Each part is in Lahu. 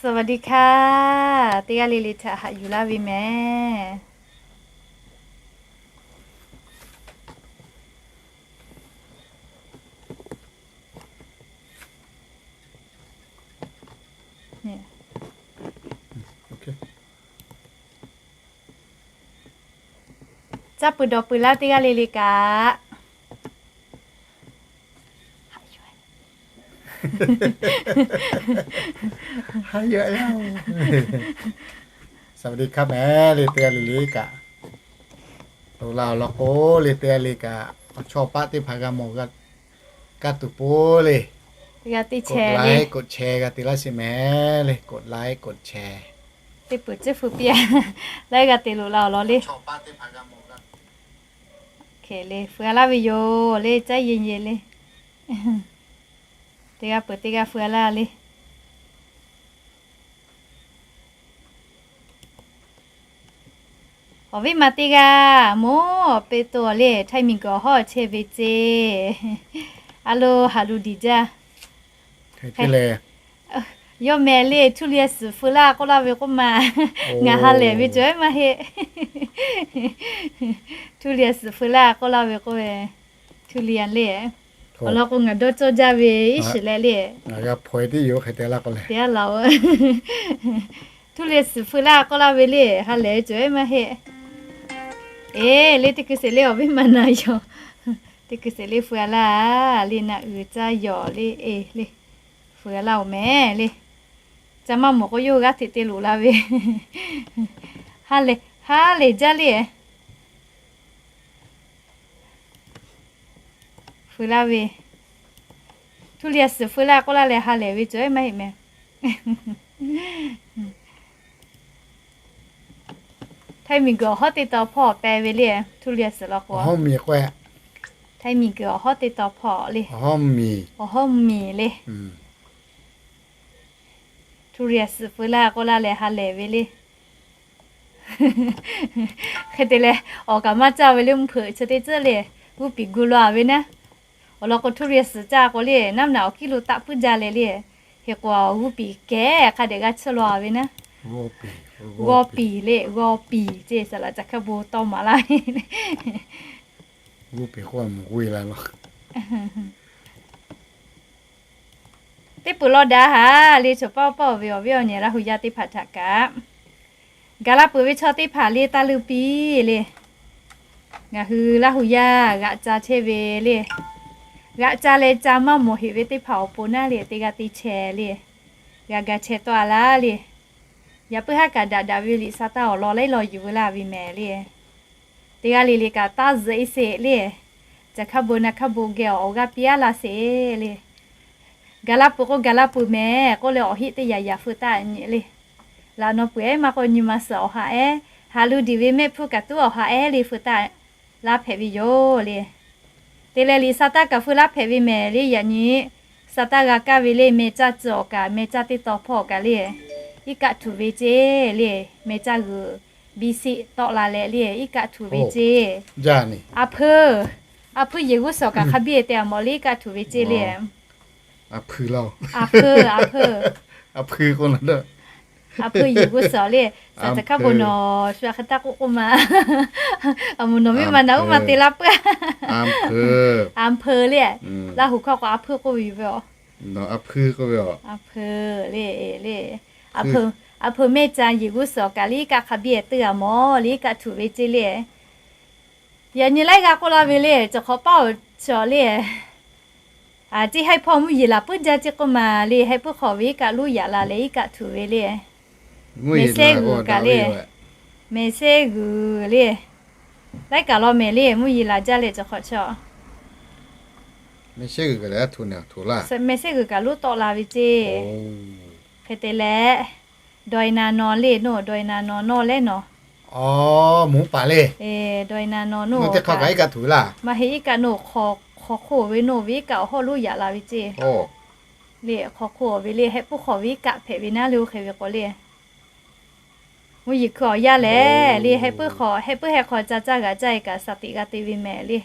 สวัสดีค่ะ Teˇ g'aˇ le le htaꞈ haꞈ yuˬ laˇ ve mehˍ. Caˇ peuˬ dawˬ peuˬ laˇ teˇ g'aˇ le le kaꞈ. Haꞈ yuˬ-a. สวัสดีครับ mehˍ le teˇ g'aˇ le le kaꞈ. Loꞈ la awˬ lawn k'o le teˇ g'aˇ le kaꞈ, awˬ chawˇ paˆ teˇ hpaˍ g'a mawˬ g'a tuˬ po le, teˇ g'aˇ teˇ chehˇ le, กดไลค์ กดแชร์ g'a te laˇ sheˍ mehˍ le, กดไลค์ กดแชร์ teˇ peuˬ ceˇ hpu piˇ-a laiˉ g'a te loꞈ la awˬ lawn le. Hk'e le feu-a laˇ ve yoˬ le, caˇ yeˬ yeˬ le. Teˇ g'aˇ peuˬ teˇ g'aˇ feu-a laˇ le. Awˬ viˉ ma teˇ g'aˇ moˉ awˬ pe to le, htaiˇ miˬ guiˬ awˬ hawˉ chehˇ ve ceˇ. A lo, haꞈ lu diˬ jaˇ. Yawˇ mehˍ le, ทุเรียน suhˍ feu laˇ k'oˆ laˇ ve k'oˆ ma. Ngaˬ ha lehˬ ve cawˬ-e maˇ heˆ. ทุเรียน suhˍ feu laˇ k'oˆ laˇ ve k'oˆ ve, ทุเรียน le. Awˬ lawn k'o ngaˬ dawˇ cawˇ jaˇ ve iˉ shiˍ leh le, ngaˬ g'a hpaw-e teˇ yoˬ hk'e te laˇ k'o le, te-a laˬ-oˬ. ทุเรียน suhˍ feu laˇ k'oˆ laˇ ve le, ha lehˬ ve cawˬ-e maˇ heˆ. Eˬ le, teˇ kuiˬ sheˍ le awˬ viˉ ma na yaw. Teˇ kuiˬ sheˍ le feu-a laˇ le, na uiˍ caˇ yawˬ le, eˬ le, feu-a laˇ-oˬ mehˍ le. Ca maˇ mawˬ k'o yawˇ hui g'aˇ hteꞈ te loꞈ la ve. Ha lehˬ, ha lehˬ jaˇ le. Feu laˇ ve, ทุเรียน suhˍ feu laˇ k'oˆ laˇ leh ha lehˬ ve cawˬ-e maˇ heˆ mehˍ. Htaiˇ miˬ guiˬ awˬ hawˉ teˇ taw hpawˇ peh ve le, ทุเรียน suhˍ law k'o. Htaiˇ miˬ guiˬ awˬ hawˉ teˇ taw hpawˇ le, awˬ hawˉ miˬ le. ทุเรียน suhˍ feu laˇ k'oˆ laˇ leh ha lehˬ ve le. Hk'e te leh, awˬ kaꞈ maˇ caˇ ve le, mvuhˇ hpeuꞈ chi teˇ tcuhˉ le, g'uˇ piˍ gu law-a ve naˉ. Awˬ lawn k'o ทุเรียน suhˍ caˇ k'o le, naˉ naꞈ awˬ kiˇ lo taˆ puiˉ jaˇ leh le. Hk'e k'o g'uˇ piˍ kehˬ hk'a dehꞈ g'a chehˇ law-a ve naˉ. G'aw piˍ le, g'aw piˍ ceˇ, saˍ laꞈ ca hkaˇ bon tawˇ maˍ laˇ ve. Teˇ peuˬ law daꞈ haˍ le, chaw paˆ paˆ-oˬ ve awˬ viˉ awˬ nyi Laˇ hu yaˇ teˇ hpaˍ htaꞈ kaꞈ, gaˬ la peuˬ ve chaw teˇ hpaˍ le, taˇ leuˇ piˇ le. Ngaˬ hui Laˇ hu yaˇ g'aꞈ ca chehˇ ve le. G'aꞈ ca leh ca maˇ mawˬ heꞈ ve teˇ hpaˍ awˬ pon naˉ le, teˇ g'aˇ teˇ chehˇ le, g'a ga chehˇ tawˆ-a laˇ le. Yaꞈ puiˉ haˉ kaꞈ daꞈ daꞈ ve liꞈ sa taˇ awˬ lawn laiˉ law yuˬ veu laˇ ve mehˍ le. Teˇ g'aˇ le le kaꞈ taˇ zuhꞈ-e sheˍ le. Caˬ hkaˇ bon naˬ hkaˇ bon geh awˬ g'aˇ piˇ-a laˇ sheˍ le. Gaˬ la peuˬ k'o gaˬ la peuˬ mehˍ k'oˆ leh awˬ heˆ teˇ yaꞈ yaꞈ feu taˆ nyi le. Laꞈ naw peuˬ-ehˉ maˇ k'oˆ nyi ma suhˍ awˬ ha-ehˉ, haꞈ lu diˬ ve mehˆ hpfuhˇ kaꞈ tuˉ awˬ ha-ehˉ le feu taˆ laˇ hpehꞈ ve yoˬ le. Te leh liꞈ sa taˇ kaꞈ feu laˇ hpehꞈ ve mehˍ le. Yaꞈ nyi sa taˇ g'a kaˇ ve le, meh caˇ tcuh awˬ kaꞈ, meh caˇ teˇ taw hpawˇ awˬ kaꞈ le, iˉ kaˆ htuꞈ ve ceˇ le. Meh caˇ g'uiˬ biˇ siˆ tawˆ la leh le, iˉ kaˆ htuꞈ ve ceˇ. A hpeuˇ, a hpeuˇ yehˬ g'uˇ suhˍ kaꞈ hk'a biˇ-e te-a mawˬ le, iˉ kaˆ htuꞈ ve ceˇ le. A hpeuˇ, a hpeuˇ, a hpeuˇ yehˬ g'uˇ suhˍ le. Saˍ caˬ hkaˇ bon nawˬ shu hk'e taˇ k'oˆ k'oˆ ma. A moˍ nawˬ miˇ ma naˬ uˉ ma te laˇ peuˬ. A hpeuˇ le. Laˇ hu hkawˇ k'o a hpeuˇ k'oˆ ve yoˬ ve. A hpeuˇ le, le. A hpeuˇ mehˆ caˇ yehˬ g'uˇ suhˍ kaꞈ le, iˉ kaˆ hk'a biˇ-e te-a mawˬ le, iˉ kaˆ htuꞈ ve ceˇ le. Yaꞈ nyi laiˉ g'aˇ k'oˆ laˇ ve le, cawˬ hk'awꞈ paˇ-oˬ chaw le. Ceˇ haiˉ hpawˇ mvuhˇ yeˬ laˬ puiˉ jaˇ ceˇ k'oˆ ma le, haiˉ puiˉ hk'awꞈ ve iˉ kaˆ luˇ yaꞈ la leh iˉ kaˆ htuꞈ ve le. Mehˍ sehˉ g'uiˬ kaꞈ le, mehˍ sehˉ g'uiˬ le. Laiˉ kaꞈ law mehˍ le, mvuhˇ yeˬ laˬ jaˇ leh cawˬ hk'awꞈ chaw. Mehˍ sehˉ g'uiˬ kaꞈ luˇ tawˆ la ve ceˇ. Hk'e te leh, dawˬ-e na nawˬ le, nawˬ dawˬ-e na nawˬ, nawˬ leh nawˬ. Dawˬ-e na nawˬ nawˬ, maˇ heˆ iˉ kaˆ nawˬ hk'aw hk'oˆ ve, nawˬ ve iˉ kaˆ awˬ hawˉ luˇ yaꞈ la ve ceˇ. Le hk'aw hk'oˆ ve le, haiˉ puiˉ hk'awꞈ ve iˉ kaˆ hpehꞈ ve naˉ le, oˇ hk'e ve k'o le. Mvuhˇ yeˬ hkui awˬ yanˇ lehˬ le, haiˉ puiˉ hk'awꞈ, haiˉ puiˉ heh hk'aw ca caˇ g'aꞈ caˇ-e kaꞈ shaˍ tiꞈ g'a te ve mehˍ le.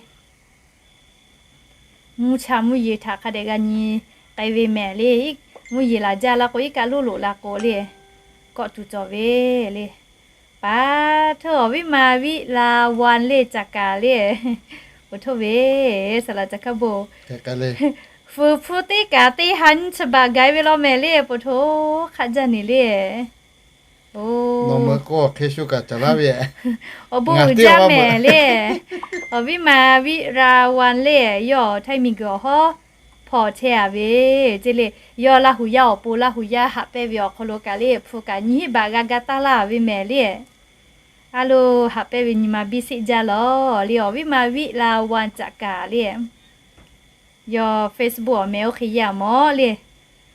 Mvuhˇ cha mvuhˇ yeˬ htaꞈ hk'a dehꞈ g'a nyi k'ai ve mehˍ le. Mvuhˇ yeˬ laˬ jaˇ la k'o, iˉ kaˆ loˉ loꞈ la k'o le, kawˆ tuˬ cawˬ ve le. Paˍ htawˇ awˬ viˉ ma viˆ la wan le caꞈ kaˍ le, peuˬ htoˇ ve, saˍ laꞈ caꞈ hkaˇ bon, fuˍ hpu teˇ kaꞈ teˇ ha nyiˇ chi baˬ gaˬ ve law mehˍ le, peuˬ htoˇ hk'aˆ jaˇ neˬ le. Awˬ bon uiˍ jaˇ mehˍ le. Awˬ viˉ ma viˆ la wan le, yawˇ htaiˇ miˬ guiˬ awˬ hawˉ hpawnˬ chehˇ a ve ceˇ le. Yawˇ Laˇ huˍ yaˇ awˬ pon Laˇ huˍ yaˇ haꞈ pehnˇ ve awˬ hk'aw lo kaꞈ le, hpu kaꞈ nyiˇ hiˆ baˬ g'a gaˇ taˇ laˇ ve mehˍ le. A lo, haꞈ pehnˇ ve nyi ma biˇ sheˆ jaˇ lawˬ le, awˬ viˉ ma viˆ la wan caꞈ kaˍ le. Yawˇ Facebook awˬ meh oˇ hk'e yaˇ mawˬ le.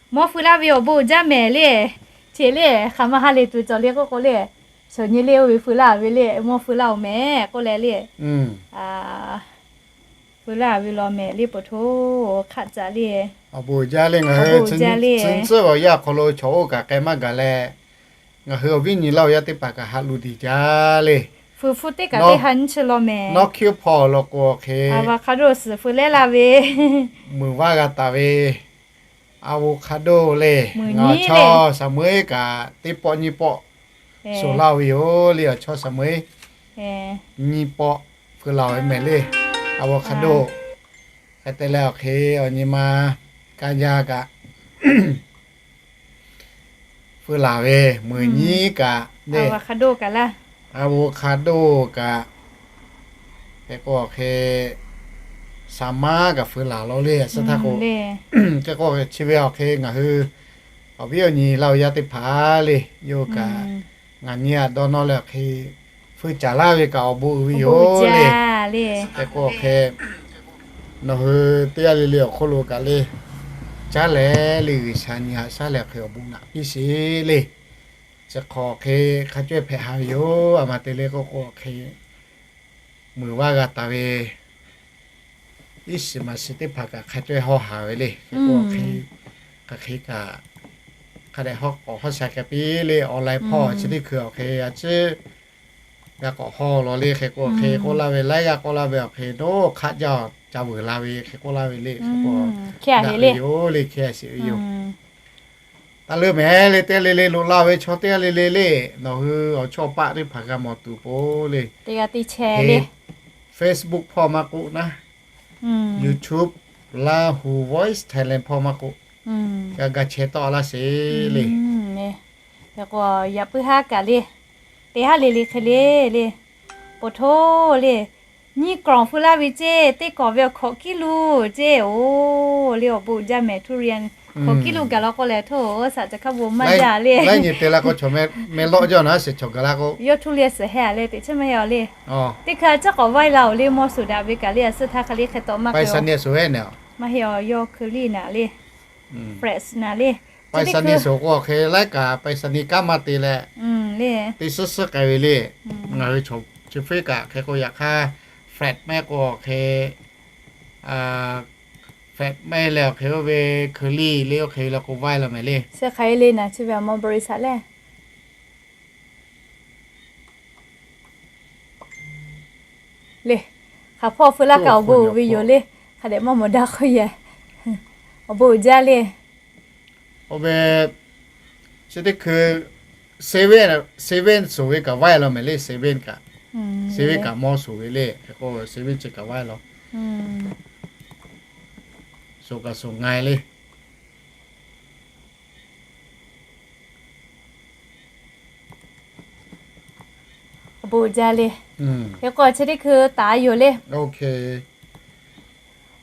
Mawˇ feu laˇ ve awˬ bon uiˍ jaˇ mehˍ le. Cheˬ le, hk'aˬ ma ha lehˬ tuˬ cawˬ le k'oˆ k'o le, shawˍ nyi le oˇ ve feu laˇ ve le, mawˇ feu laˇ oˬ mehˍ k'oˆ leh le. Feu laˇ ve law mehˍ le, peuˬ htoˇ hk'aˆ caꞈ le. Awˬ bon uiˍ jaˇ le, ngaˬ hui tcuh tcuhˉ awˬ yanˇ awˬ hk'aw lo chaw oˇ kaꞈ k'ai maˇ gaˬ leh, ngaˬ hui awˬ viˉ nyi Laˇ huˍ yaˇ teˇ hpaˍ kaꞈ haꞈ luˬ diˬ jaˇ le. Fuˍ hpu teˇ kaꞈ teˇ ha nyiˇ chi law mehˍ. Nawˉ hkiuˉ hpawˇ law k'o awˬ hk'e, avocado suhˍ feu lehˉ laˇ ve, muiˬ vaˇ g'a taˍ ve, avocado le, ngaˬ chaw Saˍ meuˉ kaꞈ teˇ pawˆ nyiˇ pawˆ suhˍ laˇ ve yoˬ le, awˬ chaw Saˍ meuˉ nyiˇ pawˆ feu laˬ ve mehˍ le, avocado. Hk'e te leh awˬ hk'e awˬ nyi ma kaˇ jaˇ kaꞈ feu laˬ ve, muiˬ nyiˉ kaꞈ le, avocado kaꞈ, hk'e k'o awˬ hk'e saˍ maˉ kaꞈ feu laˬ law le, suh htaˇ k'o, hk'e k'o chi ve awˬ hk'e ngaˬ hui awˬ viˉ awˬ nyi Laˇ huˍ yaˇ teˇ hpaˍ le, yawˇ kaꞈ ngaˬ nyi aꞈ dawˇ nawˇ leh awˬ hk'e feu caˍ laˇ ve kaꞈ awˬ bon uiˍ ve yoˬ le. Hk'e k'o awˬ hk'e nawˬ hui teˇ g'aˇ le le awˬ hk'oˆ lo kaꞈ le, caˉ leh le G'uiˬsha nyi haꞈ shaˉ leh awˬ hk'e awˬ bon naꞈ piˇ sheˍ le. Chi hk'aw hk'e hk'a cawehˇ hpehꞈ ha ve yoˬ. A ma te le k'oˆ k'o hk'e, muiˬ vaˇ g'a taˍ ve iˉ shiˍ maˍ shiˍ teˇ hpaˍ kaꞈ hk'a cawehˇ hawˇ haˍ ve le. Hk'e k'o hk'e, hk'aˬ hk'e kaꞈ hk'a dehꞈ hawˉ k'awꞈ hawˉ sha k'ai piˇ le, online hpawˇ chi teˇ hkui awˬ hk'e a ciˉ g'a k'awꞈ hawˇ law le. Hk'e k'o hk'e k'oˆ laˇ ve laiˉ g'aˇ k'oˆ laˇ ve awˬ hk'e, nawˬ hk'aˆ jaˇ ca vuiˬ la ve hk'e k'oˆ laˇ ve le. Hk'e k'o daꞈ ve yoˬ le, hk'e a sheˍ ve yoˬ. Taˇ leuˆ mehˍ le, teˇ g'aˇ le le loꞈ la ve chaw teˇ g'aˇ le le le, nawˬ hui awˬ chawˇ paˆ teˇ hpaˍ g'a mawˬ tuˬ po le, teˇ g'aˇ teˇ chehˇ le, Facebook hpawˇ maˇ k'oˆ naˉ, YouTube Lahu Voice Thailand hpawˇ maˇ k'oˆ, g'a ga chehˇ tawˆ laˇ sheˍ le. Hk'e k'o yaꞈ puiˉ haˉ kaꞈ le, teˇ haˉ le le hk'e le le, po htoˇ le, nyiˇ kawˍ feu laˇ ve ceˇ, teˇ kawˍ ve awˬ hkawꞈ kiˉ lo ceˇ, oˬ le awˬ bon uiˍ jaˇ mehˍ, ทุเรียน hkawꞈ kiˉ lo gaˬ la k'o lehˬ, htoˇ saˍ ca hk'a bon maˇ jaˇ le. Laiˉ nyi te la k'o chaw meh lawˆ jaˇ naˉ sheˍ chaw gaˬ la k'o, yawˇ ทุเรียน suhˍ hehˉ a le, teꞈ chiˉ maˇ heˆ a le. Teˇ hkui a ciˉ k'awꞈ vaiˇ la oˬ le, mawˇ suˍ daꞈ ve kaꞈ le, a suh htaˇ hk'e le hk'e tawꞈ maˇ k'ai a, maˇ heˆ a, yawˇ เคอรี่ naˍ le, fresh naˍ le. ไปรษณีย์ suhˍ k'o hk'e laiˉ kaꞈ ไปรษณีย์ kanˉ maˇ te leh, le, teˇ suhˉ suhˉ k'ai ve le. Ngaˬ hui chaw chi hpfuhˇ kaꞈ hk'e k'o yaꞈ hk'aˇ flat mehˆ k'o hk'e, flat mehˆ leh awˬ hk'e oˇ ve เคอรี่ le oˇ hk'e ve le k'o vaiˇ la mehˍ le. Chi hk'aˬ hk'e le naˍ, chi ve a ma บริษัท le. Le, hk'aˬ hpawˇ feu laˇ kaꞈ awˬ bon uiˍ ve yoˬ le. Hk'a dehꞈ maˇ mawˬ daꞈ k'oˆ yehˬ, awˬ bon uiˍ jaˇ le. Oˇ ve chi teˇ hkui seven, seven suhˍ ve kaꞈ vaiˇ la mehˍ le, seven kaꞈ, seven kaꞈ mawˇ suhˍ ve le. Hk'e k'o seven chi kaꞈ vaiˇ la, suhˍ kaꞈ suhˍ nga le. Awˬ bon uiˍ jaˇ le. Hk'e k'o chi teˇ hkui taˍ yoˬ le.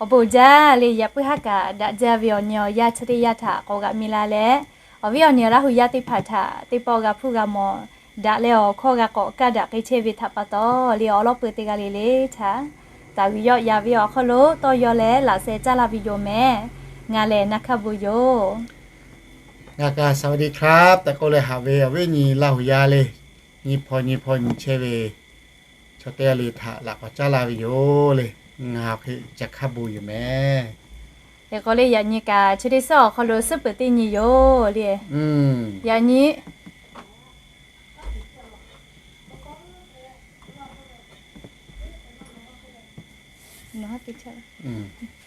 Awˬ bon uiˍ jaˇ le, yaꞈ puiˉ haˉ kaꞈ daꞈ jaˇ ve awˬ nyi awˬ yanˇ chi teˇ yanˇ htaꞈ k'awꞈ g'aꞈ mi la leh, awˬ viˉ awˬ nyi Laˇ huˍ yaˇ teˇ hpaˍ htaꞈ teˇ pawˆ g'a hpuˇ g'a mawˬ daꞈ leh awˬ hkawˇ g'a k'awꞈ kaˇ daꞈ k'ai chehˇ ve htaꞈ pa taw le, awˬ lawn peu teˇ g'aˇ le le htaꞈ taˍ g'uiˬ yawˆ yaꞈ ve awˬ hk'aw lo tawˇ yaw leh laꞈ sheh caˇ laˇ ve yoˬ mehˍ. Ngaˬ lehˬ na hkaˇ bon yoˬ. Ngaˬ kaꞈ สวัสดีครับ tehꞈ k'oˆ leh haꞈ ve awˬ viˉ nyi Laˇ huˍ yaˇ le, nyi hpaw nyi hpaw nyi chehˇ ve chaw teˇ g'aˇ le htaꞈ laꞈ k'awꞈ caˉ laˇ ve yoˬ le. Ngaˬ hk'e ca hkaˇ bon yoˬ mehˍ. Hk'e k'o le yaꞈ nyi kaꞈ chi teˇ suhˉ awˬ hk'aw lo suhˉ peuˬ teˇ nyi yoˬ le. Yaꞈ nyi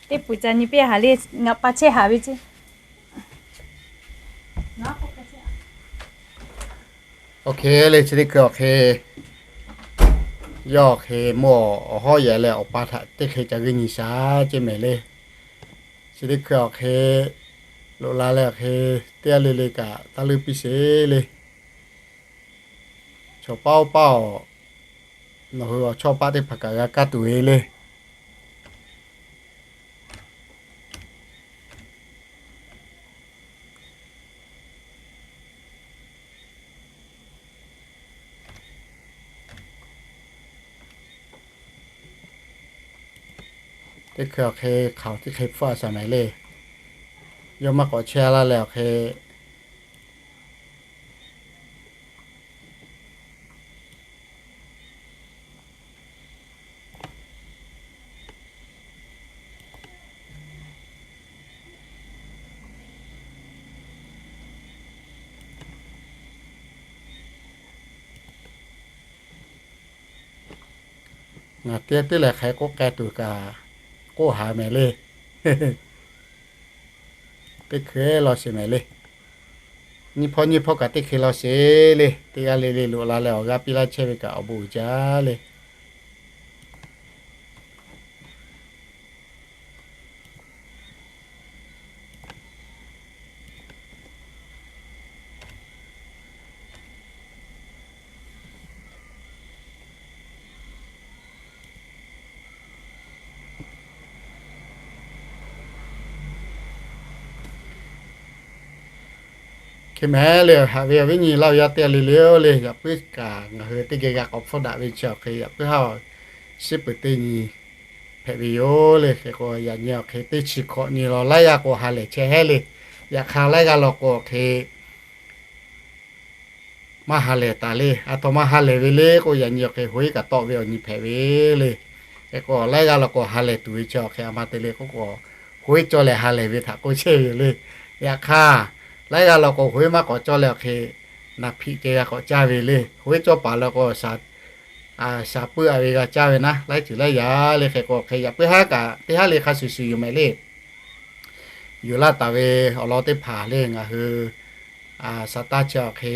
teˇ peuˬ ca nyi piˇ haˍ le, ngaˬ pa chehˇ haˍ ve ceˇ. Awˬ hk'e le, chi teˇ hkui awˬ hk'e, yawˇ awˬ hk'e mawˇ awˬ hawˉ yehˬ leh awˬ pa htaꞈ teˇ hk'e ca g'uiˇ nyi shaˍ ceˇ mehˍ le. Chi teˇ hkui awˬ hk'e loꞈ la leh awˬ hk'e, teˇ g'aˇ le le kaꞈ taˇ leuˇ piˇ sheˍ le. Chaw paˆ oˇ paˆ awˬ, nawˬ hui awˬ chawˇ paˆ teˇ hpaˍ kaꞈ g'a kaˇ tuˬ ve le. Teˇ hkui awˬ hk'e hk'aoˍ teˇ hk'e hpfuhˇ a shaˍ mehˍ le. Yawˇ maˇ k'awꞈ chehˇ laˇ leh awˬ hk'e, ngaˬ teˇ teˇ lehˬ hk'aˬ hk'e k'oˆ k'ai tuˬ kaꞈ k'oˆ haˍ mehˍ le. Teˇ hkui law sheˍ mehˍ le. Nyiˇ hpawˇ nyiˇ hpawˇ kaꞈ teˇ hkui law sheˍ le. Teˇ g'aˇ le le loꞈ la leh awˬ g'aˇ piˇ laˇ chehˇ ve kaꞈ awˬ bon uiˍ jaˇ le. Hk'e mehˍ le, haꞈ ve awˬ viˉ nyi Laˇ huˍ yaˇ teˇ g'aˇ le le-oˬ le, yaꞈ puiˉ kaꞈ ngaˬ hui teˇ geh g'a k'awꞈ hpfuhˇ daꞈ ve chi awˬ hk'e yaꞈ puiˉ haˉ shiˉ peuˬ teˇ nyi hpehꞈ ve yoˬ le. Hk'e k'o yaꞈ nyi awˬ hk'e teˇ chi hkawꞈ nyi law laiˉ g'aˇ k'o ha lehˬ chehˇ heˉ le. Yaꞈ hk'aˇ laiˉ g'aˇ law k'o awˬ hk'e maˇ ha lehˬ taˍ le. A htoꞈ ma ha lehˬ ve le k'o, yaꞈ nyi awˬ hk'e hoꞈ iˉ kaꞈ tawˆ ve awˬ nyi hpehꞈ ve le. Hk'e k'o laiˉ g'aˇ law k'o ha lehˬ tuˬ ve chi awˬ hk'e a ma te le k'oˆ k'o, hoꞈ iˉ cawˇ leh ha lehˬ ve htaꞈ k'oˆ chehˇ ve yoˬ le. Yaꞈ hk'aˇ laiˉ g'aˇ law k'o hoꞈ iˉ maˇ k'awꞈ cawˇ leh awˬ hk'e naˬ hpiꞈ ceh g'a k'awꞈ caˇ ve le. Hoꞈ iˉ cawˇ paˍ law k'o shaˍ puiˉ a ve g'a caˇ ve naˉ, laiˉ ceuˬ laiˉ yaꞈ le. Hk'e k'o hk'e yaꞈ puiˉ haˉ kaꞈ teˇ haˉ le hk'a shuˍ shuˍ yoˬ mehˍ le. Yuˬ laˇ taˍ ve awˬ lawn teˇ hpaˍ le ngaˬ hui shaˍ taˇ chi awˬ hk'e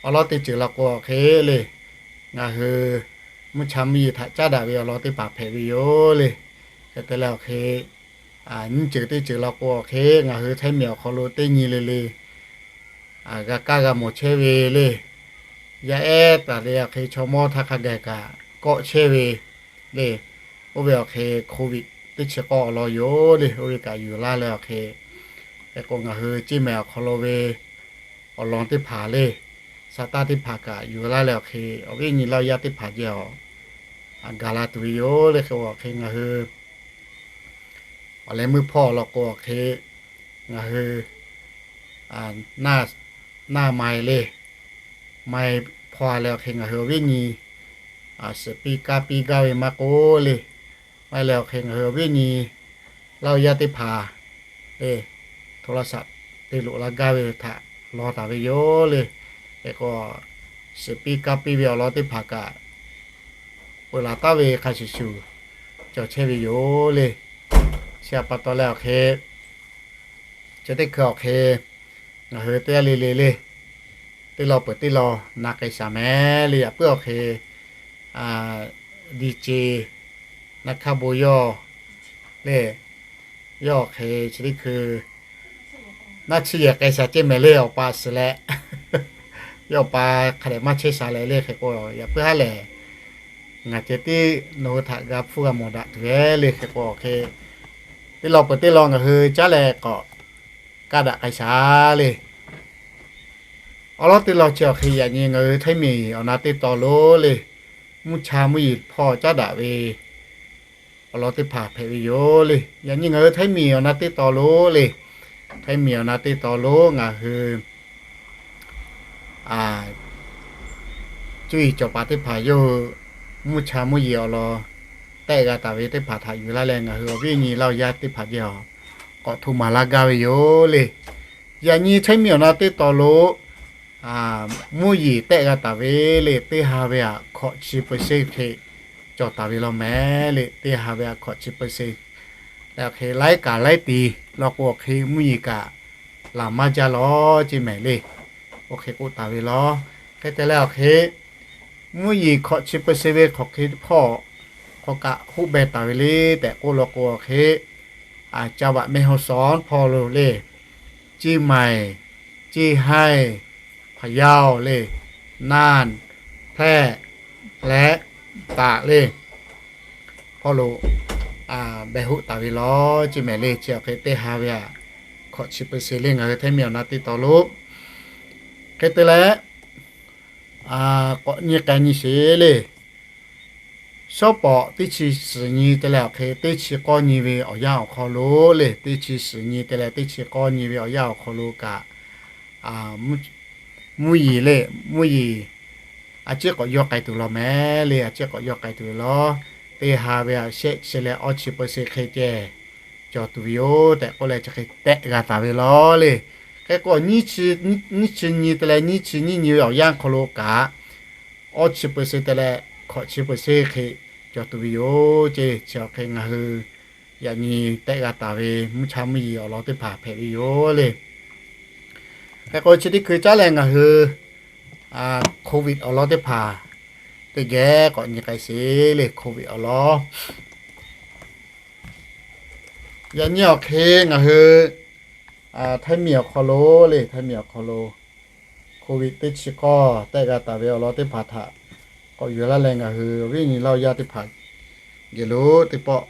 awˬ lawn teˇ ceuˬ law k'o awˬ hk'e le, ngaˬ hui mvuhˇ cha mvuhˇ yeˬ htaꞈ caˉ daꞈ ve awˬ lawn teˇ hpaˍ hpehꞈ ve yoˬ le. Hk'e te leh awˬ hk'e nyiˇ ceuˬ teˇ ceuˬ law k'o awˬ hk'e ngaˬ hui Htaiˇ miˬ awˬ hk'aw lo teˇ nyi le le g'a kaˇ g'a mawˬ chehˇ ve le. Yaˇ ehˉ taˍ le awˬ hk'e chaw mawˇ htaˇ hk'a gaˬ kaꞈ kawˆ chehˇ ve le. Oˇ ve awˬ hk'e Covid teˇ chi k'awˇ awˬ lawn yoˬ le. Oˇ ve kaꞈ yuˬ laˇ leh awˬ hk'e, hk'e k'o ngaˬ hui Ceˇ mehˍ awˬ hk'aw lo ve awˬ lawn teˇ hpaˍ le, shaˍ taˇ teˇ hpaˍ kaꞈ yuˬ laˇ leh awˬ hk'e awˬ viˉ nyi Laˇ huˍ yaˇ teˇ hpaˍ jehˬ awˬ gaˬ la tuˬ ve yoˬ le. Hk'e k'o awˬ hk'e ngaˬ hui awˬ leh meuˇ hpawˇ awˬ lawn k'o awˬ hk'e ngaˬ hui naˇ, naˇ mai le, mai hpawˇ leh awˬ hk'e ngaˬ hui awˬ viˉ nyi suhˍ piˇ kaˇ piˇ gaˇ ve maˇ k'oˆ le. Maˇ heˆ leh awˬ hk'e ngaˬ hui awˬ viˉ nyi Laˇ huˍ yaˇ teˇ hpaˍ le, hto la shaꞈ te loꞈ la gaˇ ve htaꞈ law taˍ ve yoˬ le. Hk'e k'o suhˍ piˇ kaˇ piˇ ve awˬ lawn teˇ hpaˍ kaꞈ peuˬ laˬ taˍ ve hk'a shuˍ shuˍ cawˬ chehˇ ve yoˬ le. Chi htaꞈ pa taw leh awˬ hk'e chi teˇ hkui awˬ hk'e ngaˬ hui teˇ g'aˇ le le le teˇ law peuˬ teˇ law na k'ai shaˍ mehˍ le. Yaꞈ puiˉ awˬ hk'e DJ naˇ hkaˇ bon yawˇ le, yawˇ awˬ hk'e chi teˇ hkui naˇ chiˇ yehˬ k'ai shaˍ ceˇ mehˍ le. Awˬ pa suhˍ leh yawˇ awˬ pa hk'a dehꞈ maˇ chehˇ sha leh le. Hk'e k'o yaꞈ puiˉ haˉ lehˬ ngaˬ ceh tiˉ nawˬ hui htaꞈ g'a hpfuhˇ g'a mawˬ daꞈ tuˬ ve le. Hk'e k'o awˬ hk'e teˇ law peuˬ teˇ law ngaˬ hui caˉ leh k'awꞈ kaˇ daꞈ k'ai shaˍ le. Awˬ lawn teˇ lawn chi awˬ hk'e yaꞈ nyi ngaˬ hui Htaiˇ miˬ awˬ na teˇ tawn lo le, mvuhˇ cha mvuhˇ yeˬ hpawˇ caˉ daꞈ ve awˬ lawn teˇ hpaˍ hpehꞈ ve yoˬ le. Yaꞈ nyi ngaˬ hui Htaiˇ miˬ awˬ na teˇ tawn lo le, Htaiˇ miˬ awˬ na teˇ tawn lo ngaˬ hui cuˇ yiˍ cawˬ paˍ teˇ hpaˍ yawˇ hui mvuhˇ cha mvuhˇ yeˬ awˬ lawn tehˆ g'a taˍ ve teˇ hpaˍ htaꞈ yuˬ laˇ leh ngaˬ hui awˬ viˉ nyi Laˇ huˍ yaˇ teˇ hpaˍ jehˬ awˬ k'awꞈ hto maˍ laˇ gaˇ ve yoˬ le. Yaꞈ nyi Htaiˇ miˬ awˬ na teˇ tawn lo mvuhˇ yeˬ tehˆ g'a taˍ ve le, teˇ ha ve aꞈ hkawꞈ chi percent hk'e cawˬ taˍ ve law mehˍ le. Teˇ ha ve aꞈ hkawꞈ chi percent leh awˬ hk'e laiˉ kaꞈ laiˉ tiˍ law k'o awˬ hk'e mvuhˇ yeˬ kaꞈ laˬ maˇ jaˇ law ceˇ mehˍ le. Oˇ hk'e k'oˆ taˍ ve law. Hk'e te leh awˬ hk'e, mvuhˇ yeˬ hkawꞈ chi เปอร์เซ็นต์ ve hk'aˬ hk'e teˇ hpawˇ hk'aw kaꞈ hoˆ beh taˍ ve le tehꞈ k'oˆ law k'o awˬ hk'e, จังหวัดแม่ฮ่องสอน hpawˇ lo le, เชียงใหม่, เชียงราย, พะเยา le, น่าน, แพร่ leh ตาก le hpawˇ lo beh hoˆ taˍ ve law ceˇ mehˍ le. Chi awˬ hk'e teˇ ha ve aꞈ hkawꞈ chi เปอร์เซ็นต์ le ngaˬ hui Htaiˇ miˬ awˬ na teˇ taw lo hk'e te leh k'awꞈ nyi k'ai nyi sheˍ le. Shawˉ pawˍ teˇ chi suhˍ nyi te leh awˬ hk'e teˇ chi k'awˇ nyi ve awˬ yanˇ awˬ hk'aw lo le, teˇ chi suhˍ nyi te leh teˇ chi k'awˇ nyi ve awˬ yanˇ awˬ hk'aw lo kaꞈ, mvuhˇ yeˬ le, mvuhˇ yeˬ a ciˉ k'awꞈ yaw k'ai tuˬ law mehˍ le, a ciˉ k'awꞈ yaw k'ai tuˬ ve law. Teˇ ha ve aꞈ shehˆ chi leh awˇ chi เปอร์เซ็นต์ hk'e ceh cawˬ tuˬ ve yoˬ tehꞈ k'oˆ leh chi hk'e tehˆ g'a taˍ ve law le. Hk'e k'o nyiˇ chi nyi te leh nyiˇ chi nyiˇ nyi ve awˬ yanˇ hk'aw lo kaꞈ, awˇ chi เปอร์เซ็นต์ te leh hkawꞈ chi เปอร์เซ็นต์ hk'e cawˬ tuˬ ve yoˬ ceˇ. Chi awˬ hk'e ngaˬ hui yaꞈ nyi tehˆ g'a taˍ ve mvuhˇ cha mvuhˇ yeˬ awˬ lawn teˇ hpaˍ hpehꞈ ve yoˬ le. Hk'e k'o chi teˇ hkui caˉ leh ngaˬ hui โควิด awˬ lawn teˇ hpaˍ teˇ geh k'awꞈ nyi k'ai sheˍ le. โควิด awˬ lawn yaꞈ nyi awˬ hk'e ngaˬ hui Htaiˇ miˬ awˬ hk'aw lo le, Htaiˇ miˬ awˬ hk'aw lo โควิด teˇ chi k'awˇ tehˆ g'a taˍ ve awˬ lawn teˇ hpaˍ htaꞈ k'awꞈ yuˬ laˇ leh ngaˬ hui awˬ viˉ awˬ nyi laˇ awˬ yaˇ teˇ hpaˍ geh lo teˇ pawˆ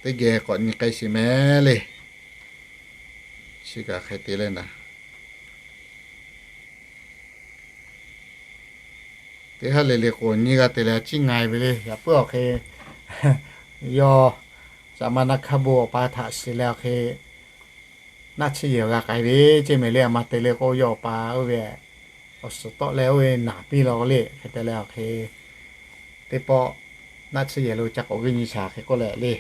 teˇ geh k'awꞈ nyi k'ai sheˍ mehˍ le. Chi kaꞈ hk'e te leh naˍ teˇ haˉ le le k'o nyi g'a te leh a ciˉ nga ve le. Yaꞈ puiˉ awˬ hk'e yawˇ สมณคบู awˬ pa htaꞈ shiˍ leh awˬ hk'e naˆ tsuhˇ yehˬ g'a k'ai ve ceˇ mehˍ le. A ma te le k'o yawˇ awˬ pa oˇ ve awˬ suhˍ tawˆ leh oˇ ve naˍ piˇ law le. Hk'e te leh awˬ hk'e teˇ pawˆ naˆ tsuhˇ yehˬ lo ca k'awꞈ g'uiˇ nyi shaˍ hk'e k'oˆ leh le.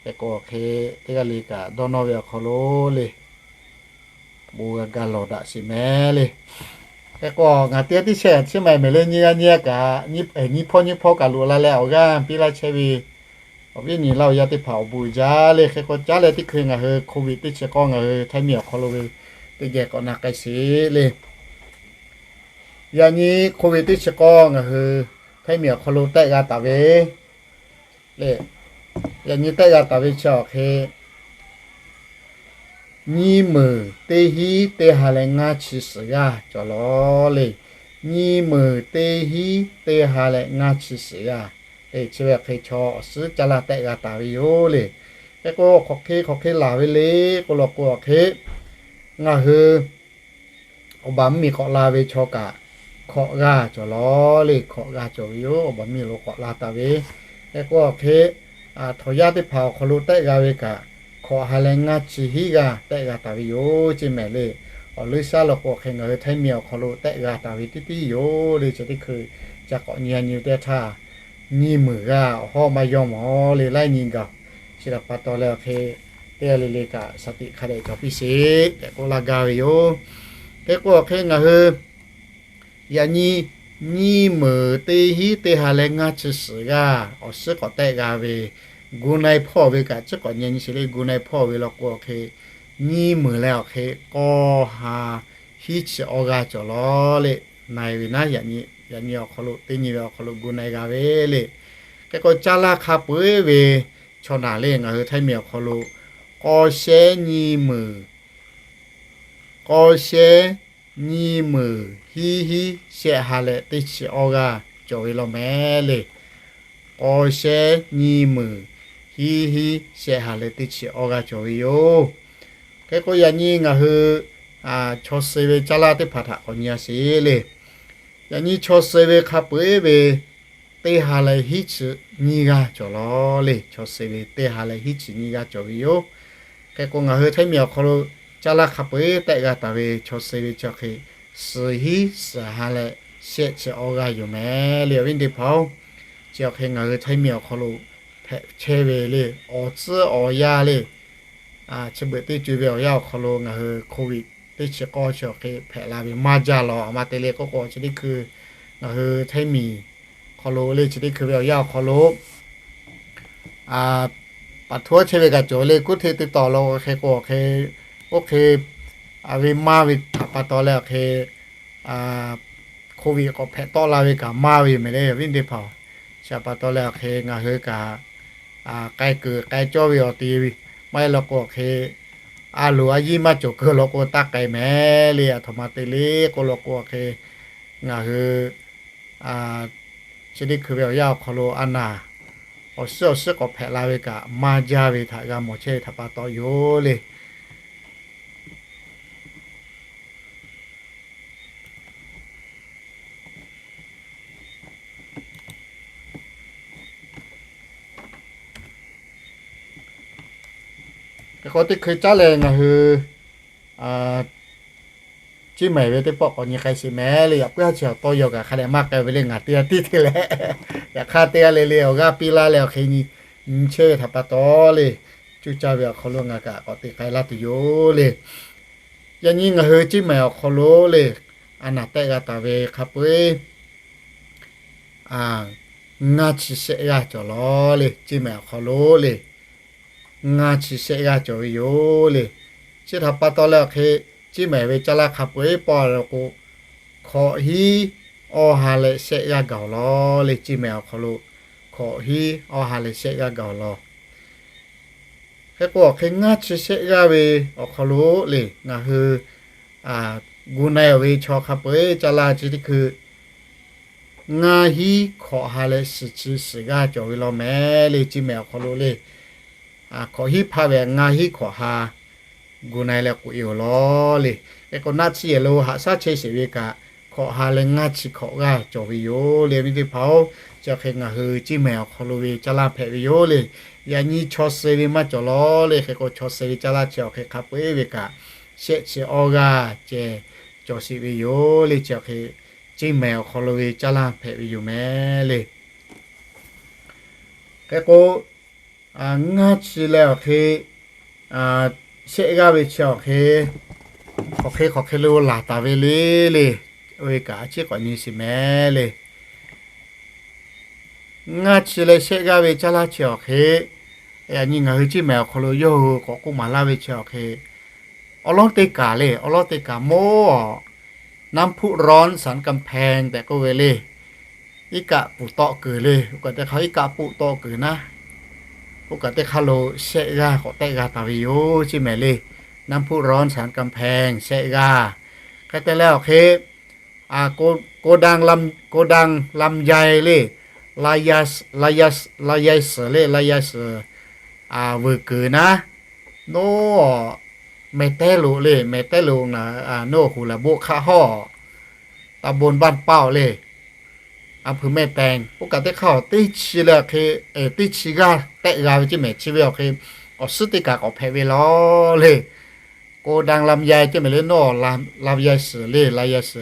Hk'e k'o awˬ hk'e teˇ g'aˇ le kaꞈ dawˇ nawˇ ve awˬ hk'aw lo le bon g'a ga lawˬ daꞈ sheˍ mehˍ le. Hk'e k'o ngaˬ teˇ g'aˇ tiˉ shehˍ chiˇ ma mehˍ le. Nyiˇ g'aˇ nyiˇ g'aˇ kaꞈ nyiˇ hpawˇ nyiˇ hpawˇ kaꞈ loꞈ la leh awˬ g'aˇ piˇ laˇ chehˇ ve awˬ viˉ awˬ nyi laˇ awˬ yaˇ teˇ hpaˍ awˬ bon uiˍ jaˇ le. Hk'e k'o caˉ leh teˇ hkui ngaˬ hui โควิด teˇ chi k'awˇ ngaˬ hui Htaiˇ miˬ awˬ hk'aw lo ve teˇ geh k'awꞈ na k'ai sheˍ le. Yaꞈ nyi โควิด teˇ chi k'awˇ ngaˬ hui Htaiˇ miˬ awˬ hk'aw lo tehˆ g'a taˍ ve le. Yaꞈ nyi tehˆ g'a taˍ ve chi awˬ hk'e nyiˇ meunˍ teˇ hinˉ teˇ ha leh ngaˇ chi suhˍ g'aˇ cawˬ law le. Nyiˇ meunˍ teˇ hinˉ teˇ ha leh ngaˇ chi suhˍ g'aˇ le. Chi ve awˬ hk'e chaw awˬ suhˉ caˇ laˇ tehˆ g'a taˍ ve yoˬ le. Hk'e k'o hk'aˬ hk'e hk'aˬ hk'e laˬ ve le k'o law k'o awˬ hk'e ngaˬ hui awˬ baˬ mvuhˇ miˬ k'awꞈ la ve chaw kaꞈ hkawꞈ g'aˇ cawˬ law le. Hkawꞈ g'aˇ cawˬ ve yoˬ. Awˬ baˬ mvuhˇ miˬ lo k'awꞈ la taˍ ve hk'e k'o awˬ hk'e htawnˍ yaˇ teˇ hpaˍ awˬ hk'aw lo tehˆ g'a ve kaꞈ hkawꞈ ha leh ngaˇ chi hinˉ g'aˇ tehˆ g'a taˍ ve yoˬ ceˇ mehˍ le. Awˬ leuˉ shaˉ law k'o awˬ hk'e ngaˬ hui Htaiˇ miˬ awˬ hk'aw lo tehˆ g'a taˍ ve teˇ tiˉ yoˬ le. Chi teˇ hkui ca k'awꞈ nyi nyi teˇ htaˇ nyiˇ meunˍ g'aˇ awˬ hawˉ maˇ yawˇ mawˬ le laiˉ nyi gaˬ. Chi htaꞈ pa taw leh awˬ hk'e teˇ g'aˇ le le kaꞈ shaˍ tiꞈ hk'a dehꞈ cawˬ piˇ sheˍ tehꞈ k'oˆ laˇ gaˇ ve yoˬ. Hk'e k'o awˬ hk'e ngaˬ hui yaꞈ nyi nyiˇ meunˍ teˇ hinˉ teˇ ha leh ngaˇ chi suhˍ g'aˇ awˬ suhˉ k'awꞈ tehˆ g'a ve, gu na-e hpawˇ ve kaꞈ chi k'awꞈ nyi nyi sheˍ le. Gu na-e hpawˇ ve law k'o awˬ hk'e nyiˇ meunˍ leh awˬ hk'e k'awˇ ha hiˉ chi awˇ g'aˇ cawˬ law le. Na-e ve naˉ yaꞈ nyi awˬ hk'aw lo teˇ nyi ve awˬ hk'aw lo gu na-e g'a ve le. Hk'e k'o caˇ laˇ hk'a peu-eˬ ve chaw naˬ le ngaˬ hui Htaiˇ miˬ awˬ hk'aw lo k'awˇ shehˉ nyiˇ meunˍ k'awˇ shehˉ nyiˇ meunˍ hiˉ hiˉ shehˆ ha leh teˇ chi awˇ g'aˇ cawˬ ve law mehˍ le. K'awˇ shehˉ nyiˇ meunˍ hiˉ hiˉ shehˆ ha leh teˇ chi awˇ g'aˇ cawˬ ve yoˬ. Hk'e k'o yaꞈ nyi ngaˬ hui chaw suh ve caˇ laˇ teˇ hpaˍ htaꞈ k'awꞈ nyi a sheˍ le. Yaꞈ nyi chaw suh ve hk'a peu-eˬ ve teˇ ha leh hiˉ chi nyiˇ g'aˇ cawˬ law le. Chaw suh ve teˇ ha leh hiˉ chi nyiˇ g'aˇ cawˬ ve yoˬ. Hk'e k'o ngaˬ hui Htaiˇ miˬ awˬ hk'aw lo caˇ laˇ hk'a peu-eˬ tehˆ g'a taˍ ve chaw suh ve chi awˬ hk'e suhˍ hiˉ suhˍ ha leh shehˆ chi awˇ g'aˇ yoˬ mehˍ le. Awˬ viˉ teˇ hpaˍ-oˬ, chi awˬ hk'e ngaˬ hui Htaiˇ miˬ awˬ hk'aw lo hpehꞈ chehˇ ve le awˬ tcuhˉ awˬ yaˇ le chi beuꞈ teˇ co-e ve awˬ yanˇ awˬ hk'aw lo ngaˬ hui โควิด teˇ chi k'awˇ chi awˬ hk'e hpehꞈ la ve maˇ jaˇ law. A ma te le k'oˆ k'o chi teˇ hkui ngaˬ hui Htaiˇ miˬ hk'aw lo le chi teˇ hkui ve awˬ yanˇ awˬ hk'aw lo paˍ htoˇ chehˇ ve kaꞈ cawˬ le. Kuˉ hteˇ teˇ taw lo hk'e k'o hk'e oˇ hk'e a ve maˇ ve htaꞈ pa taw leh awˬ hk'e, COVID k'awꞈ hpehꞈ tawˆ la ve kaꞈ maˇ ve yoˬ mehˍ le, awˬ viˉ teˇ hpaˍ-oˬ. Chi htaꞈ pa taw leh awˬ hk'e ngaˬ hui kaꞈ k'ai kuiˬ k'ai cawˇ ve awˬ te ve maˇ heˆ law k'o awˬ hk'e, a loˍ a yiˇ maˇ cawˬ kuiˬ law k'o taˇ k'ai mehˍ le. Aˬ htoꞈ ma te le k'oˆ law k'o awˬ hk'e, ngaˬ hui chi teˇ hkui ve awˬ yanˇ awˬ hk'aw lo a naˬ awˬ suhˉ awˬ suhˉ k'awꞈ hpehꞈ la ve kaꞈ maˇ jaˇ ve htaꞈ g'a mawˬ chehˇ ve htaꞈ pa taw yoˬ le. Hk'e k'o teˇ hkui caˉ leh ngaˬ hui Ciˇ Mehˍ ve teˇ pawˆ k'awꞈ nyi k'ai sheˍ mehˍ le. Yaꞈ puiˉ ha chi awˬ tawˇ yaw kaꞈ hk'a dehꞈ maˇ k'ai ve le, ngaˬ teˇ g'aˇ tiˉ te leh, yaꞈ hk'aˇ teˇ g'aˇ le le awˬ g'aˇ piˇ laˇ leh awˬ hk'e nyi chehˇ ve htaꞈ pa taw le, cuˇ caˇ ve awˬ hk'aw lo ngaˬ kaꞈ k'awꞈ te k'ai laˇ tuˬ yoˬ le. Yaꞈ nyi ngaˬ hui Ciˇ Mehˍ awˬ hk'aw lo le, a naˬ tehˆ g'a taˍ ve hk'a peu-eˬ ngaˇ chi shehˆ g'aˇ cawˬ law le. Ciˇ Mehˍ awˬ hk'aw lo le, ngaˇ chi shehˆ g'aˇ cawˬ ve yoˬ le. Chi htaꞈ pa taw leh awˬ hk'e, Ciˇ Mehˍ ve caˇ laˇ hk'a peu-eˬ pawˆ law k'o, hkawꞈ hiˉ awˇ ha leh shehˆ g'aˇ gaˬ awˬ law le. Ciˇ Mehˍ awˬ hk'aw lo hkawꞈ hiˉ awˇ ha leh shehˆ g'aˇ gaˬ awˬ law. Hk'e k'o awˬ hk'e ngaˇ chi shehˆ g'aˇ ve awˬ hk'aw lo le, ngaˬ hui gu na-e awˬ ve chaw hk'a peu-eˬ caˇ laˇ chi teˇ hkui ngaˇ hiˉ hkawꞈ ha leh suhˍ chi suhˍ g'aˇ cawˬ ve law mehˍ le. Ciˇ Mehˍ awˬ hk'aw lo le, hkawꞈ hiˉ hpaˆ ve ngaˇ hiˉ hkawꞈ ha gu na-e leh k'oꞈ-e awˬ law le. Hk'e k'o naˆ chi yehˬ lo haꞈ shaˉ chehˇ sheˍ ve kaꞈ, hkawꞈ ha leh ngaˇ chi hkawꞈ g'aˇ cawˬ ve yoˬ le. Awˬ viˉ teˇ hpaˍ-oˬ, chi awˬ hk'e ngaˬ hui Ciˇ Mehˍ awˬ hk'aw lo ve caˇ laˇ hpehꞈ ve yoˬ le. Yaꞈ nyi chaw suh ve maˇ cawˬ law le. Hk'e k'o chaw suh ve caˇ laˇ chi awˬ hk'e hk'a peu-eˬ ve kaꞈ, shehˆ chi awˇ g'aˇ ceh cawˬ sheˍ ve yoˬ le. Chi awˬ hk'e Ciˇ Mehˍ awˬ hk'aw lo ve caˇ laˇ hpehꞈ ve yoˬ mehˍ le. Hk'e k'o ngaˇ chi leh awˬ hk'e shehˆ g'aˇ ve chi awˬ hk'e, hk'aˬ hk'e hk'aˬ hk'e lo laˬ taˍ ve le le, oˇ ve kaꞈ a ciˉ k'awꞈ nyi sheˍ mehˍ le. Ngaˇ chi leh shehˆ g'aˇ ve caˇ laˇ chi awˬ hk'e, yaꞈ nyi ngaˬ hui Ciˇ Mehˍ awˬ hk'aw lo yawˇ hui k'awꞈ k'oˆ maˍ laˇ ve chi awˬ hk'e, awˬ lawˉ teˇ kaˬ le, awˬ lawˉ teˇ kaˬ mawˇ น้ำพุร้อนสันกำแพง tehꞈ k'oˆ ve le. Iˉ kaˆ puˬ tawˆ kuiˬ le, oˇ kaꞈ teˇ hk'a iˉ kaˆ puˆ tawˆ kuiˬ naˉ, oˇ kaꞈ teˇ hk'a lo shehˆ g'aˇ k'awꞈ tehˆ g'a taˍ ve yoˬ Ciˇ Mehˍ le. น้ำพุร้อนสันกำแพง shehˆ g'aˇ. Hk'e te leh awˬ hk'e โกดังลำไย le, ลำไย สุ le, ลำไย สุ vuiˬ kuiˬ naˉ, noˇ mehˍ tehˉ lo le, mehˍ tehˉ lo naˉ, noˇ hoꞈ lehˬ boˆ hk'aˆ hawˇ, ตำบลบ้านเป้า le, อำเภอแม่แตง oˇ kaꞈ teˇ hk'a teˇ chi leh hk'e, teˇ chi g'aˇ tehˆ g'a ve Ciˇ Mehˍ chi ve awˬ hk'e, awˬ suhˉ teˇ kaˬ k'awꞈ hpehꞈ ve law le. โกดังลำไย Ciˇ Mehˍ le, noˇ ลำไย สุ le, ลำไย สุ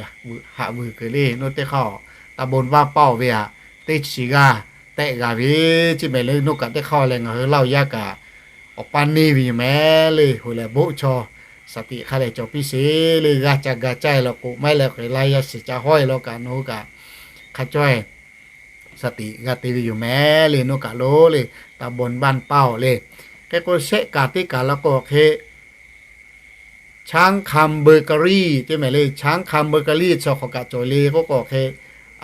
haꞈ vuiˬ kuiˬ le, noˇ teˇ hk'a ตำบลบ้านเป้า ve htaꞈ teˇ chi g'aˇ tehˆ g'a ve Ciˇ Mehˍ le. Noˇ kaꞈ teˇ hk'a leh ngaˬ hui Laˇ huˍ yaˇ kaꞈ awˬ paˇ neˇ ve yoˬ mehˍ le. Hoꞈ lehˬ boˆ chaw shaˍ tiꞈ hk'a lehˬ cawˬ piˇ sheˍ le. G'a ca ga caˇ-e law k'o, maˇ heˆ leh hk'e ลำไย สุ ca hawˇ-e law kaꞈ nawˬ hui kaꞈ hk'a cawˇ-e shaˍ tiꞈ g'a te ve yoˬ mehˍ le. Noˇ kaꞈ lo le, ตำบลบ้านเป้า le. Hk'e k'o shehˆ kaˬ teˇ kaˬ law k'o hk'e ช้างคำเบเกอรี่ Ciˇ Mehˍ le, ช้างคำเบเกอรี่ chi hk'aw kaꞈ cawˬ le k'oˆ k'o hk'e,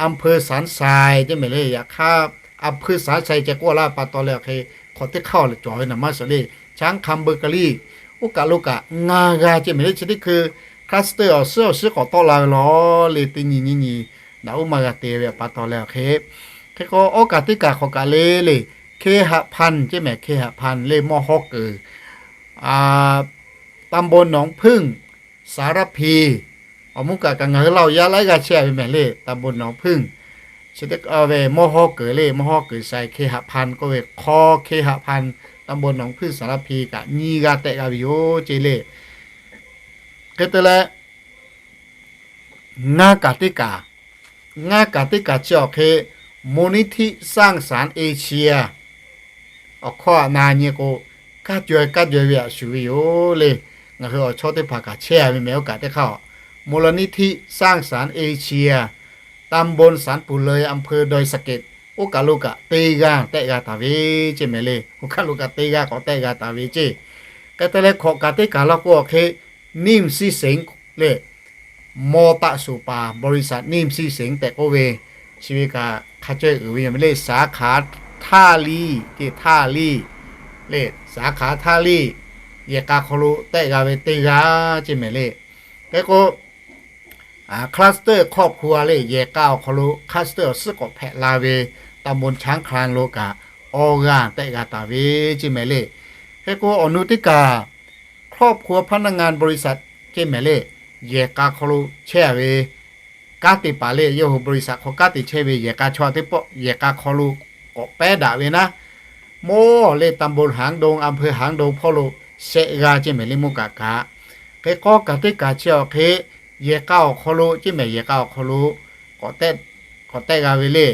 อำเภอสันทราย Ciˇ Mehˍ le. Yaꞈ hk'aˇ อำเภอสันทราย ceh k'oˆ laˇ pa taw leh hk'e, hk'aw teˇ hk'aˇ lehˬ cawˬ ve naˍ maˇ suhˍ le, ช้างคำเบเกอรี่ oˇ kaꞈ lo kaꞈ ngaˇ g'aˇ Ciˇ Mehˍ le. Chi teˇ hkui คลัสเตอร์ awˬ suhˉ awˬ suhˉ k'awꞈ tawˆ la ve law le. Teˇ nyi nyiˇ nyi naꞈ uˉ maˇ g'a te ve pa taw leh hk'e, hk'e k'o awˬ kaˬ teˇ kaˬ hk'aw kaꞈ le le, เคหะพันธ์ Ciˇ Mehˍ, เคหะพันธ์ le, mawˇ hawˇ kuiˬ ตำบลหนองผึ้ง สารภี awˬ mvuhˇ kaꞈ kaꞈ ngaˬ hui Laˇ huˍ yaˇ laiˉ g'aˇ chehˇ ve mehˍ le. ตำบลหนองผึ้ง chi teˇ ve mawˇ hawˇ kuiˬ le, mawˇ hawˇ kuiˬ sai เคหะพันธ์ k'oˆ ve hk'aw เคหะพันธ์ ตำบลหนองผึ้ง สารภี kaꞈ nyiˇ g'aˇ tehˆ g'a ve yoˬ ceˇ le. Hk'e te leh ngaˇ kaˬ teˇ kaˬ, ngaˇ kaˬ teˇ kaˬ chi awˬ hk'e มูลนิธิสร้างสรรค์เอเชีย awˬ hkawˇ htaꞈ na nyi k'o, kaˇ jaweh kaˇ jaweh ve htaꞈ shuˍ ve yoˬ le. Ngaˬ hui awˬ chawˇ teˇ hpaˍ kaꞈ chehˇ ve mehˍ oˇ kaꞈ teˇ hk'aˇ มูลนิธิสร้างสรรค์เอเชีย ตำบลสันปู่เลย อำเภอดอยสะเก็ด oˇ kaˬ lo kaꞈ teˇ g'aˇ tehˆ g'a taˍ ve ceˇ mehˍ le. Oˇ kaˬ lo kaꞈ teˇ g'aˇ k'awꞈ tehˆ g'a taˍ ve ceˇ. Hk'e te leh hkawꞈ kaˬ teˇ kaˬ law k'o awˬ hk'e Ninh Sih Seng le, ม.ตะสุป่า บริษัท Ninh Sih Seng tehꞈ k'oˆ ve, chi ve kaꞈ hk'a caweh uiˍ ve yoˬ le. สาขา Htaˇ Liˇ ce, Htaˇ Liˇ le, สาขา Htaˇ Liˇ yehˬ k'a hk'aw lo tehˆ g'a ve teˇ g'aˇ ce mehˍ le. Hk'e k'o, cluster ครอบครัว le, yehˬ k'a awˬ hk'aw lo cluster awˬ suhˉ k'awꞈ hpehꞈ la ve ตำบลช้างคลาน lo kaꞈ awˇ g'aˇ tehˆ g'a taˍ ve ce mehˍ le. Hk'e k'o, awˬ nu teˇ kaꞈ ครอบครัว พนักงานบริษัท ce mehˍ le, yehˬ k'a hk'aw lo chehˇ ve kanˉ te paˍ le, yawˇ hui บริษัท hk'aw kanˉ te chehˇ ve yehˬ k'a chaw teˇ pawˆ yehˬ k'a hk'aw lo k'awꞈ pehˉ daꞈ ve naˉ, mawˇ le ตำบลหางดง อำเภอหางดง hpawˇ lo shehˆ g'aˇ ce mehˍ le, mvuhˇ kaꞈ kaꞈ. Hk'e k'o, kaꞈ teˇ kaꞈ chi awˬ hk'e yehˬ k'a awˬ hk'aw lo ce mehˍ, yehˬ k'a awˬ hk'aw lo k'awꞈ tehˆ g'a ve le.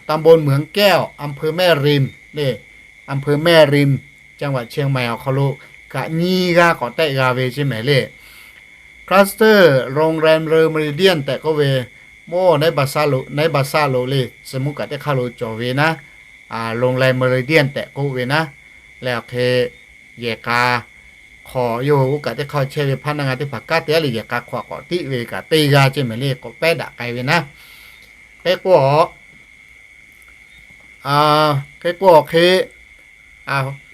ตำบลเหมืองแก้ว อำเภอแม่ริม le, อำเภอแม่ริม จังหวัดเชียงใหม่ awˬ hk'aw lo kaꞈ nyiˇ g'aˇ k'awꞈ tehˆ g'a ve ce mehˍ le. Cluster โรงแรม Le Méridien tehꞈ k'oˆ ve, mawˇ ในบาซ่า lo, ในบาซ่า lo le, tcuh mvuhˇ kaꞈ teˇ hk'aˇ lo cawˬ ve naˉ, โรงแรม Méridien tehꞈ k'oˆ ve naˉ, leh awˬ hk'e yehˬ k'a hk'aw yawˇ hui oˇ kaꞈ teˇ hk'aˇ chehˇ ve พนักงาน teˇ hpaˍ kanˉ te aˉ le yehˬ k'a hk'aw k'awꞈ tiˆ ve kaꞈ teˇ g'aˇ ce mehˍ le, k'awꞈ pehˉ daꞈ k'ai ve naˉ. Hk'e k'o, hk'e k'o awˬ hk'e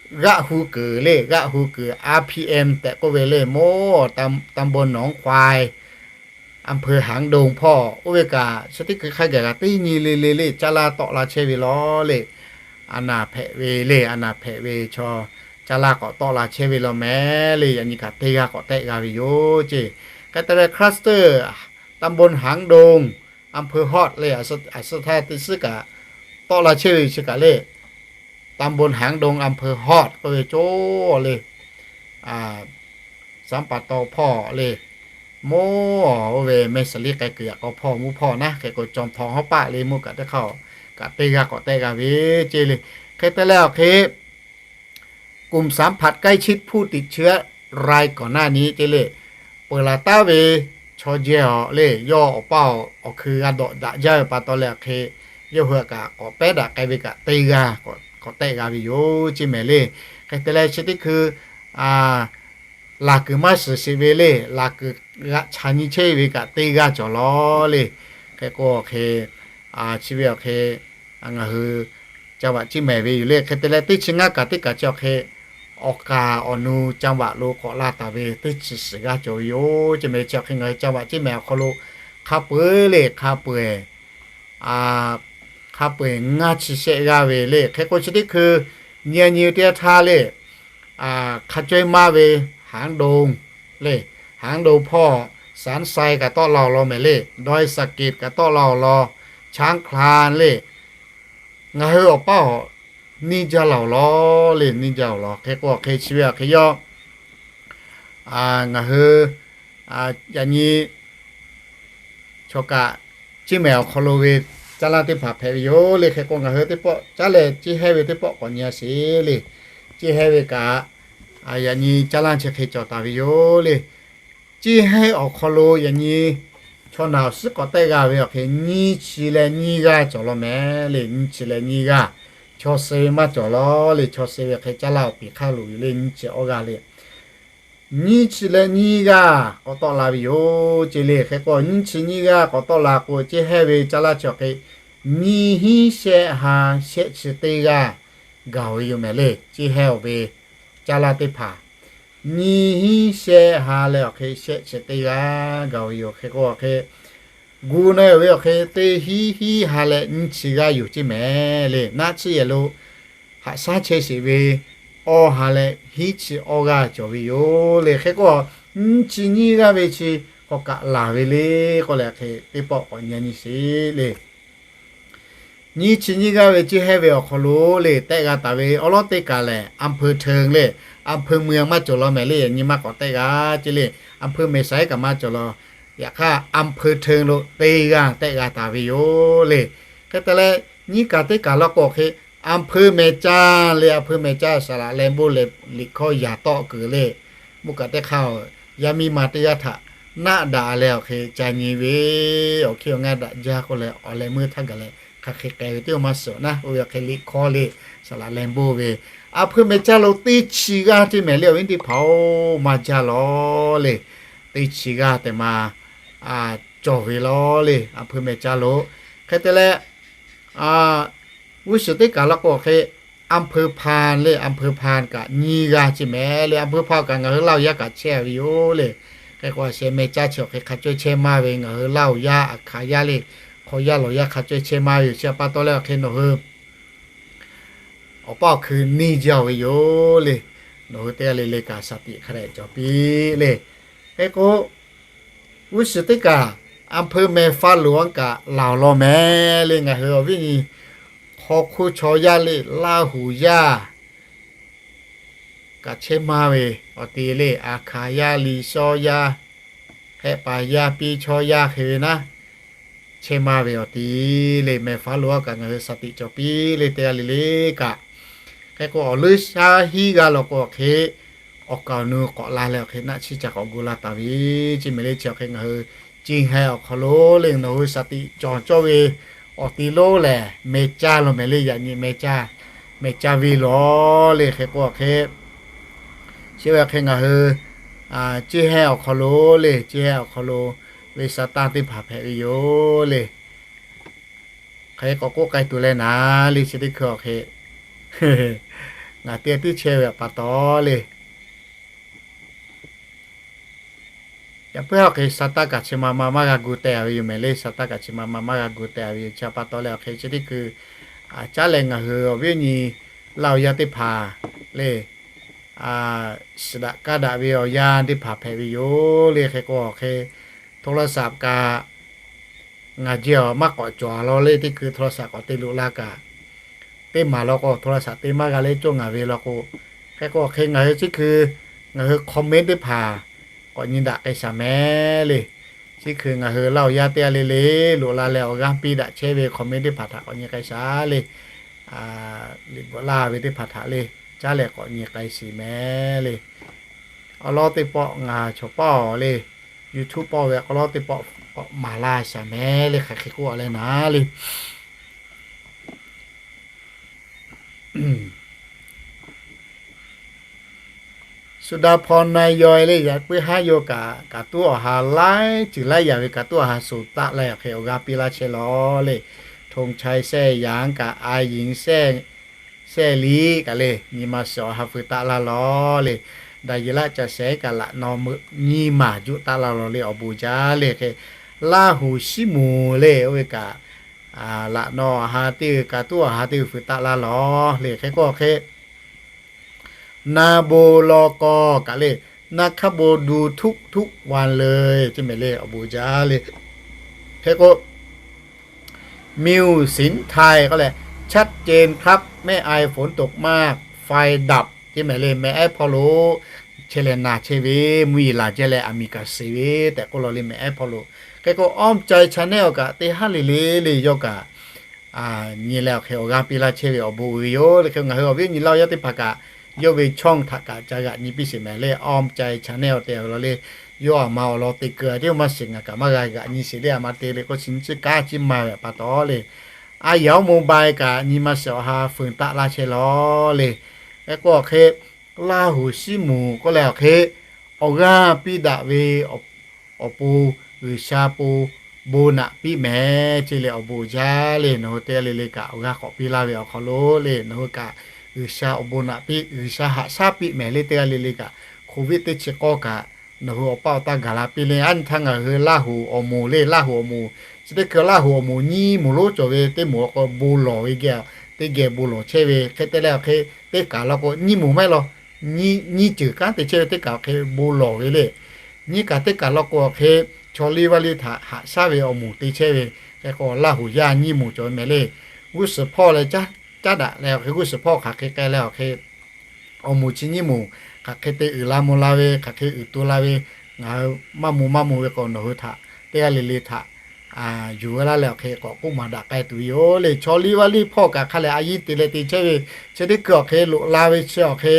g'aˆ hu kuiˬ le, g'aˆ hu kuiˬ R P M tehꞈ k'oˆ ve le, mawˇ ตำบลหนองควาย อำเภอหางดง hpawˇ oˇ ve kaꞈ chi teˇ hkui hk'a gaˬ kaꞈ teˇ nyi le le le caˇ lanˇ tawˆ la chehˇ ve law le. A naˬ hpehꞈ ve le, a naˬ hpehꞈ ve chaw caˇ lanˇ k'awꞈ tawˆ la chehˇ ve law mehˍ le. Yaꞈ nyi kaꞈ teˇ g'aˇ k'awꞈ tehˆ g'a ve yoˬ ce. Hk'e te leh cluster ตำบลหางดง อำเภอฮอด le, a suhˉ htaˇ teˇ suhˉ kaꞈ tawˆ la chehˇ ve chi kaꞈ le, ตำบลหางดง อำเภอฮอด k'oˆ ve cawˇ le, Sanˉ pa taw hpawˇ le, mawˇ oˇ ve แม่สาลี k'ai kuiˬ yaꞈ k'aw hpawˇ mvuhˇ hpawˇ naˉ, hk'e k'o จอมทอง hawˉ paˆ le, mvuhˇ kaꞈ teˇ hk'aˇ kaꞈ teˇ g'aˇ k'awꞈ tehˆ g'a ve ce le. Hk'e te leh awˬ hk'e กลุ่มสัมผัสใกล้ชิดผู้ติดเชื้อรายก่อนหน้านี้ ce le, peuˬ laˬ taˉ ve chaw jehˬ awˬ le, yawˇ awˬ paˇ awˬ hkui g'a dawꞈ daꞈ jaˇ ve pa taw leh awˬ hk'e, yawˇ hui kaꞈ k'awꞈ pehˉ daꞈ k'ai ve kaꞈ teˇ g'aˇ k'awꞈ tehˆ g'a ve yoˬ ce mehˍ le. Hk'e te leh chi teˇ hkui laˬ kuiˬ maˇ shiˍ sheˍ ve le, laˬ kuiˬ g'aꞈ chaꞈ nyi chehˇ ve kaꞈ teˇ g'aˇ cawˬ law le. Hk'e k'o awˬ hk'e, chi ve awˬ hk'e ngaˬ hui จังหวัด ciˇ mehˍ ve yoˬ le. Hk'e te leh teˇ chi ngaˇ kaꞈ teˇ kaꞈ chi awˬ hk'e awˬ kaˍ awˬ nu จังหวัด lo k'awꞈ la taˍ ve teˇ chi shiˍ g'aˇ cawˬ ve yoˬ ce mehˍ. Chi awˬ hk'e ngaˬ hui จังหวัด ciˇ mehˍ awˬ hk'aw lo hk'a peu-eˬ le, hk'a peu-eˬ hk'a peu-eˬ ngaˇ chi shehˆ g'aˇ ve le. Hk'e k'o chi teˇ hkui nyi nyi teˇ g'aˇ htaˇ le, hk'a caweh maˇ ve หางดง le, หางดง hpawˇ สันทราย kaꞈ tawˆ la awˬ lawn mehˍ le, ดอยสะเก็ด kaꞈ tawˆ la awˬ lawn, ช้างคลาน le, ngaˬ hui awˬ paˇ awˬ neˇ jaˇ la awˬ lawn le, neˇ jaˇ awˬ lawn. Hk'e k'o awˬ hk'e chi ve awˬ hk'e yawˇ ngaˬ hui yaꞈ nyi chaw kaꞈ ciˇ mehˍ awˬ hk'aw lo ve caˇ lanˇ teˇ hpaˍ hpehꞈ ve yoˬ le. Hk'e k'o ngaˬ hui teˇ pawˆ caˉ leh ciˇ hehnˇ ve teˇ pawˆ k'awꞈ nyi a sheˍ le. Ciˇ hehnˇ ve kaꞈ yaꞈ nyi caˇ lanˇ chi hk'e cawˬ taˍ ve yoˬ le. Ciˇ hehnˇ awˬ hk'aw lo yaꞈ nyi chaw naˬ awˬ suhˉ k'awꞈ tehˆ g'a ve awˬ hk'e nyiˇ chi leh nyiˇ g'aˇ cawˬ law mehˍ le. Nyiˇ chi leh nyiˇ g'aˇ, chaw suh ve maˇ cawˬ law le. Chaw suh ve hk'e caˇ lanˇ awˬ piˍ hk'aˇ loꞈ ve le, nyiˇ chi awˇ g'aˇ le. Nyiˇ chi leh nyiˇ g'aˇ k'awꞈ tawˆ la ve yoˬ ce le. Hk'e k'o nyiˇ chi nyiˇ g'aˇ k'awꞈ tawˆ la k'o, ciˇ hehnˇ ve caˇ lanˇ chi awˬ hk'e nyiˇ hinˉ shehˆ ha shehˆ chi teˇ g'aˇ gaˬ ve yoˬ mehˍ le. Ciˇ hehnˇ awˬ ve caˇ lanˇ teˇ hpaˍ nyiˇ hinˉ shehˆ ha leh awˬ hk'e shehˆ chi teˇ g'aˇ gaˬ ve yoˬ. Hk'e k'o awˬ hk'e gu na ve awˬ hk'e teˇ hinˉ hinˉ ha leh nyiˇ chi g'aˇ yoˬ ce mehˍ le. Naˆ tsuhˇ yehˬ lo haꞈ shaˉ chehˇ sheˍ ve awˇ ha leh hinˉ chi awˇ g'aˇ cawˬ ve yoˬ le. Hk'e k'o nyiˇ chi nyiˇ g'aˇ ve chi k'awꞈ kaꞈ laˬ ve le k'oˆ leh hk'e teˇ pawˆ k'awꞈ nyi nyi sheˍ le. Nyiˇ chi nyiˇ g'aˇ ve ciˇ hehnˇ ve awˬ hk'aw lo le tehˆ g'a taˍ ve awˉ lawˉ teˇ kaˬ lehˬ, อำเภอเทิง le, อำเภอเมือง maˇ cawˬ law mehˍ le. Yaꞈ nyi maˇ k'awꞈ tehˆ g'a ce le. อำเภอเมษาย kaꞈ maˇ cawˬ law. Yaꞈ hk'aˇ อำเภอเทิง lo teˇ g'aˇ tehˆ g'a taˍ ve yoˬ le. Hk'e te leh nyiˇ kaˬ teˇ kaˬ law k'o hk'e อำเภอแม่จันทร์ le, อำเภอแม่จันทร์ saˍ laꞈ leh bon leh liꞈ hkawˇ yaꞈ tawˆ kuiˬ le. Mvuhˇ kaꞈ teˇ hk'aˇ yaˇ miˇ ma teˇ g'aˇ htaꞈ naˆ daꞈ leh awˬ hk'e ca nyi ve, awˬ hkiˇ awˬ ngaˇ daꞈ jaˇ k'oˆ leh awˬ leh meuˇ htaˇ gaˬ leh hk'aˬ hk'e k'ai ve teˇ maˇ suhˍ naˉ, oˇ ve hk'e liꞈ hkawˇ le, saˍ laꞈ leh bon ve, a hpui meh caˇ lo teˇ chi g'aˇ ceˇ mehˍ le, awˬ viˉ teˇ hpaˍ-oˬ, maˇ jaˇ lawˬ le. Teˇ chi g'aˇ tehꞈ ma cawˬ ve lawˬ le, a hpui meh caˇ lo. Hk'e te leh, g'uˇ suhˍ teˇ kaˬ law k'o hk'e, อำเภอพาน le, อำเภอพาน kaꞈ nyiˇ g'aˇ ceˇ mehˍ le. อำเภอพาน kaꞈ ngaˬ hui Laˇ huˍ yaˇ kaꞈ chehˇ ve yoˬ le. Hk'e k'o a sheh meh caˇ chi awˬ hk'e hk'a cawehˇ chehˇ maˇ ve, ngaˬ hui Laˇ huˍ yaˇ, Aˍhkaˍ yaˇ le, hk'aw yaˇ lawˬ yaˇ hk'a cawehˇ chehˇ maˇ ve yoˬ. Chi pa taw leh awˬ hk'e nawˬ hui awˬ paˇ awˬ hkui neˇ jaˇ ve yoˬ le. Nawˬ hui teˇ g'aˇ le le kaꞈ shaˍ tiꞈ hk'a dehꞈ cawˬ piˇ le. Hk'e k'o, g'uˇ suhˍ teˇ kaˬ อำเภอแม่ฟ้าหลวง kaꞈ laˬ awˬ lawn mehˍ le. Ngaˬ hui awˬ viˉ nyi hk'aw hk'oˆ chaw yaˇ le, Laˇ huˍ yaˇ kaꞈ chehˇ maˇ ve awˬ ti le, Aˍhkaˍ yaˇ, Liˇ shawˇ yaˇ, Hehˆ paˍ yaˇ, piˇ chaw yaˇ hk'e ve naˉ, chehˇ maˇ ve awˬ ti le. แม่ฟ้าหลวง kaꞈ ngaˬ hui shaˍ tiꞈ cawˬ piˇ le, teˇ g'aˇ le le kaꞈ. Hk'e k'o, awˬ leuˉ shaˉ hiˉ g'aˇ law k'o awˬ hk'e, awˬ kaˍ awˬ nu k'awꞈ la leh awˬ hk'e naˆ chiˇ ca k'awꞈ gu laˇ taˍ ve ceˇ mehˍ le. Chi awˬ hk'e ngaˬ hui Ceˇ heh awˬ hk'aw lo le, nawˬ hui shaˍ tiꞈ cawˬ cawˇ ve awˬ ti lonˉ lehˬ, meh caˇ lo mehˍ le. Yaꞈ nyi meh caˇ, meh caˇ ve lawˬ le. Hk'e k'o awˬ hk'e, chi ve awˬ hk'e ngaˬ hui Ceˇ heh awˬ hk'aw lo le, Ceˇ heh awˬ hk'aw lo ve sa tanˇ teˇ hpaˍ hpehꞈ ve yoˬ le. Hk'e k'awꞈ k'oˆ k'ai tuˬ leh naˍ le, chi teˇ hkui awˬ hk'e ngaˬ teˇ tiˉ chehˇ ve pa taw le. Yaꞈ puiˉ awˬ hk'e sa tanˇ kaꞈ chi ma ma maˇ g'a gu teh ve yoˬ mehˍ le. Sa tanˇ kaꞈ chi ma ma maˇ g'a gu teh ve yoˬ. Chi pa taw leh awˬ hk'e chi teˇ hkui caˉ leh ngaˬ hui awˬ viˉ awˬ nyi Laˇ huˍ yaˇ teˇ hpaˍ le, shiˍ daꞈ kaˇ daꞈ ve awˬ yanˇ teˇ hpaˍ hpehꞈ ve yoˬ le. Hk'e k'o awˬ hk'e โทรศัพท์ kaꞈ ngaˬ jehˬ awˬ maˇ k'awꞈ cawˬ law le. Teˇ hkui โทรศัพท์ k'awꞈ te loꞈ la kaꞈ, teˇ maˬ law k'o โทรศัพท์ te maˇ g'a le, cawˇ ngaˬ ve law k'o. Hk'e k'o hk'e ngaˬ hui chi hkui ngaˬ hui comment teˇ hpaˍ k'awꞈ nyi daꞈ k'ai shaˍ mehˍ le. Chi hkui ngaˬ hui Laˇ huˍ yaˇ teˇ g'aˇ le le loꞈ la leh awˬ g'aˇ piˇ daꞈ chehˇ ve comment teˇ hpaˍ htaꞈ k'awꞈ nyi k'ai shaˍ le. Liꞈ bvuhꞈ laˇ ve teˇ hpaˍ htaꞈ le, caˉ leh k'awꞈ nyi k'ai shiˍ mehˍ le. Awˬ lawn teˇ pawˆ ngaˬ chaw pawˆ le, YouTube pawˆ ve awˬ lawn teˇ pawˆ k'awꞈ maˍ laˇ shaˍ mehˍ le. Hk'aˬ hk'e k'oˆ a leh naˍ le. Suˍ daˍ hpaw na yawˇ le, yaꞈ puiˉ haˉ yawˇ kaꞈ, kaꞈ tuˉ awˬ ha laiˉ ceuˬ laiˉ yaꞈ ve kaꞈ tuˉ awˬ ha suˍ taˆ leh awˬ hk'e awˬ g'aˇ piˇ laˇ chehˇ law le. ธงชัย แซ่หยาง kaꞈ, A Ying แซ่ แซ่หลี kaꞈ le, nyi ma shiˍ awˬ ha feu taˆ laˇ law le. Daˍyeˍlaˆ ca shehˍ kaꞈ laꞈ naw meuꞈ nyi maˬ juˆ taˆ laˇ law le, awˬ bon jaˇ le. Hk'e Laˇ huˍ shiˉ moˍ le, oˇ ve kaꞈ laꞈ naw awˬ ha teˇ g'uiˬ kaꞈ tuˉ awˬ ha teˇ g'uiˬ feu taˆ laˇ law le. Hk'e k'o hk'e นาโบ ลก kaꞈ le, นะครับ โบ ดูทุกทุกวันเลย ceˇ mehˍ le, awˬ bon jaˇ le. Hk'e k'o, มิวสินไทย k'oˆ leh, ชัดเจนครับ แม่อาย ฝนตกมาก ไฟดับ ceˇ mehˍ le, mehˍ ehˉ hpawˇ lo chehˇ leh naˬ chehˇ ve, mvuhˇ yeˬ laˬ chehˇ leh aˬ miˍ kaꞈ shiˍ ve tehꞈ k'oˆ law le, mehˍ ehˉ hpawˇ lo. Hk'e k'o, Awˇ Cai Channel kaꞈ teˇ haˉ le le le yawˇ kaꞈ nyi leh awˬ hk'e awˬ g'aˇ piˇ laˇ chehˇ ve awˬ bon uiˍ ve yoˬ le. Hk'e ngaˬ hui awˬ viˉ awˬ nyi Laˇ huˍ yaˇ teˇ hpaˍ kaꞈ yawˇ ve ช่อง htaꞈ kaꞈ ca g'aꞈ nyi piˇ sheˍ mehˍ le, Awˇ Cai Channel tehꞈ ve law le. Yawˇ aˬ ma awˬ lawn te keu a tiˉ maˇ shiˍ, ngaˬ kaꞈ maˇ g'a g'aꞈ nyi sheˍ le. Aˬ ma te le k'o, chi nyi ciˇ kanˉ ciˇ ma ve pa taw le, Aˬ yaˍ oˇ mobile kaꞈ nyi ma shiˍ awˬ ha feu taˆ laˇ chehˇ law le. Hk'e k'o hk'e, Laˇ huˍ shiˉ moˍ k'oˆ leh awˬ hk'e awˬ g'aˇ piˇ daꞈ ve awˬ pon G'uiˬsha pon bon naꞈ piˇ mehˍ ceˇ le, awˬ bon jaˇ le. Nawˬ hui teˇ g'aˇ le le kaꞈ awˬ g'aˇ k'awꞈ piˇ laˇ ve awˬ hk'aw lo le, nawˬ hui kaꞈ G'uiˬsha awˬ bon naꞈ piˇ, G'uiˬsha haꞈ shaˉ piˇ mehˍ le. Teˇ g'aˇ le le kaꞈ Covid teˇ chi k'awˇ kaꞈ nawˬ hui awˬ paˇ awˬ taˇ gaˬ la piˇ le. Aˉ nyi htaˇ ngaˬ hui Laˇ huˍ awˬ moˍ le, Laˇ huˍ awˬ moˍ chi teˇ hkui Laˇ huˍ awˬ moˍ nyiˇ moˍ lonˉ cawˬ ve, teˇ moˍ awˬ k'o bon lawˬ ve geh, teˇ geh bon lawˬ chehˇ ve. Hk'e te leh awˬ hk'e teˇ kaˬ law k'o nyiˇ moˍ maˇ heˆ law, nyiˇ ceuˬ kanˉ te chehˇ ve teˇ kaˬ awˬ hk'e bon lawˬ ve le. Nyiˇ kaˬ teˇ kaˬ law k'o awˬ hk'e chaw liˇ vaˇ liˇ htaꞈ haꞈ shaˉ ve awˬ moˍ te chehˇ ve. Hk'e k'o Laˇ huˍ yaˇ nyiˇ moˍ cawˬ ve mehˍ le. G'uˇ suhˍ hpawˇ leh caˉ daꞈ leh awˬ hk'e g'uˇ suhˍ hpawˇ hk'aˬ hk'e k'ai leh awˬ hk'e awˬ moˍ chi nyiˇ moˍ hk'aˬ hk'e te uiˍ la mvuh la ve, hk'aˬ hk'e uiˍ to la ve, ngaˬ hui maˇ mvuh maˇ mvuh ve k'o nawˬ hui htaꞈ teˇ g'aˇ le le htaꞈ yuˬ ve laˇ leh awˬ hk'e k'awꞈ k'oˆ maˍ daꞈ k'ai tuˬ ve yoˬ le. Chaw liˇ vaˇ liˇ hpawˇ kaꞈ hk'a lehˬ a yiˇ te leh te chehˇ ve, chi teˇ hkui awˬ hk'e loꞈ la ve chi awˬ hk'e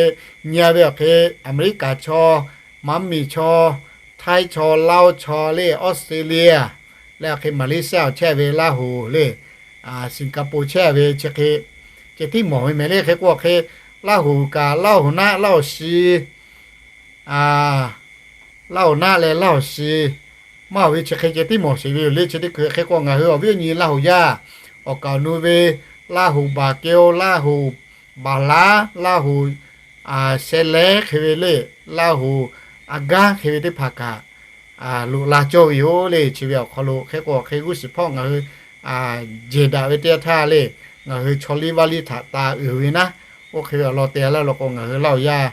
nyi a ve awˬ hk'e Aˍmeˍriˆkaˍ chaw, Maˍmiˬ chaw, Htaiˇ chaw, Laˇoˆ chaw le, Australia leh awˬ hk'e Maˍleˍsiˉyaˇ awˬ chehˇ ve Laˇ huˍ le, Singapore chehˇ ve chi hk'e ceh tiˉ mawˬ ve mehˍ le. Hk'e k'o hk'e, Laˇ huˍ kaꞈ Laˇ huˍ naˆ Laˇ huˍ shi, Laˇ huˍ naˆ leh Laˇ huˍ shi maˇ oˬ ve chi hk'e ceh tiˉ mawˬ sheˍ ve yoˬ le. Chi teˇ hkui hk'e k'o ngaˬ hui awˬ viˉ awˬ nyi Laˇ huˍ yaˇ, awˬ kaˍ awˬ nu ve Laˇ huˍ baˬ keu, Laˇ huˍ baˬ laˉ, Laˇ huˍ sheh lehˉ hk'e ve le, Laˇ huˍ a gaˉ hk'e ve teˇ hpaˍ kaꞈ loꞈ la cawˇ ve yoˬ le. Chi ve awˬ hk'aw lo hk'e k'o hk'e g'uˇ suhˍ hpawˇ ngaˬ hui jehˬ daꞈ ve teˇ yanˇ htaˇ le, ngaˬ hui chaw liˇ vaˇ liˇ htaꞈ taˍ uiˍ ve naˉ, oˇ hk'e ve awˬ lawn te laˇ law k'o ngaˬ hui Laˇ huˍ yaˇ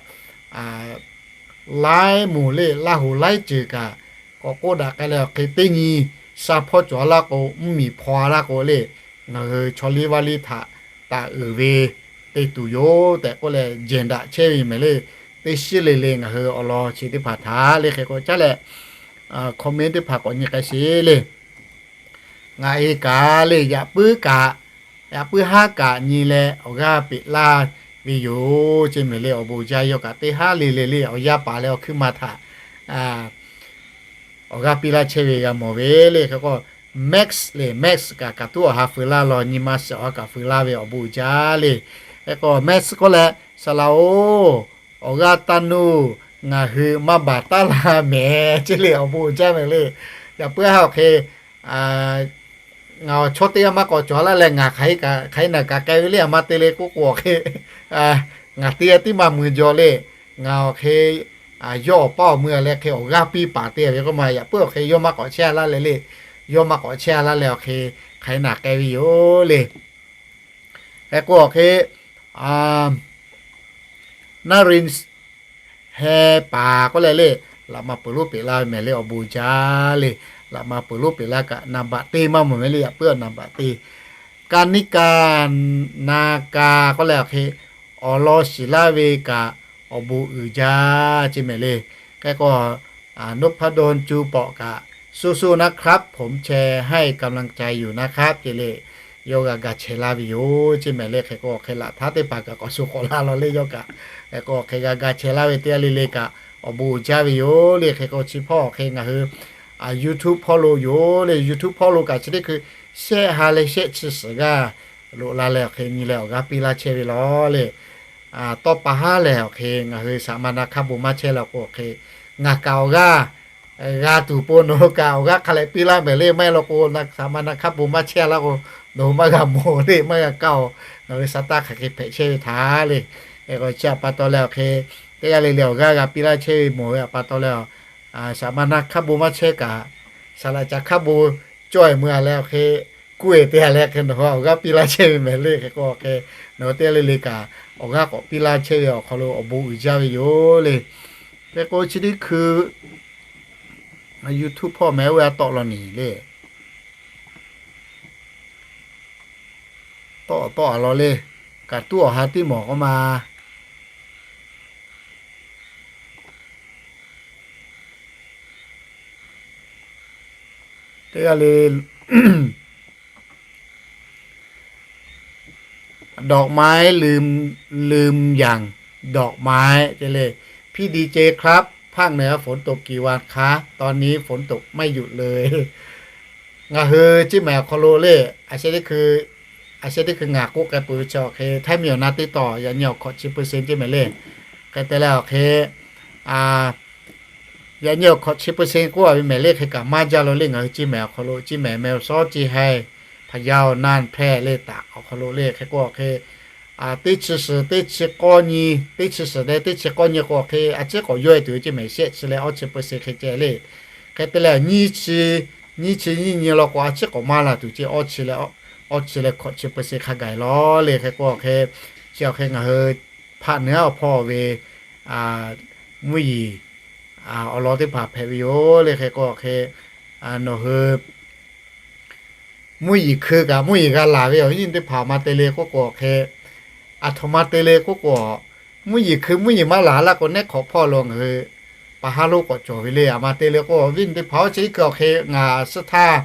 laiˉ moˍ le, Laˇ huˍ laiˉ ceuˬ kaꞈ k'awꞈ k'oˆ daꞈ k'ai leh awˬ hk'e teˇ nyi sha hpawˇ cawˬ a laˇ k'o, mvuhˇmiˬ hpaw a laˇ k'o le, ngaˬ hui chaw liˇ vaˇ liˇ htaꞈ taˍ uiˍ ve te tuˬ yoˬ tehꞈ k'oˆ leh jehˬ daꞈ chehˇ ve mehˍ le. Teˇ shiˉ le le ngaˬ hui awˬ lawn chi teˇ hpaˍ htaꞈ le hk'e k'o caˉ leh, comment teˇ hpaˍ k'awꞈ nyi k'ai sheˍ le. Ngaˬ e kaꞈ le yaꞈ puiˉ kaꞈ, yaꞈ puiˉ haˉ kaꞈ nyi leh awˬ g'aˇ peꞈ laˇ ve yoˬ ceˇ mehˍ le. Awˬ bon uiˍ jaˇ. Yawˇ kaꞈ teˇ haˉ le le le awˬ yanˇ paˍ leh awˬ hkuiˉ ma htaꞈ awˬ g'aˇ piˇ laˇ chehˇ ve g'a mawˬ ve le. Hk'e k'o Max le, Max kaꞈ kaˍ tuˉ awˬ ha feu laˇ law, nyi ma shiˍ awˬ ha kaꞈ feu laˇ ve awˬ bon uiˍ jaˇ le. Hk'e k'o Max k'oˆ leh, Saˍ laꞈ-oˬ, awˬ g'aˇ taˇ nuˇ, ngaˬ hui maˇ baˬ taˉ la mehˍ ceˇ le. Awˬ bon uiˍ jaˇ mehˍ le. Yaꞈ puiˉ haˉ awˬ hk'e ngaˬ awˬ chawˇ teˇ g'aˇ maˇ k'awꞈ cawˬ laˇ leh ngaˬ hk'aˬ hk'e naˬ kaꞈ k'ai ve le. A ma te le k'oˆ k'o awˬ hk'e ngaˬ teˇ g'aˇ tiˉ maˇ mui jaw le. Ngaˬ awˬ hk'e yawˇ awˬ paˇ awˬ mui leh hk'e awˬ g'aˇ piˇ paˍ te ve k'oˆ ma. Yaꞈ puiˉ awˬ hk'e yawˇ maˇ k'awꞈ chehˇ a laˇ leh le, yawˇ maˇ k'awꞈ chehˇ a laˇ leh awˬ hk'e hk'aˬ hk'e naˬ k'ai ve yoˬ le. Hk'e k'o awˬ hk'e Naˇ rin heh paˍ k'oˆ leh le, laꞈ ma peuˬ lonˉ peꞈ laˇ ve mehˍ le. Awˬ bon uiˍ jaˇ le. Laꞈ ma peuˬ lonˉ peꞈ laˇ kaꞈ naˍ baꞈ te maˇ mawˬ mehˍ le. Yaꞈ puiˉ a naˍ baꞈ te. Kaˇ niˉ kaˇ na kaˇ k'oˆ leh awˬ hk'e awˬ lawn shiˍ laˇ ve kaꞈ awˬ bon uiˍ jaˇ ceˇ mehˍ le. Hk'e k'o นพดล cu pawꞈ kaꞈ สู้ๆ นะครับ ผมแชร์ให้กำลังใจอยู่นะครับ ceˇ le. Yawˇ g'a ga chehˇ laˇ ve yoˬ ceˇ mehˍ le. Hk'e k'o hk'e laꞈ htaˇ teˇ hpaˍ kaꞈ k'awꞈ shu k'awꞈ la law le yawˇ kaꞈ. Hk'e k'o hk'e g'a ga chehˇ laˇ ve teˇ g'aˇ le le kaꞈ awˬ bon uiˍ jaˇ ve yoˬ le. Hk'e k'o chi hpawˇ hk'e ngaˬ hui YouTube hpawˇ lo yoˬ le. YouTube hpawˇ lo kaꞈ chi teˇ hkui shehˆ ha leh shehˆ chi suhˍ g'aˇ loꞈ la leh awˬ hk'e nyi leh awˬ g'aˇ piˇ laˇ chehˇ ve law le. Tawˇ pa haˉ lehˬ awˬ hk'e ngaˬ hui saˍ ma na hk'a bon maˇ chehˇ la k'o awˬ hk'e ngaˬ kaꞈ awˬ g'aˇ g'a tuˬ po nawˬ hui kaꞈ awˬ g'aˇ hk'a leh piˇ laˇ mehˍ le. Maˇ heˆ law k'o, saˍ ma na hk'a bon maˇ chehˇ laˇ k'o, nawˬ hui maˇ g'a mawˬ le, maˇ g'a kaˇ-oˬ. Ngaˬ hui sa taˇ hk'aˬ hk'e hpehꞈ chehˇ ve htaꞈ le. Hk'e k'o chi a pa taw leh awˬ hk'e teˇ g'aˇ le le awˬ g'aˇ g'a piˇ laˇ chehˇ ve mawˬ ve a pa taw leh, saˍ ma na hk'a bon maˇ chehˇ kaꞈ, saˍ laꞈ ca hk'a bon cawˇ-e mui a leh awˬ hk'e kuˇ-e te a leh hk'e nawˬ hui awˬ g'aˇ piˇ laˇ chehˇ ve mehˍ le. Hk'e k'o hk'e nawˬ hui teˇ g'aˇ le le kaꞈ awˬ g'aˇ k'awꞈ piˇ laˇ chehˇ ve awˬ hk'aw lo awˬ bon uiˍ jaˇ ve yoˬ le. Hk'e k'o chi teˇ hkui YouTube hpawˇ mehˍ oˇ ve a tawˆ law nyi le. Tawˆ tawˆ a law le. Kaꞈ tuˉ awˬ ha tiˉ mawˬ k'oˆ ma. Teˇ g'aˇ le ดอกไม้ลืม ลืมอย่าง ดอกไม้ ceˇ le. พี่ดีเจครับ ภาคเหนือฝนตกกี่วันคะ ตอนนี้ฝนตกไม่หยุดเลย Ngaˬ hui ceˇ mehˍ awˬ hk'aw lo le, a sheh teˇ hkui, a sheh teˇ hkui ngaˬ k'oˆ k'ai peuˬ ve chi awˬ hk'e ไทยมีอยู่นะ ติ๊กต็อก yaꞈ nyi awˬ hkawꞈ chi เปอร์เซ็นต์ ceˇ mehˍ le. Hk'e te leh awˬ hk'e yaꞈ nyi awˬ hkawꞈ chi เปอร์เซ็นต์ k'oˆ a ve mehˍ le. Hk'e kaꞈ maˇ jaˇ lo le. Ngaˬ hui ceˇ mehˍ awˬ hk'aw lo ceˇ mehˍ แม่ฮ่องสอน ceˇ haiˬ พะเยา น่าน แพร่ le taꞈ awˬ hk'aw lo le. Hk'e k'o awˬ hk'e teˇ chi suhˍ teˇ chi k'awˇ nyi, teˇ chi suhˍ leh teˇ chi k'awˇ nyi k'o hk'e a ciˉ k'awꞈ yawˇ e tuˬ ve ceˇ mehˍ shehˆ chi leh awˇ chi เปอร์เซ็นต์ hk'e ceh le. Hk'e te leh nyiˇ chi, nyiˇ chi nyiˇ nyi law k'o a ciˉ k'awꞈ maˇ la tuˬ ceˇ awˇ chi leh, awˇ chi leh hkawꞈ chi เปอร์เซ็นต์ hk'a gaˬ e law le. Hk'e k'o awˬ hk'e chi awˬ hk'e ngaˬ hui ภาคเหนือ awˬ hpawˇ ve mvuhˇ yeˬ awˬ lawn teˇ hpaˍ hpehꞈ ve yoˬ le. Hk'e k'o awˬ hk'e nawˬ hui mvuhˇ yeˬ hkui kaꞈ mvuhˇ yeˬ g'a laˬ ve awˬ viˉ nyi teˇ hpaˍ a ma te le k'oˆ k'o awˬ hk'e, a htoꞈ ma te le k'oˆ k'o, mvuhˇ yeˬ hkui mvuhˇ yeˬ maˇ laˬ laˇ k'o neˉ hk'awꞈ hpawˇ lo ngaˬ hui pa haˉ lonˉ k'awꞈ cawˬ ve le. A ma te le k'o awˬ viˉ nyi teˇ hpaˍ awˇ chi teˇ hkui awˬ hk'e ngaˬ suh htaˇ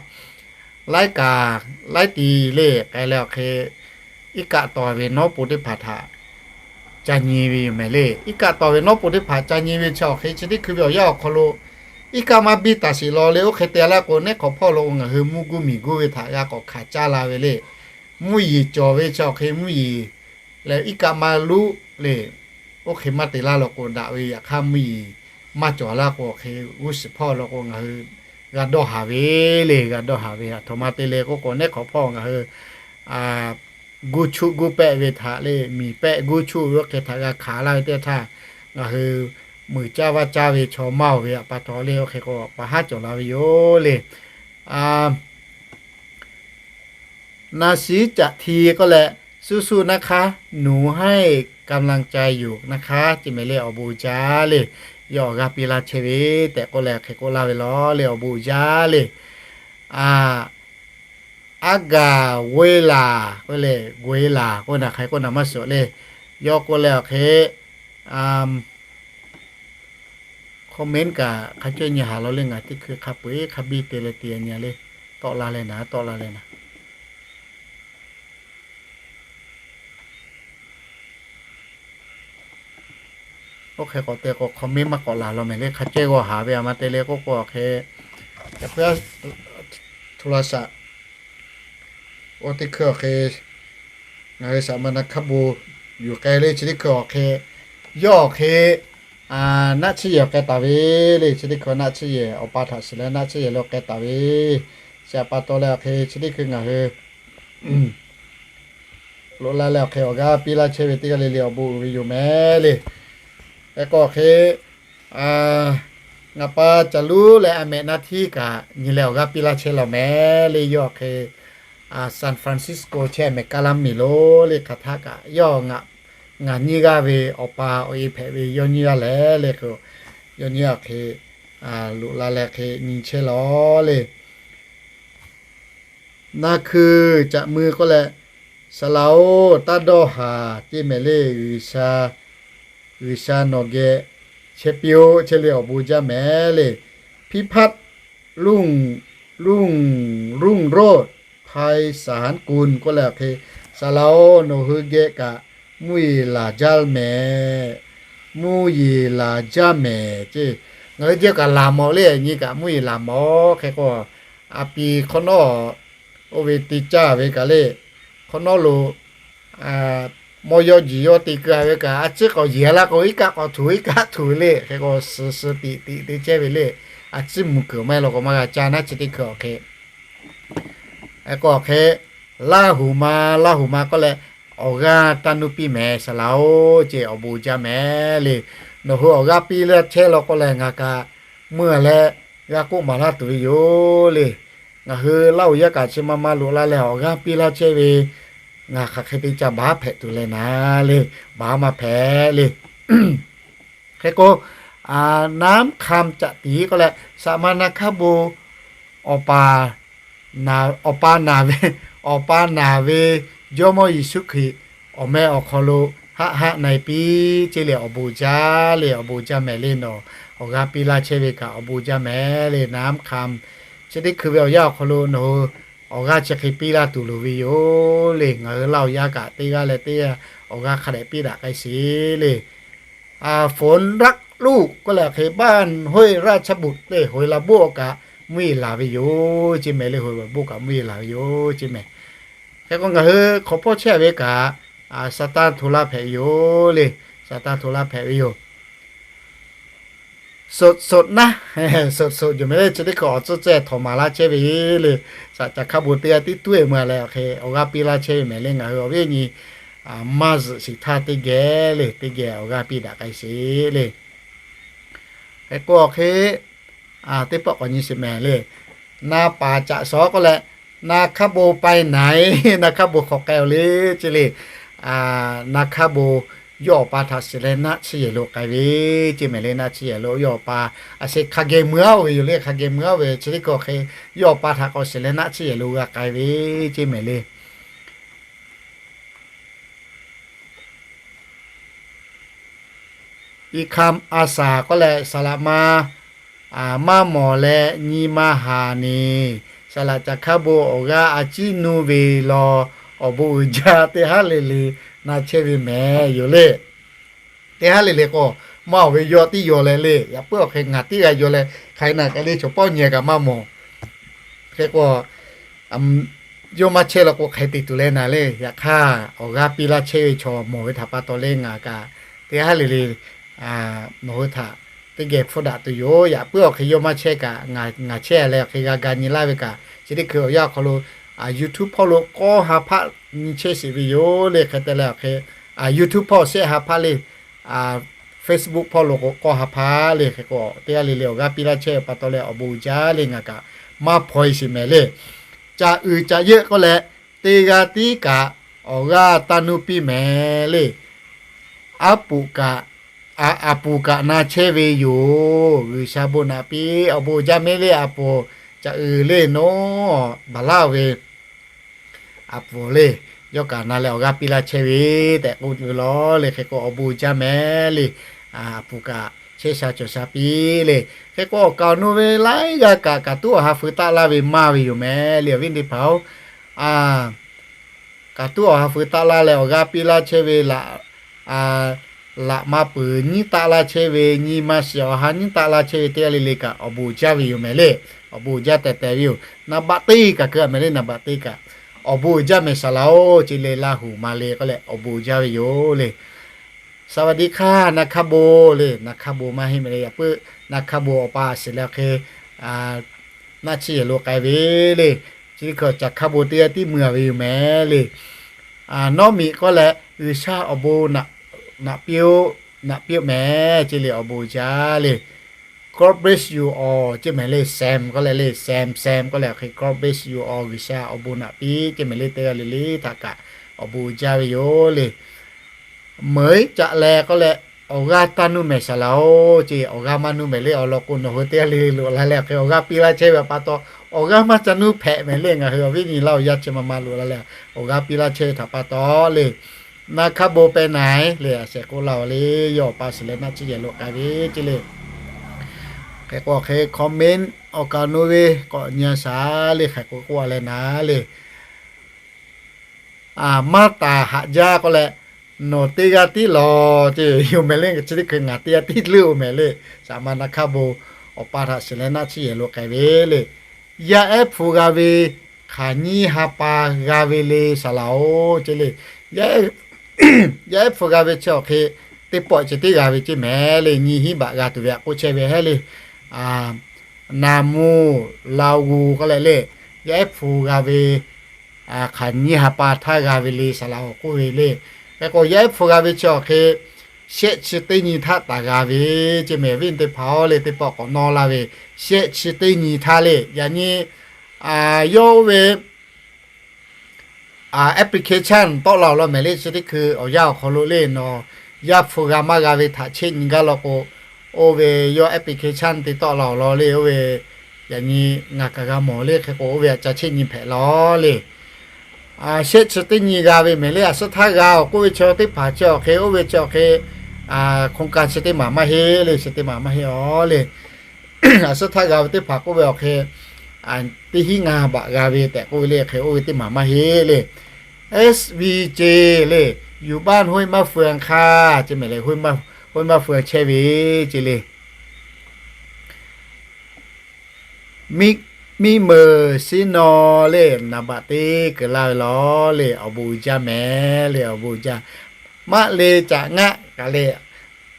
laiˉ kaꞈ laiˉ ti le k'ai leh awˬ hk'e iˉ kaˆ taw ve nawˉ po teˇ hpaˍ htaꞈ ca nyi ve yoˬ mehˍ le. Iˉ kaˆ taw ve nawˉ po teˇ hpaˍ ca nyi ve chi awˬ hk'e chi teˇ hkui ve awˬ yanˇ awˬ hk'aw lo iˉ kaˆ maˇ biˇ taˍ sheˍ law le. Oˇ hk'e te a laˇ k'o neˉ hk'awꞈ hpawˇ lo ngaˬ hui mvuhˇ guˇ miˬ guˇ ve htaꞈ g'a k'awꞈ hkanˍ caˇ la ve le. mvuhˇ yeˬ cawˬ ve chi awˬ hk'e mvuhˇ yeˬ lehˬ iˉ kaˆ maˇ luˆ le. Oˇ hk'e maˇ te laˇ law k'o daꞈ ve, yaꞈ hk'aˇ mvuhˇ yeˬ maˇ cawˬ laˇ k'o awˬ hk'e g'uˇ suhˍ hpawˇ law k'o ngaˬ hui g'a dawˇ haˍ ve le, g'a dawˇ haˍ ve. Aˬ htoꞈ ma te le k'oˆ k'o, neˉ hk'awꞈ hpawˇ ngaˬ hui guˇ chuˆ guˇ pehˆ ve htaꞈ le, miˬ pehˆ guˇ chuˆ ve oˇ hk'e htaꞈ g'a hkanˍ laˇ ve teˇ htaˇ, ngaˬ hui muiˬ caˇ vaˇ caˇ ve chaw maˇ oˬ ve pa taw le, oˇ hk'e k'o pa haˉ cawˬ la ve yoˬ le. นาซีจักที k'oˆ leh, สู้ๆนะคะ หนูให้กำลังใจอยู่นะคะ ce mehˍ le awˬ bon jaˇ le. Yawˇ awˬ g'aˇ piˇ laˇ chehˇ ve tehꞈ k'oˆ leh hk'e k'oˆ laˇ ve law le, awˬ bon jaˇ le. Aˉ gaˬ g'uiˇ laˬ k'oˆ le, g'uiˇ laˬ k'oˆ naˬ hk'e k'oˆ naˬ maˇ suhˍ le. Yawˇ k'oˆ leh awˬ hk'e comment kaꞈ hk'a cawˇ nyi haˍ law le, ngaˬ teˇ hkui hk'a peu-eˬ hk'a biˇ te leh te nyi le, tawˆ la leh naˍ, tawˆ la leh naˍ. Oˇ hk'e k'awꞈ te k'o comment maˇ k'awꞈ laˬ law mehˍ le, hk'a cawˇ g'aw haˍ ve aˬ ma te le k'oˆ k'o awˬ hk'e, yaꞈ hk'aˇ โทรศัพท์ oˇ teˇ hkui awˬ hk'e, ngaˬ hui saˍ ma na hkaˇ bon yuˬ k'ai le, chi teˇ hkui awˬ hk'e, yawˇ awˬ hk'e naˆ tsuhˇ yehˬ k'ai taˍ ve le, chi teˇ hkui naˆ tsuhˇ yehˬ awˬ pa htaꞈ shiˍ leh naˆ tsuhˇ yehˬ lo k'ai taˍ ve. Chi pa taw leh awˬ hk'e chi teˇ hkui ngaˬ hui loꞈ la leh awˬ hk'e awˬ g'aˇ piˇ laˇ chehˇ ve teˇ g'aˇ le le awˬ bon uiˍ ve yoˬ mehˍ le. Hk'e k'o awˬ hk'e, ngaˬ pa Caˍ Luˉ leh a mehꞈ na htiˉ kaꞈ nyi leh awˬ g'aˇ piˇ laˇ chehˇ law mehˍ le. Yawˇ awˬ hk'e San Francisco chehˇ mehˍ kaˇ laˇ miˬ lo le, hk'aˬ htaˆ kaꞈ yawˇ ngaˬ nyi gaˇ ve awˬ pa awˬ e hpehꞈ ve yawˇ nyi gaˇ leh le, yawˇ nyi awˬ hk'e loꞈ la leh hk'e nyi chehˇ law le. Na hkui caꞈ mui k'oˆ leh, saˍ laꞈ-oˬ, taˇ dawˇ haˍ ce mehˍ le. G'uiˬsha nawˬ geh chehˇ piˇ-oˆ chehˇ le, awˬ bon jaˇ mehˍ le. พิพัฒน์ รุ่ง รุ่ง รุ่งโรจน์ ไพศาลกุล k'oˆ leh awˬ hk'e, saˍ laꞈ-oˬ, nawˬ hui geh kaꞈ mvuhˇ yeˬ laˬ jaˇ mehˍ, mvuhˇ yeˬ laˬ jaˇ mehˍ ce. Ngaˬ hui jehˇ kaꞈ laˬ mawˬ le, nyi kaꞈ mvuhˇ yeˬ laˬ mawˬ. Hk'e k'o, a pi hk'awꞈ nawˉ oˇ ve te caˇ ve kaꞈ le, hk'awꞈ nawˉ lo mawˇ yawˇ jiˬ yawˇ te keu-a ve kaꞈ, a ciˉ k'awꞈ yeˬ laˇ k'o, iˉ kaˆ k'awꞈ htuꞈ iˉ kaˆ htuꞈ le. Hk'e k'o, suh suh tiꞈ tiꞈ te chehˇ ve le. A ciˉ mvuh kuiˬ maˇ heˆ law k'o maˇ g'a caˇ naˉ, chi teˇ hkui awˬ hk'e. Hk'e k'o awˬ hk'e, Laˇ huˍ ma, Laˇ huˍ ma k'oˆ leh, awˬ g'aˇ taˇ nuˇ piˇ mehˍ saˍ laꞈ-oˬ ce, awˬ bon jaˇ mehˍ le. Nawˬ hui awˬ g'aˇ piˇ laˇ chehˇ law k'o lehˬ, ngaˬ kaꞈ mui-a leh g'a k'oˆ maˍ laˇ tuˬ ve yoˬ le. Ngaˬ hui Laˇ huˍ yaˇ kaꞈ chi ma ma loꞈ la leh awˬ g'aˇ piˇ laˇ chehˇ ve, ngaˬ hk'aˬ hk'e te ca baˬ haˉ hpehꞈ tuˬ leh naˍ le, baˬ haˉ maˇ hpehꞈ le. Hk'e k'o, น้ำคำ caꞈ tiˍ k'oˆ leh, saˍ ma na hkaˇ bon awˬ pa naˍ ve, awˬ pa naˍ ve Jawˇmawˇ Yeˍsuˆ Hkriꞈ awˬ meh awˬ hk'aw lo haˆ haˆ na-e piˇ ce le, awˬ bon jaˇ le, awˬ bon jaˇ mehˍ le. Nawˬ awˬ g'aˇ piˇ laˇ chehˇ ve kaꞈ awˬ bon jaˇ mehˍ le. น้ำคำ chi teˇ hkui ve awˬ yanˇ awˬ hk'aw lo nawˬ hui awˬ g'aˇ chi hk'e piˇ laˇ tuˬ loˍ ve yoˬ le. Ngaˬ hui Laˇ huˍ yaˇ kaꞈ teˇ g'aˇ leh teˇ g'aˇ awˬ g'aˇ hk'a dehꞈ piˇ daꞈ k'ai sheˍ le. ฝนรักลูก k'oˆ leh hk'e, บ้านห้วยราชบุตร le, หวยละโบก kaꞈ mvuhˇ yeˬ laˬ ve yoˬ ce mehˍ le, หวยละโบก kaꞈ mvuhˇ yeˬ laˬ ve yoˬ ce mehˍ. Hk'e k'o ngaˬ hui hk'awꞈ hpawˇ chehˇ ve kaꞈ, Saˍtanˍ hto laˇ hpehꞈ ve yoˬ le. Saˍtanˍ hto laˇ hpehꞈ ve yoˬ. สดๆ นะ สดๆ yoˬ mehˍ le, chi teˇ hkui awˬ tcuhˇ cehˇ htawnˍ maˍ laˇ chehˇ ve le. Saˍ caˍ hkaˇ bon teˇ g'aˇ tiˉ tuˉ-e mui-a leh awˬ hk'e awˬ g'aˇ piˇ laˇ chehˇ ve mehˍ le. Ngaˬ hui awˬ viˉ awˬ nyi maˇ zuhꞈ shiˍ htaˇ teˇ geh le, teˇ geh awˬ g'aˇ piˇ daꞈ k'ai sheˍ le. Hk'e k'o awˬ hk'e, teˇ pawˆ k'awꞈ nyi sheˍ mehˍ le. Na paˍ caꞈ shawˍ k'oˆ leh, na hkaˇ bon ไปไหน, na hkaˇ bon hk'awꞈ k'ai-o le ce le. Na hkaˇ bon yawˇ awˬ pa htaꞈ shiˍ leh naˆ tsuhˇ yehˬ lo k'ai ve ce mehˍ le. Naˆ tsuhˇ yehˬ lo yawˇ awˬ pa a sheˍ hk'a geh mui-a-o ve yoˬ le, hk'a geh mui-a-o ve chi teˇ hkui awˬ hk'e, yawˇ awˬ pa htaꞈ k'awꞈ shiˍ leh naˆ tsuhˇ yehˬ lo g'a k'ai ve ce mehˍ le. Iˉ hkaˇ a saˍ k'oˆ leh, saˍ laꞈ ma maˇ mawˬ leh nyi ma haˍ neˍ, saˍ laꞈ caˍ hkaˇ bon awˬ g'aˇ a ciˉ nuˇ ve law, awˬ bon uiˍ jaˇ teˇ haˉ le le na chehˇ ve mehˍ yoˬ le. Teˇ haˉ le le k'o, maˇ oˬ ve yaw tiˉ yaw leh le, yaꞈ puiˉ awˬ hk'e ngaˬ tiˉ g'a yaw leh hk'aˬ hk'e na k'ai le, chaw pawˆ nyi kaꞈ maˇ mawˬ. Hk'e k'o, yawˇ maˇ chehˇ law k'o hk'e te tuˬ leh naˍ le. Yaꞈ hk'aˇ awˬ g'aˇ piˇ laˇ chehˇ ve chaw mawˬ ve htaꞈ pa taw leh ngaˬ kaꞈ teˇ haˉ le le nawˬ hui htaꞈ teˇ geh hpfuhˇ daꞈ tuˬ yoˬ. Yaꞈ puiˉ awˬ hk'e yawˇ maˇ chehˇ kaꞈ ngaˬ chehˇ leh awˬ hk'e g'a ga nyi laˇ ve kaꞈ, chi teˇ hkui awˬ yanˇ awˬ hk'aw lo YouTube hpawˇ lo k'awˇ ha hpaˆ nyi chehˇ sheˍ ve yoˬ le. Hk'e te leh awˬ hk'e YouTube hpawˇ shehˆ ha hpaˆ le, Facebook hpawˇ lo k'o k'awˇ ha hpaˆ le. Hk'e k'o teˇ g'aˇ le le awˬ g'aˇ piˇ laˇ chehˇ ve pa taw leh awˬ bon uiˍ jaˇ le. Ngaˬ kaꞈ maˇ hpaw e sheˍ mehˍ le. Caꞈ uiˍ caꞈ yeuˆ k'oˆ leh teˇ g'aˇ tiˉ kaꞈ awˬ g'aˇ taˇ nuˇ piˇ mehˍ le. Aˉ puˍ kaꞈ, aˬ puˍ kaꞈ na chehˇ ve yoˬ. G'uiˬsha bon naꞈ piˇ, awˬ bon uiˍ jaˇ mehˍ le. Aˬ puˍ caꞈ uiˍ le nawˉ baˬ laˇ ve aˬ puˍ le, yawˇ kaꞈ na leh awˬ g'aˇ piˇ laˇ chehˇ ve tehꞈ k'oˆ ve lawˬ le. Hk'e k'o awˬ bon uiˍ jaˇ mehˍ le. Aˬ puˍ kaꞈ chehˇ sha cawˬ sha piˇ le. Hk'e k'o awˬ kaˍ awˬ nu ve laiˉ g'aˇ kaꞈ kaꞈ tuˉ awˬ ha feu taˆ laˇ ve maˇ ve yoˬ mehˍ le. Awˬ viˉ teˇ hpaˍ oˬ, kaꞈ tuˉ awˬ ha feu taˆ laˇ leh awˬ g'aˇ piˇ laˇ chehˇ ve laꞈ, laꞈ ma peuˬ nyiˉ taˆ laˇ chehˇ ve, nyi ma shiˍ awˬ ha nyiˉ taˆ laˇ chehˇ ve teˇ g'aˇ le le kaꞈ awˬ bon uiˍ jaˇ ve yoˬ mehˍ le. Awˬ bon uiˍ jaˇ tehꞈ tehꞈ ve yoˬ. Naˍ baꞈ teˇ kaꞈ keu a mehˍ le, naˍ baꞈ teˇ kaꞈ awˬ bon uiˍ jaˇ mehˍ saˍ laꞈ oˬ. Chi le Laˇ huˍ ma le k'oˆ leh awˬ bon uiˍ jaˇ ve yoˬ le. Saˍ vaˍ diˍ hkaˇ, naˍ hkaˇ bon le, naˍ hkaˇ bon maˇ heˆ mehˍ le. Yaꞈ puiˉ naˍ hkaˇ bon awˬ pa shiˍ leh awˬ hk'e naˆ chiˇ yehˬ lo k'ai ve le. Chi teˇ hkui caꞈ hkaˇ bon teˇ g'aˇ tiˉ mui a ve yoˬ mehˍ le. Nawˉ miꞈ k'oˆ leh G'uiˬsha awˬ bon naꞈ piˇ-oˆ, naꞈ piˇ-oˆ mehˍ. Chi le awˬ bon uiˍ jaˇ le. God bless you all ceˇ mehˍ le. Sam k'oˆ leh le, Sam, Sam k'oˆ leh awˬ hk'e God bless you all, G'uiˬsha awˬ bon naꞈ piˇ ceˇ mehˍ le. Teˇ g'aˇ le le htaꞈ kaꞈ awˬ bon uiˍ jaˇ ve yoˬ le. Meunˍ caꞈ leh k'oˆ leh awˬ g'aˇ taˇ nuˇ mehˍ saˍ laꞈ oˬ ceˇ. Awˬ g'aˇ maˇ nuˇ mehˍ le. Awˬ lawn k'o nawˬ hui teˇ g'aˇ le le loꞈ la leh awˬ hk'e awˬ g'aˇ piˇ laˇ chehˇ ve pa taw awˬ g'aˇ maˇ ca nuˇ hpehꞈ mehˍ le. Ngaˬ hui awˬ viˉ nyi laˇ-oˬ, yaˇ chi ma ma loꞈ la leh awˬ g'aˇ piˇ laˇ chehˇ ve htaꞈ pa taw le, naˍ hkaˇ bon pehꞈ naˍ le, a shehˍ k'oˆ laˇ-oˬ le. Yawˇ awˬ pa shiˍ leh naˆ chiˇ yehˬ lo k'ai ve ceˇ le. Hk'e k'o hk'e comment awˬ kaˍ awˬ nu ve k'awꞈ nyi a shaˍ le. Hk'e k'o k'oˆ a leh naˍ le, maˇ taˍ haꞈ jaˇ k'oˆ leh, nawˬ teˇ g'aˇ tiˉ lawˬ ceˇ yoˬ mehˍ le. Chi teˇ hkui ngaˬ teˇ g'aˇ tiˉ leuˆ-oˬ mehˍ le. Saˍ ma naˍ hkaˇ bon awˬ pa htaꞈ shiˍ leh naˆ chiˇ yehˬ lo k'ai ve le. Yaˇ ehˉ hpu g'a ve hk'aˬ nyiˇ ha pa g'a ve le saˍ laꞈ oˬ ceˇ le. Yaˇ ehˉ hpu g'a ve chi awˬ hk'e teˇ pawˆ ceh tiˉ g'a ve ceˇ mehˍ le. Nyi hiˉ baꞈ g'a tuˬ ve htaꞈ k'oˆ chehˇ ve hehˉ le. Naˍ mvuh, Laˇ g'uˬ k'oˆ leh le, yaˇ ehˉ hpu g'a ve hk'aˬ nyiˇ ha pa htaˇ g'a ve le saˍ laꞈ oˬ k'oˆ ve le. Hk'e k'o yaˇ ehˉ hpu g'a ve chi awˬ hk'e shehˆ chi teˇ nyi htaˇ taˍ g'a ve ceˇ mehˍ. Viˉ teˇ hpaˍ-oˬ le, teˇ pawˆ k'awꞈ nawˇ laˇ ve shehˆ chi teˇ nyi htaˇ le. Yaꞈ nyi yawˇ oˇ ve application tawˆ la-oˬ law mehˍ le. Chi teˇ hkui awˬ yanˇ awˬ hk'aw lo le nawˬ yaˇ hpu g'a maˇ g'a ve htaꞈ cheˆ nyi gaˇ law k'o, oˇ ve yawˇ application te tawˆ la-oˬ law le. Oˇ ve yaꞈ nyi ngaˬ kaꞈ g'a mawˬ le. Hk'e k'o oˇ ve htaꞈ ca cheˆ nyi hpehꞈ law le. Shehˆ chi teˇ nyi g'a ve mehˍ le. A suhˉ htaˇ g'a-oˬ k'oˆ ve chaw teˇ hpaˍ chi awˬ hk'e, oˇ ve chi awˬ hk'e hk'oˆ kaˇ chi teˇ maˬ maˇ heˆ le. Chi teˇ maˬ maˇ heˆ-oˬ le. A suhˉ htaˇ g'a ve teˇ hpaˍ k'oˆ ve awˬ hk'e teˇ hinˉ ngaˇ baꞈ g'a ve tehꞈ k'oˆ ve le. Hk'e oˇ ve teˇ maˬ maˇ heˆ le. SVJ le, yuˬ baˆ hoˆ maˇ fu-a hk'aˇ ceˇ mehˍ le. Hoˆ maˇ fu-a chehˇ ve ceˇ le. Miˇ meuˍ siˉ naw le, naˍ baꞈ teˇ keunˍ laˇ ve law le, awˬ bon uiˍ jaˇ mehˍ le. Awˬ bon uiˍ jaˇ. Maˇ le caꞈ ngaˆ kaꞈ le,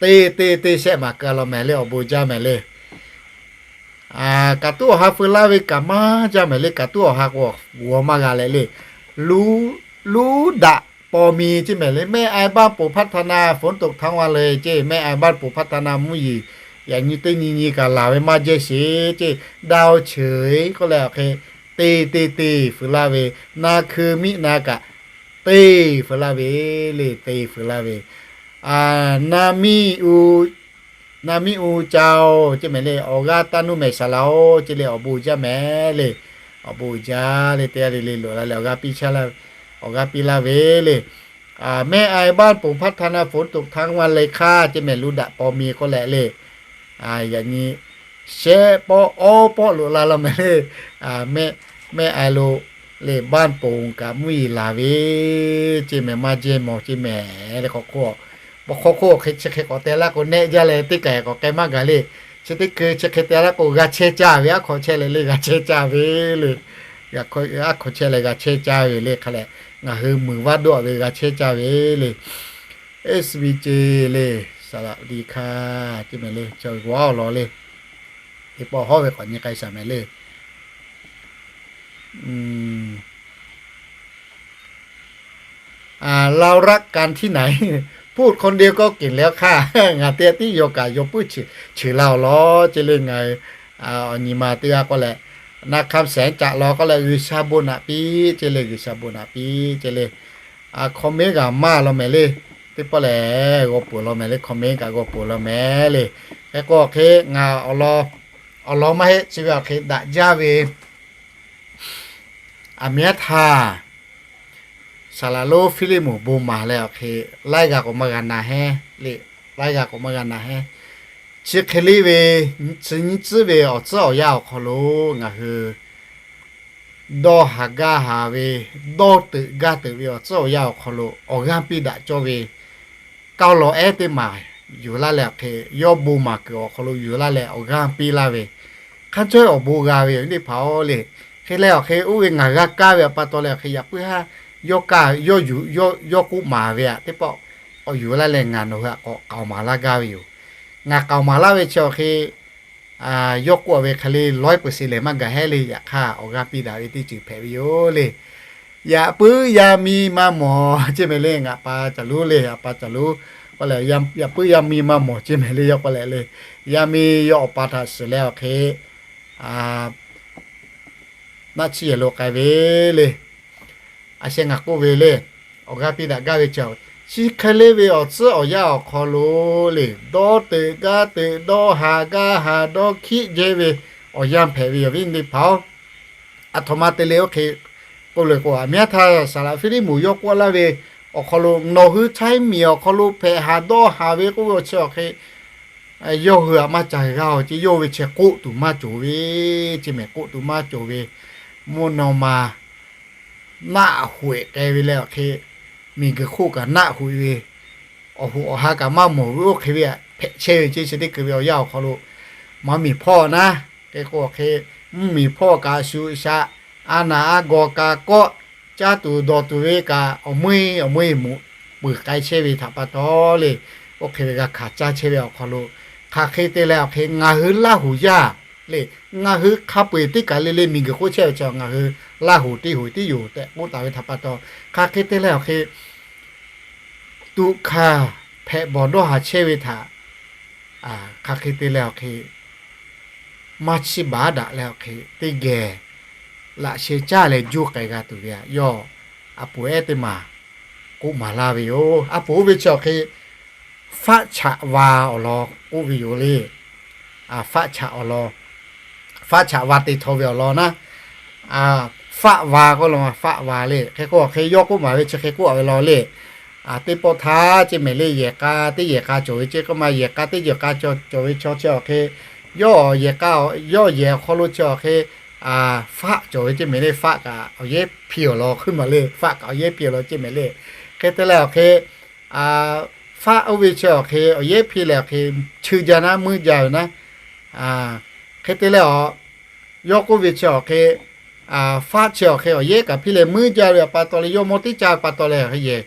teˇ teˇ teˇ shehˆ maˬ keu law mehˍ le. Awˬ bon uiˍ jaˇ mehˍ le. Kaꞈ tuˉ awˬ ha feu laˇ ve kaꞈ maˇ jaˇ mehˍ le. Kaꞈ tuˉ awˬ ha k'o g'awˬ maˇ g'a leh le. Luˇ daꞈ paw mi ceˇ mehˍ le. แม่อายบ้านโป่งพัฒนา ฝนตกทั้งวันเลย ceˇ. แม่อายบ้านโป่งพัฒนา mvuhˇ yeˬ yaꞈ nyi teˇ nyi nyi kaꞈ laˬ ve maˇ jehˇ sheˍ ceˇ. ดาวเฉย k'oˆ leh awˬ hk'e teˇ teˇ teˇ feu laˇ ve, na hkui miˆ na kaꞈ teˇ feu laˇ ve le. Teˇ feu laˇ ve, na miˇ u, na miˇ u ca-oˬ ceˇ mehˍ le. Awˬ g'aˇ taˇ nuˇ mehˍ saˍ laꞈ oˬ ceˇ le. Awˬ bon uiˍ jaˇ mehˍ le. Awˬ bon uiˍ jaˇ le. Teˇ g'aˇ le le loꞈ la leh awˬ g'aˇ piˇ laˇ ve le. แม่อายบ้านโป่งพัฒนา ฝนตกทั้งวันเลยค่ะ ceˇ mehˍ. Luˇ daꞈ paw mi k'oˆ leh le, yaꞈ nyi shehˆ pawˆ awˇ pawˆ loꞈ la law mehˍ le. แม่อาย lo le บ้านโป่ง kaꞈ mvuhˇ yeˬ laˬ ve ceˇ mehˍ. Maˇ jehˇ mawˬ ceˇ mehˍ le. K'awꞈ k'oˆ, k'awꞈ k'oˆ hk'e chi hk'e k'awꞈ te laˇ k'o nehˆ jaˇ leh teˇ kaˬ k'awꞈ k'ai maˇ gaˬ le. Chi teˇ hkui chi hk'e te laˇ k'o g'a chehˇ caˇ ve aˉ hk'aw chehˇ leh le g'a chehˇ caˇ ve le. Aˉ hkawˇ chehˇ leh g'a chehˇ caˇ ve le hk'a leh, ngaˬ hui muiˬ vaˇ doˆ ve g'a chehˇ caˇ ve le. SBJ le, สวัสดีค่ะ ceˇ mehˍ le, chaw g'aw awˬ lawn le. Teˇ pawˆ hawˉ ve k'awꞈ nyi k'ai shaˍ mehˍ le. เรารักกันที่ไหน พูดคนเดียวก็เก่งแล้วค่ะ Ngaˬ teˇ tiˉ yaw kaꞈ yaw puiˉ chi la awˬ lawn ceˇ le. Ngaˬ awˬ nyi ma teˇ g'aˇ k'oˆ leh, นาคำแสนจักร law k'oˆ leh G'uiˬsha bon naꞈ piˇ ceˇ le, G'uiˬsha bon naꞈ piˇ ceˇ le. Comment kaꞈ maˇ law mehˍ le. Teˇ pawˆ lehˬ g'aw peuˬ law mehˍ le, comment kaꞈ g'aw peuˬ law mehˍ le. Hk'e k'o hk'e ngaˬ awˬ lawn maˇ heˆ chi ve awˬ hk'e daꞈ jaˇ ve, aˬ miˉ htaˇ saˍ laˍ lonˉ Hpiˇliˇ moˍ bon maˍ leh awˬ hk'e laiˉ g'a k'awꞈ maˇ g'a na heˆ le. Laiˉ g'a k'awꞈ maˇ g'a na heˆ. Chi hk'e le ve, chi nyiˇ tcuhˉ ve awˬ tcuhˉ awˬ yanˇ awˬ hk'aw lo ngaˬ hui dawˇ haˍ gaˇ haˍ ve, dawˇ teuꞈ gaˇ teuꞈ ve awˬ tcuhˉ awˬ yanˇ awˬ hk'aw lo awˬ g'aˇ piˇ daꞈ cawˇ ve, kaoˇ lawˬ ehˉ teˇ maˬ yuˬ laˇ leh awˬ hk'e, yawˇ bon maˍ kuiˬ awˬ hk'aw lo yuˬ laˇ leh awˬ g'aˇ piˇ laˇ ve, hk'a chawehˇ awˬ bon g'a ve yoˬ teˇ hpaˍ-oˬ le. Hk'e leh awˬ hk'e oˇ ve ngaˬ g'a kaˇ ve awˬ pa taw leh awˬ hk'e yaꞈ puiˉ haˉ yawˇ kaˇ, yawˇ yuˬ, yawˇ k'oˆ maˍ ve aꞈ teˇ pawˆ k'awꞈ yuˬ laˇ leh ngaˬ nawˬ hui aꞈ k'awꞈ k'aoˍ maˍ laˇ gaˇ ve yoˬ. Ngaˬ k'aoˍ maˍ laˇ ve chi awˬ hk'e yawˇ k'oˆ ve hk'e le lawˉ peuˬ se lehˬ maˇ gaˬ hehˉ le. Yaꞈ hk'aˇ awˬ g'aˇ piˇ daꞈ ve teˇ ceuˬ hpehꞈ ve yoˬ le. Yaꞈ puiˉ yaˇ miˇ maˇ mawˬ ceˇ mehˍ le. Ngaˬ pa caˬ luˉ le, a pa caˬ luˉ k'oˆ leh, yaꞈ puiˉ yaˇ miˇ maˇ mawˬ ceˇ mehˍ le. Yawˇ k'oˆ leh le, yaˇ miˇ yawˇ awˬ pa htaꞈ shiˍ leh awˬ hk'e naˆ chiˇ yehˬ lo k'ai ve le. A sheh ngaˬ k'oˆ ve le, awˬ g'aˇ piˇ daꞈ gaˇ ve chi, chi hk'e le ve awˬ tcuhˉ awˬ yanˇ awˬ hk'aw lo le, dawˇ teuꞈ gaˇ teuꞈ, dawˇ haˍ gaˇ haˍ, dawˇ hkiˆ jehˇ ve awˬ yanˇ hpehꞈ ve yoˬ viˉ teˇ hpaˍ-oˬ. Aˬ htoꞈ ma te le oˇ hk'e k'oˆ le k'o, aˬ miˉ htaˇ saˍ laˍ Hpiˇliˇ moˍ yawˇ k'oˆ laˇ ve awˬ hk'aw lo, nawˬ hui China miˬ awˬ hk'aw lo hpehꞈ haˍ dawˇ haˍ ve k'oˆ ve awˬ chi awˬ hk'e, yawˇ hui aꞈ maˇ ca g'a-oˬ ceˇ. Yawˇ ve chi k'oˆ tuˬ maˇ cawˬ ve ceˇ mehˍ, k'oˆ tuˬ maˇ cawˬ ve, mvuhˇ naw ma naˆ hoꞈ k'ai ve leh awˬ hk'e, miˬguiˬ hk'oˆ kaꞈ naˆ hoꞈ ve, awˬ hoꞈ awˬ ha kaꞈ maˇ mawˬ ve oˇ hk'e ve hpehꞈ chehˇ ve ceˇ. Chi teˇ hkui ve awˬ yanˇ awˬ hk'aw lo, maˇ miˬ hpawˇ naˉ, hk'e k'o hk'e, mvuhˇ miˬ hpawˇ kaꞈ shuˍ shaꞈ, a naˍ a gawˬ kaꞈ kawˆ, caˇ tuˬ dawˬ tuˬ ve kaꞈ awˬ meuˇ awˬ meuˇ moꞈ peuˬ k'ai chehˇ ve htaꞈ pa taw le, oˇ hk'e ve g'a hkanˍ caˇ chehˇ ve awˬ hk'aw lo, hk'aˬ hk'e te leh awˬ hk'e ngaˬ hui Laˇ huˍ yaˇ le, ngaˬ hui hk'a peu-eˬ teˇ kaˬ le le miˬguiˬ hk'oˆ chehˇ ve chi ngaˬ hui Laˇ huˍ teˇ huˍ tiˉ yoˬ tehꞈ k'oˆ taˍ ve htaꞈ pa taw, hk'aˬ hk'e te leh awˬ hk'e tuꞈ hkanˍ hpehꞈ bawˬ dawˇ haˍ chehˇ ve htaꞈ, hk'aˬ hk'e te leh awˬ hk'e maˇ chiˇ baˬ daꞈ leh awˬ hk'e teˇ geh laꞈ sheh caˇ leh juˇ k'ai g'a tuˬ ve aꞈ, yawˇ a poˍ ehˉ teˇ maˬ k'oˆ maˍ laˇ ve yoˬ. A poˍ oˇ ve chi awˬ hk'e faˆ chaꞈ va awˬ lawn k'oˆ ve yoˬ le. Faˆ chaꞈ awˬ lawn, faˆ chaꞈ va te htaw ve awˬ lawn naˉ, faˆ va k'oˆ law, faˆ va le. Hk'e k'o awˬ hk'e yawˇ k'oˆ maˍ ve chi hk'e k'oˆ a ve law le. Teˇ pawˆ htaˇ ceˇ mehˍ le, yehˬ k'a teˇ yehˬ k'a cawˬ ve ceˇ k'oˆ ma, yehˬ k'a teˇ yehˬ k'a cawˬ ve chaw chi awˬ hk'e, yawˇ yehˬ k'a, yawˇ yehˬ awˬ hk'aw lo chi awˬ hk'e faˆ cawˬ ve ceˇ mehˍ le. Faˆ kaꞈ awˬ yehˉ hpiˇ awˬ lawn hk'oˆ maˍ le, faˆ kaꞈ awˬ yehˉ hpiˇ awˬ lawn ceˇ mehˍ le. Hk'e te leh awˬ hk'e faˆ oˇ ve chi awˬ hk'e awˬ yehˉ hpiˇ leh awˬ hk'e cheu jaˇ naˉ, meuˇ jaˇ ve naˉ. Hk'e te leh awˬ, yawˇ k'oˆ ve chi awˬ hk'e, faˆ chi awˬ hk'e awˬ yehˉ kaꞈ hpiˇ leh meuˇ jaˇ ve pa taw leh yawˇ mawˇ teˇ caˇ pa taw leh,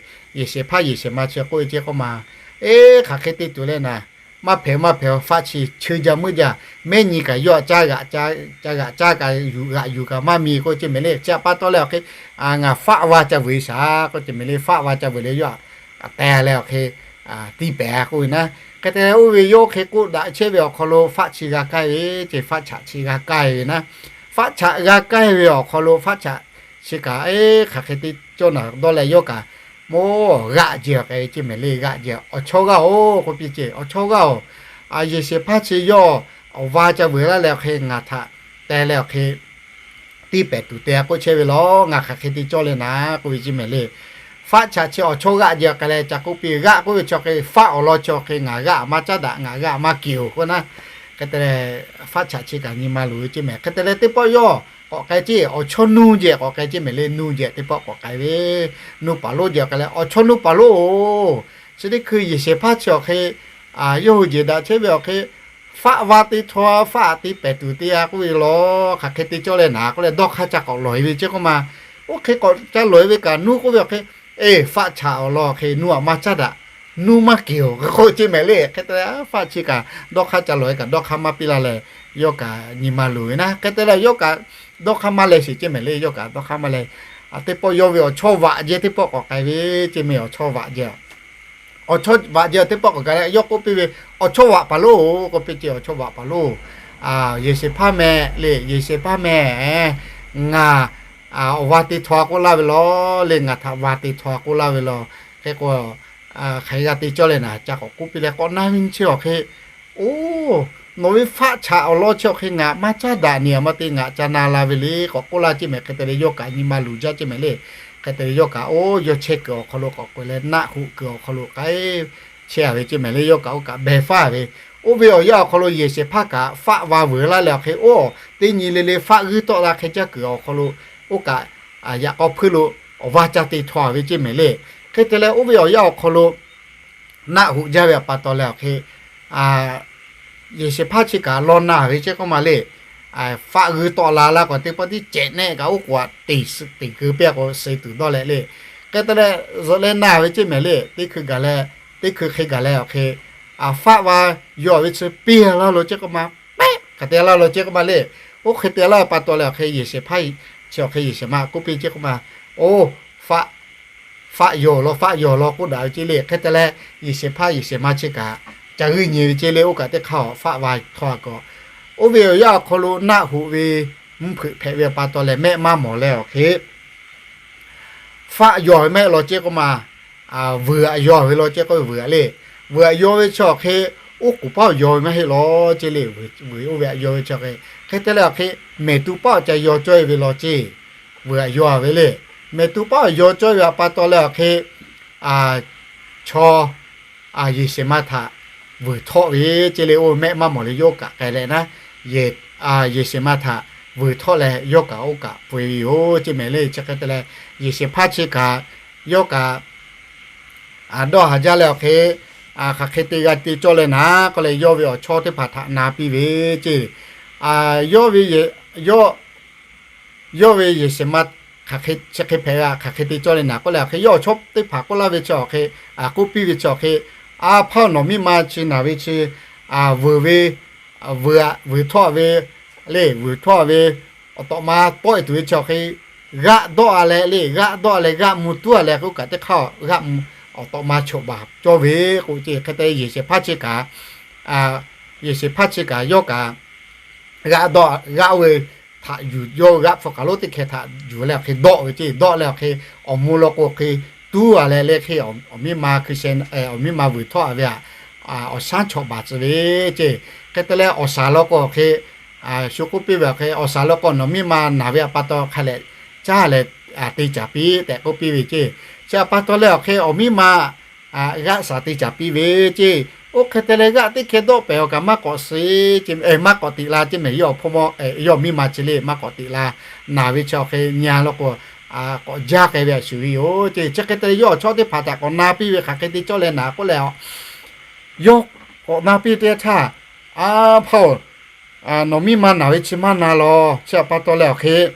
yehˬ shehˍ hpaˇ yehˬ shehˍ ma chi k'oˆ ve ceˇ k'oˆ ma, eˬ hk'aˬ hk'e te tuˬ leh naˍ, maˇ hpehꞈ maˇ hpehꞈ, faˆ chi cheu jaˇ meuˇ jaˇ, mehˉ nyi kaꞈ yawˇ aꞈ caˇ g'aꞈ caˇ kaꞈ yuˬ g'aꞈ yuˬ kaꞈ maˇ mi k'oˆ ceˇ mehˍ le. Chi pa taw leh awˬ hk'e ngaˬ faˆ va ca vuiˬ shaˍ k'oˆ ceˇ mehˍ le. Faˆ va ca vuiˬ leh yawˇ aꞈ teh leh awˬ hk'e tiˇ pehˍ k'oˆ ve naˉ. Hk'e te leh oˇ ve yawˇ hk'e k'oˆ daꞈ chehˇ ve awˬ hk'aw lo faˆ chi g'a kaˇ ve ceˇ, faˆ chaꞈ chi g'a kaˇ ve naˉ. Faˆ chaꞈ g'a kaˇ ve awˬ hk'aw lo faˆ chaꞈ chi kaꞈ eˬ hk'aˬ hk'e te cawˇ naˍ dawˇ leh yawˇ kaꞈ mawˇ g'aˆ jehˬ k'ai ve ceˇ mehˍ le. G'aˆ jehˬ awˬ chawˇ g'aˇ-oˬ k'oˆ piˇ ceˇ, awˬ chawˇ g'aˇ-oˬ, yehˬ shehˍ hpaˇ chi yawˇ awˬ va ca vuiˬ laˇ leh awˬ hk'e ngaˬ htaꞈ teh leh awˬ hk'e tiˇ pehˍ tuˬ te-a k'oˆ chehˇ ve law. Ngaˬ hk'aˬ hk'e te cawˇ leh naˍ k'oˆ ve ceˇ mehˍ le. Faˆ chaꞈ chi awˬ chawˇ g'aˆ jehˬ k'ai leh ca k'oˆ piˇ, g'aˆ k'oˆ ve chi hk'e faˆ awˬ lawn chi awˬ hk'e ngaˬ g'aˆ maˇ caˉ daꞈ, ngaˬ g'aˆ maˇ keunˍ-oˬ k'oˆ naˉ. Hk'e te leh faˆ chaꞈ chi kaꞈ nyi ma loˍ ve ceˇ mehˍ. Hk'e te leh teˇ pawˆ yawˇ k'awꞈ k'ai ceˇ, awˬ chawˇ nuˇ jehˬ k'awꞈ k'ai ceˇ mehˍ le. Nuˇ jehˬ teˇ pawˆ k'awꞈ k'ai ve, nuˇ paˍ lonˉ jehˬ k'ai leh awˬ chawˇ nuˇ paˍ lonˉ-oˬ, chi teˇ hkui yehˬ shehˍ hpaˇ chi awˬ hk'e yawˇ hui jeˬ daꞈ chehˇ ve awˬ hk'e Faˆ va te htaw, faˆ te pehˍ tuˬ te a k'oˆ ve law, hk'aˬ hk'e te cawˇ leh naˍ k'oˆ leh dawˇ hk'aˇ ca k'awꞈ lawˬ e ve ceˇ k'oˆ ma. Oˇ hk'e k'awꞈ ca lawˬ e ve kaꞈ nuˇ k'oˆ ve awˬ hk'e, eˬ, faˆ chaꞈ awˬ lawn hk'e nuˇ aꞈ maˇ caˉ daꞈ, nuˇ maˇ keˬ-oˬ k'oˆ ceˇ mehˍ le. Hk'e te leh faˆ chi kaꞈ dawˇ hk'aˇ ca lawˬ e kaꞈ dawˇ hk'aˇ maˇ piˇ laˇ leh, yawˇ kaꞈ nyi ma luˬ ve naˉ. Hk'e te leh yawˇ kaꞈ dawˇ hk'aˇ maˇ leh sheˍ ceˇ mehˍ le. Yawˇ kaꞈ dawˇ hk'aˇ maˇ leh, teˇ pawˆ yawˇ ve awˬ chawˇ vaꞈ jehˇ teˇ pawˆ k'awꞈ k'ai ve ceˇ mehˍ. Awˬ chawˇ vaꞈ jehˇ, awˬ chawˇ vaꞈ jehˇ teˇ pawˆ k'awꞈ k'ai leh yawˇ k'oˆ piˇ ve, Awˬ chawˇ vaꞈ paˍ loˬ k'oˆ piˇ ceˇ. Awˬ chawˇ vaꞈ paˍ loˬ, Yeˍsehˍhpaˇ meh le, Yeˍsehˍhpaˇ meh, ngaˬ awˬ va te htaw a k'oˆ laˇ ve law le, ngaˬ htaꞈ va te htaw a k'oˆ laˇ ve law. Hk'e k'o, hk'aˬ hk'e g'a te cawˇ leh naˍ ca k'awꞈ k'oˆ piˇ leh k'awꞈ na ve nyi chi awˬ hk'e, Oˇ, nawˬ ve faˆ chaꞈ awˬ lawn chi awˬ hk'e ngaˬ maˇ caˉ daꞈ, neˇ aꞈ maˇ te ngaˬ ca na la ve le k'awꞈ k'oˆ laˇ ceˇ mehˍ. Hk'e te leh yawˇ kaꞈ nyi ma luˬ jaˇ ceˇ mehˍ le. Hk'e te leh yawˇ kaꞈ oˇ yawˇ chehˇ kuiˬ awˬ hk'aw lo k'awꞈ k'oꞈ leh naˆ hoꞈ kuiˬ awˬ hk'aw lo k'ai chehˇ a ve ceˇ mehˍ le. Yawˇ kaꞈ oˇ kaꞈ behˬ faˇ ve, oˇ ve awˬ yanˇ awˬ hk'aw lo Yeˍsehˍhpaˇ kaꞈ faˆ va vuiˬ laˇ leh awˬ hk'e, oˇ, teˇ nyi le le faˆ g'uiˇ tawˆ la hk'e jaˇ kuiˬ awˬ hk'aw lo, oˇ kaꞈ yaꞈ k'aw hpuiˇ lo awˬ va ca te htaw a ve ceˇ mehˍ le. Hk'e te leh oˇ ve awˬ yanˇ awˬ hk'aw lo naˆ hoꞈ jaˇ ve pa taw leh awˬ hk'e, Yeˍsehˍhpaˇ chi kaꞈ law na ve ceˇ k'oˆ ma le. Faˆ g'uiˇ tawˆ la laˇ k'o teˇ pawˆ tiˉ cehꞈ nehˆ kaꞈ oˉ k'oˍ aꞈ teꞈ keu piˇ k'o suh tuˬ dawˇ leh le. Hk'e te leh zuhꞈ leh na ve ceˇ mehˍ le. Teˇ hkui gaˬ leh, teˇ hkui hk'e gaˬ leh awˬ hk'e, faˆ va yaw ve chi piˇ laˇ lo ceˇ k'oˆ ma, pehˆ hk'aˬ te laˇ lo ceˇ k'oˆ ma le. Oˇ hk'e te laˇ pa taw leh awˬ hk'e Yeˍsehˍhpaˇ chi awˬ hk'e Yeˍsehˍhma k'oˆ piˇ ceˇ k'oˆ ma, Oˇ, faˆ, faˆ yaw law, faˆ yaw law k'oˆ daꞈ ve ceˇ le. Hk'e te leh Yeˍsehˍhpaˇ Yeˍsehˍhma chi kaꞈ ca g'uiˇ nyi ve ceˇ le. Oˇ kaꞈ teˇ hk'aˇ faˆ va htaw a kaꞈ, oˇ ve awˬ yanˇ awˬ hk'aw lo naˆ hoꞈ ve mvuhˇ hpeuꞈ hpehꞈ ve pa taw leh mehˆ maˇ mawˬ leh awˬ hk'e faˆ yaw ve mehˆ law ceˇ k'oˆ ma, vuiˬ aꞈ yaw ve law ceˇ k'oˆ ve vuiˬ aꞈ le. Vuiˬ aꞈ yaw ve chi awˬ hk'e, oˉ k'oˍ paˉ awˬ yaw ve maˇ heˆ law ceˇ le. Vuiˬ oˇ ve aꞈ yaw ve chi awˬ hk'e, hk'e te leh awˬ hk'e mehˍ tu paˉ awˬ ca yaw cawˇ e ve law ceˇ. Vuiˬ aꞈ yaw ve le. Mehˍ tu paˉ awˬ yaw cawˇ ve pa taw leh awˬ hk'e, chaw Yeˍsehˍma htaꞈ vuiˬ htawˆ ve ceˇ le. Oˇ mehˆ maˇ mawˬ leh yawˇ kaꞈ k'ai leh naˉ, Yeˍsehˍma htaꞈ vuiˬ htawˆ leh yawˇ kaꞈ oˇ kaꞈ peu e ve yoˬ ceˇ mehˍ le. Chi hk'e te leh Yeˍsehˍhpaˇ chi kaꞈ yawˇ kaꞈ dawˇ haˍ jaˇ leh awˬ hk'e, hk'aˬ hk'e te g'a te cawˇ leh naˉ k'oˆ leh yawˇ ve awˬ chawˇ teˇ hpaˍ htaꞈ na piˇ ve ceˇ. Yawˇ ve, yawˇ yawˇ ve Yeˍsehˍma hk'aˬ hk'e chi hk'e hpehꞈ ve, hk'aˬ hk'e te cawˇ leh naˉ k'oˆ leh awˬ hk'e yawˇ awˬ chawˇ teˇ hpaˍ k'oˆ laˇ ve chi awˬ hk'e, k'oˆ piˇ ve chi awˬ hk'e, A hpaˇ-oˬ, nawˬ miˇ ma chi naˬ ve chi vuiˬ ve, vuiˬ aꞈ vuiˬ htawˆ ve le. Vuiˬ htawˆ ve awˬ tawꞈ ma tawˆ e tuˬ ve chi awˬ hk'e, g'aˆ dawˆ a leh le, g'aˆ dawˆ a leh g'aˆ mvuh tuˉ a leh k'oˆ kaꞈ teˇ hk'aˇ g'aˆ mvuh awˬ tawꞈ ma choˬ baˬ cawˇ ve k'o ceˇ. Hk'e te Yeˍsehˍhpaˇ chi kaꞈ, Yeˍsehˍhpaˇ chi kaꞈ yawˇ kaꞈ g'aˆ dawˆ, g'aˆ oˇ ve htaꞈ yuˬ, yawˇ g'aˆ hpu k'aˬ lonˉ teˇ hkeh htaꞈ yuˬ leh awˬ hk'e dawˆ ve ceˇ. Dawˆ leh awˬ hk'e awˬ mvuh law k'o hk'e tuˉ a leh le hk'e awˬ miˇ ma hkui sheh, awˬ miˇ ma vuiˬ htawˆ a ve aꞈ awˬ shaˉ choˬ baˬ tcuh ve ceˇ. Hk'e te leh awˬ shaˍ law k'o awˬ hk'e, shu k'oˆ piˇ ve awˬ hk'e awˬ shaˍ law k'o nawˬ miˇ ma naˬ ve pa taw hk'a leh caˇ leh te caˍ piˇ tehꞈ k'oˆ piˇ ve ceˇ. Chi pa taw leh awˬ hk'e awˬ miˇ ma g'aˆ shaˍ te caˍ piˇ ve ceˇ. Oˇ hk'e te leh g'aˆ teˇ hkeh dawˆ pehˍ awˬ kaꞈ maˇ k'awꞈ suh, maˇ k'awꞈ teꞈ la ceˇ mehˍ. Yawˇ awˬ hpawˇ mawˇ, yawˇ miˇ ma chi le maˇ k'awꞈ teꞈ la, naˬ ve chi awˬ hk'e nyi a law k'o k'awꞈ jaˇ k'ai ve a shuˍ ve yoˬ ceˇ. Chi hk'e te leh yawˇ awˬ chawˇ teˇ hpaˍ htaꞈ k'awꞈ na piˇ ve hk'aˬ hk'e te cawˇ leh naˉ k'oˆ leh, yawˇ k'awꞈ na piˇ teˇ htaˇ, A hpaˇ-oˬ, nawˬ miˇ ma naˬ ve chi maˇ na law. Chi pa taw leh awˬ hk'e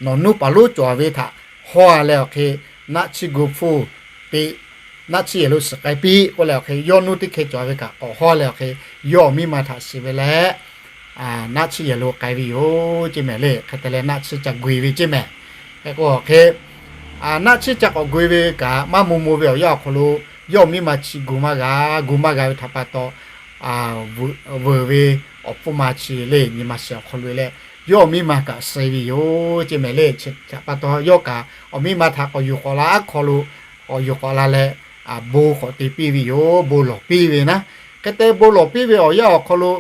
nawˬ nuˇ paˍ lonˉ cawˬ ve htaꞈ hawˇ a leh awˬ hk'e naˆ chiˇ gu hpfuhˇ te, naˆ chiˇ yehˬ lo suhˍ k'ai piˇ k'oˆ leh awˬ hk'e yawˇ nuˇ teˇ hkeh cawˬ ve kaꞈ k'awꞈ hawˇ leh awˬ hk'e yawˇ awˬ miˇ ma htaꞈ shiˍ ve leh naˆ chiˇ yehˬ lo k'ai ve yoˬ ceˇ mehˍ le. Hk'e te leh naˆ chiˇ ca gu e ve ceˇ mehˍ. Hk'e k'o awˬ hk'e naˆ chiˇ ca k'awꞈ gu e ve kaꞈ maˇ mvuh mvuh ve awˬ yanˇ awˬ hk'aw lo yawˇ awˬ miˇ ma chi gu maˇ g'a, gu maˇ g'a ve htaꞈ pa taw, vuiˬ ve awˬ hpfuhˇ ma chi le nyi ma shiˍ awˬ hk'aw lo leh yawˇ awˬ miˇ ma kaꞈ suh ve yoˬ ceˇ mehˍ le. Chi htaꞈ pa taw yawˇ kaꞈ awˬ miˇ ma htaꞈ k'awꞈ yuˬ k'awꞈ la aˉ hk'aw lo k'awꞈ yuˬ k'awꞈ la leh bon k'awꞈ te piˇ ve yoˬ. Bon lawˬ piˇ ve naˉ. Hk'e te bon lawˬ piˇ ve awˬ yanˇ awˬ hk'aw lo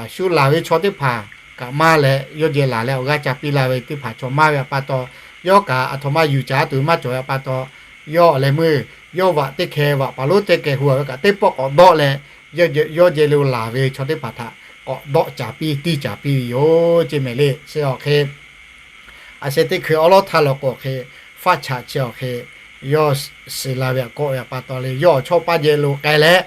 shu laˬ ve chaw teˇ hpaˍ kaꞈ maˇ leh yawˇ jeh laˬ leh awˬ g'aˇ ca piˇ la ve teˇ hpaˍ chaw maˇ ve pa taw, yawˇ kaꞈ aˬ htoꞈ ma yuˬ caˍ tuˬ maˇ cawˬ ve pa taw, yawˇ awˬ leh meuˇ yawˇ vaꞈ teˇ hkeh vaꞈ paˍ lonˉ teˇ hkeh hu a ve kaꞈ teˇ pawˆ k'awꞈ dawˆ leh, yawˇ jeh lo laˬ ve chaw teˇ hpaˍ htaꞈ k'awꞈ dawˆ caˍ piˇ tiˇ caˍ piˇ ve yoˬ ceˇ mehˍ le. Chi awˬ hk'e a sheh teˇ hkui awˉ lawˉ htaˇ law k'o awˬ hk'e faˆ chaꞈ chi awˬ hk'e yawˇ shiˍ la ve aꞈ kawˆ ve pa taw leh yawˇ awˬ chawˇ paˇ jeh lo k'ai leh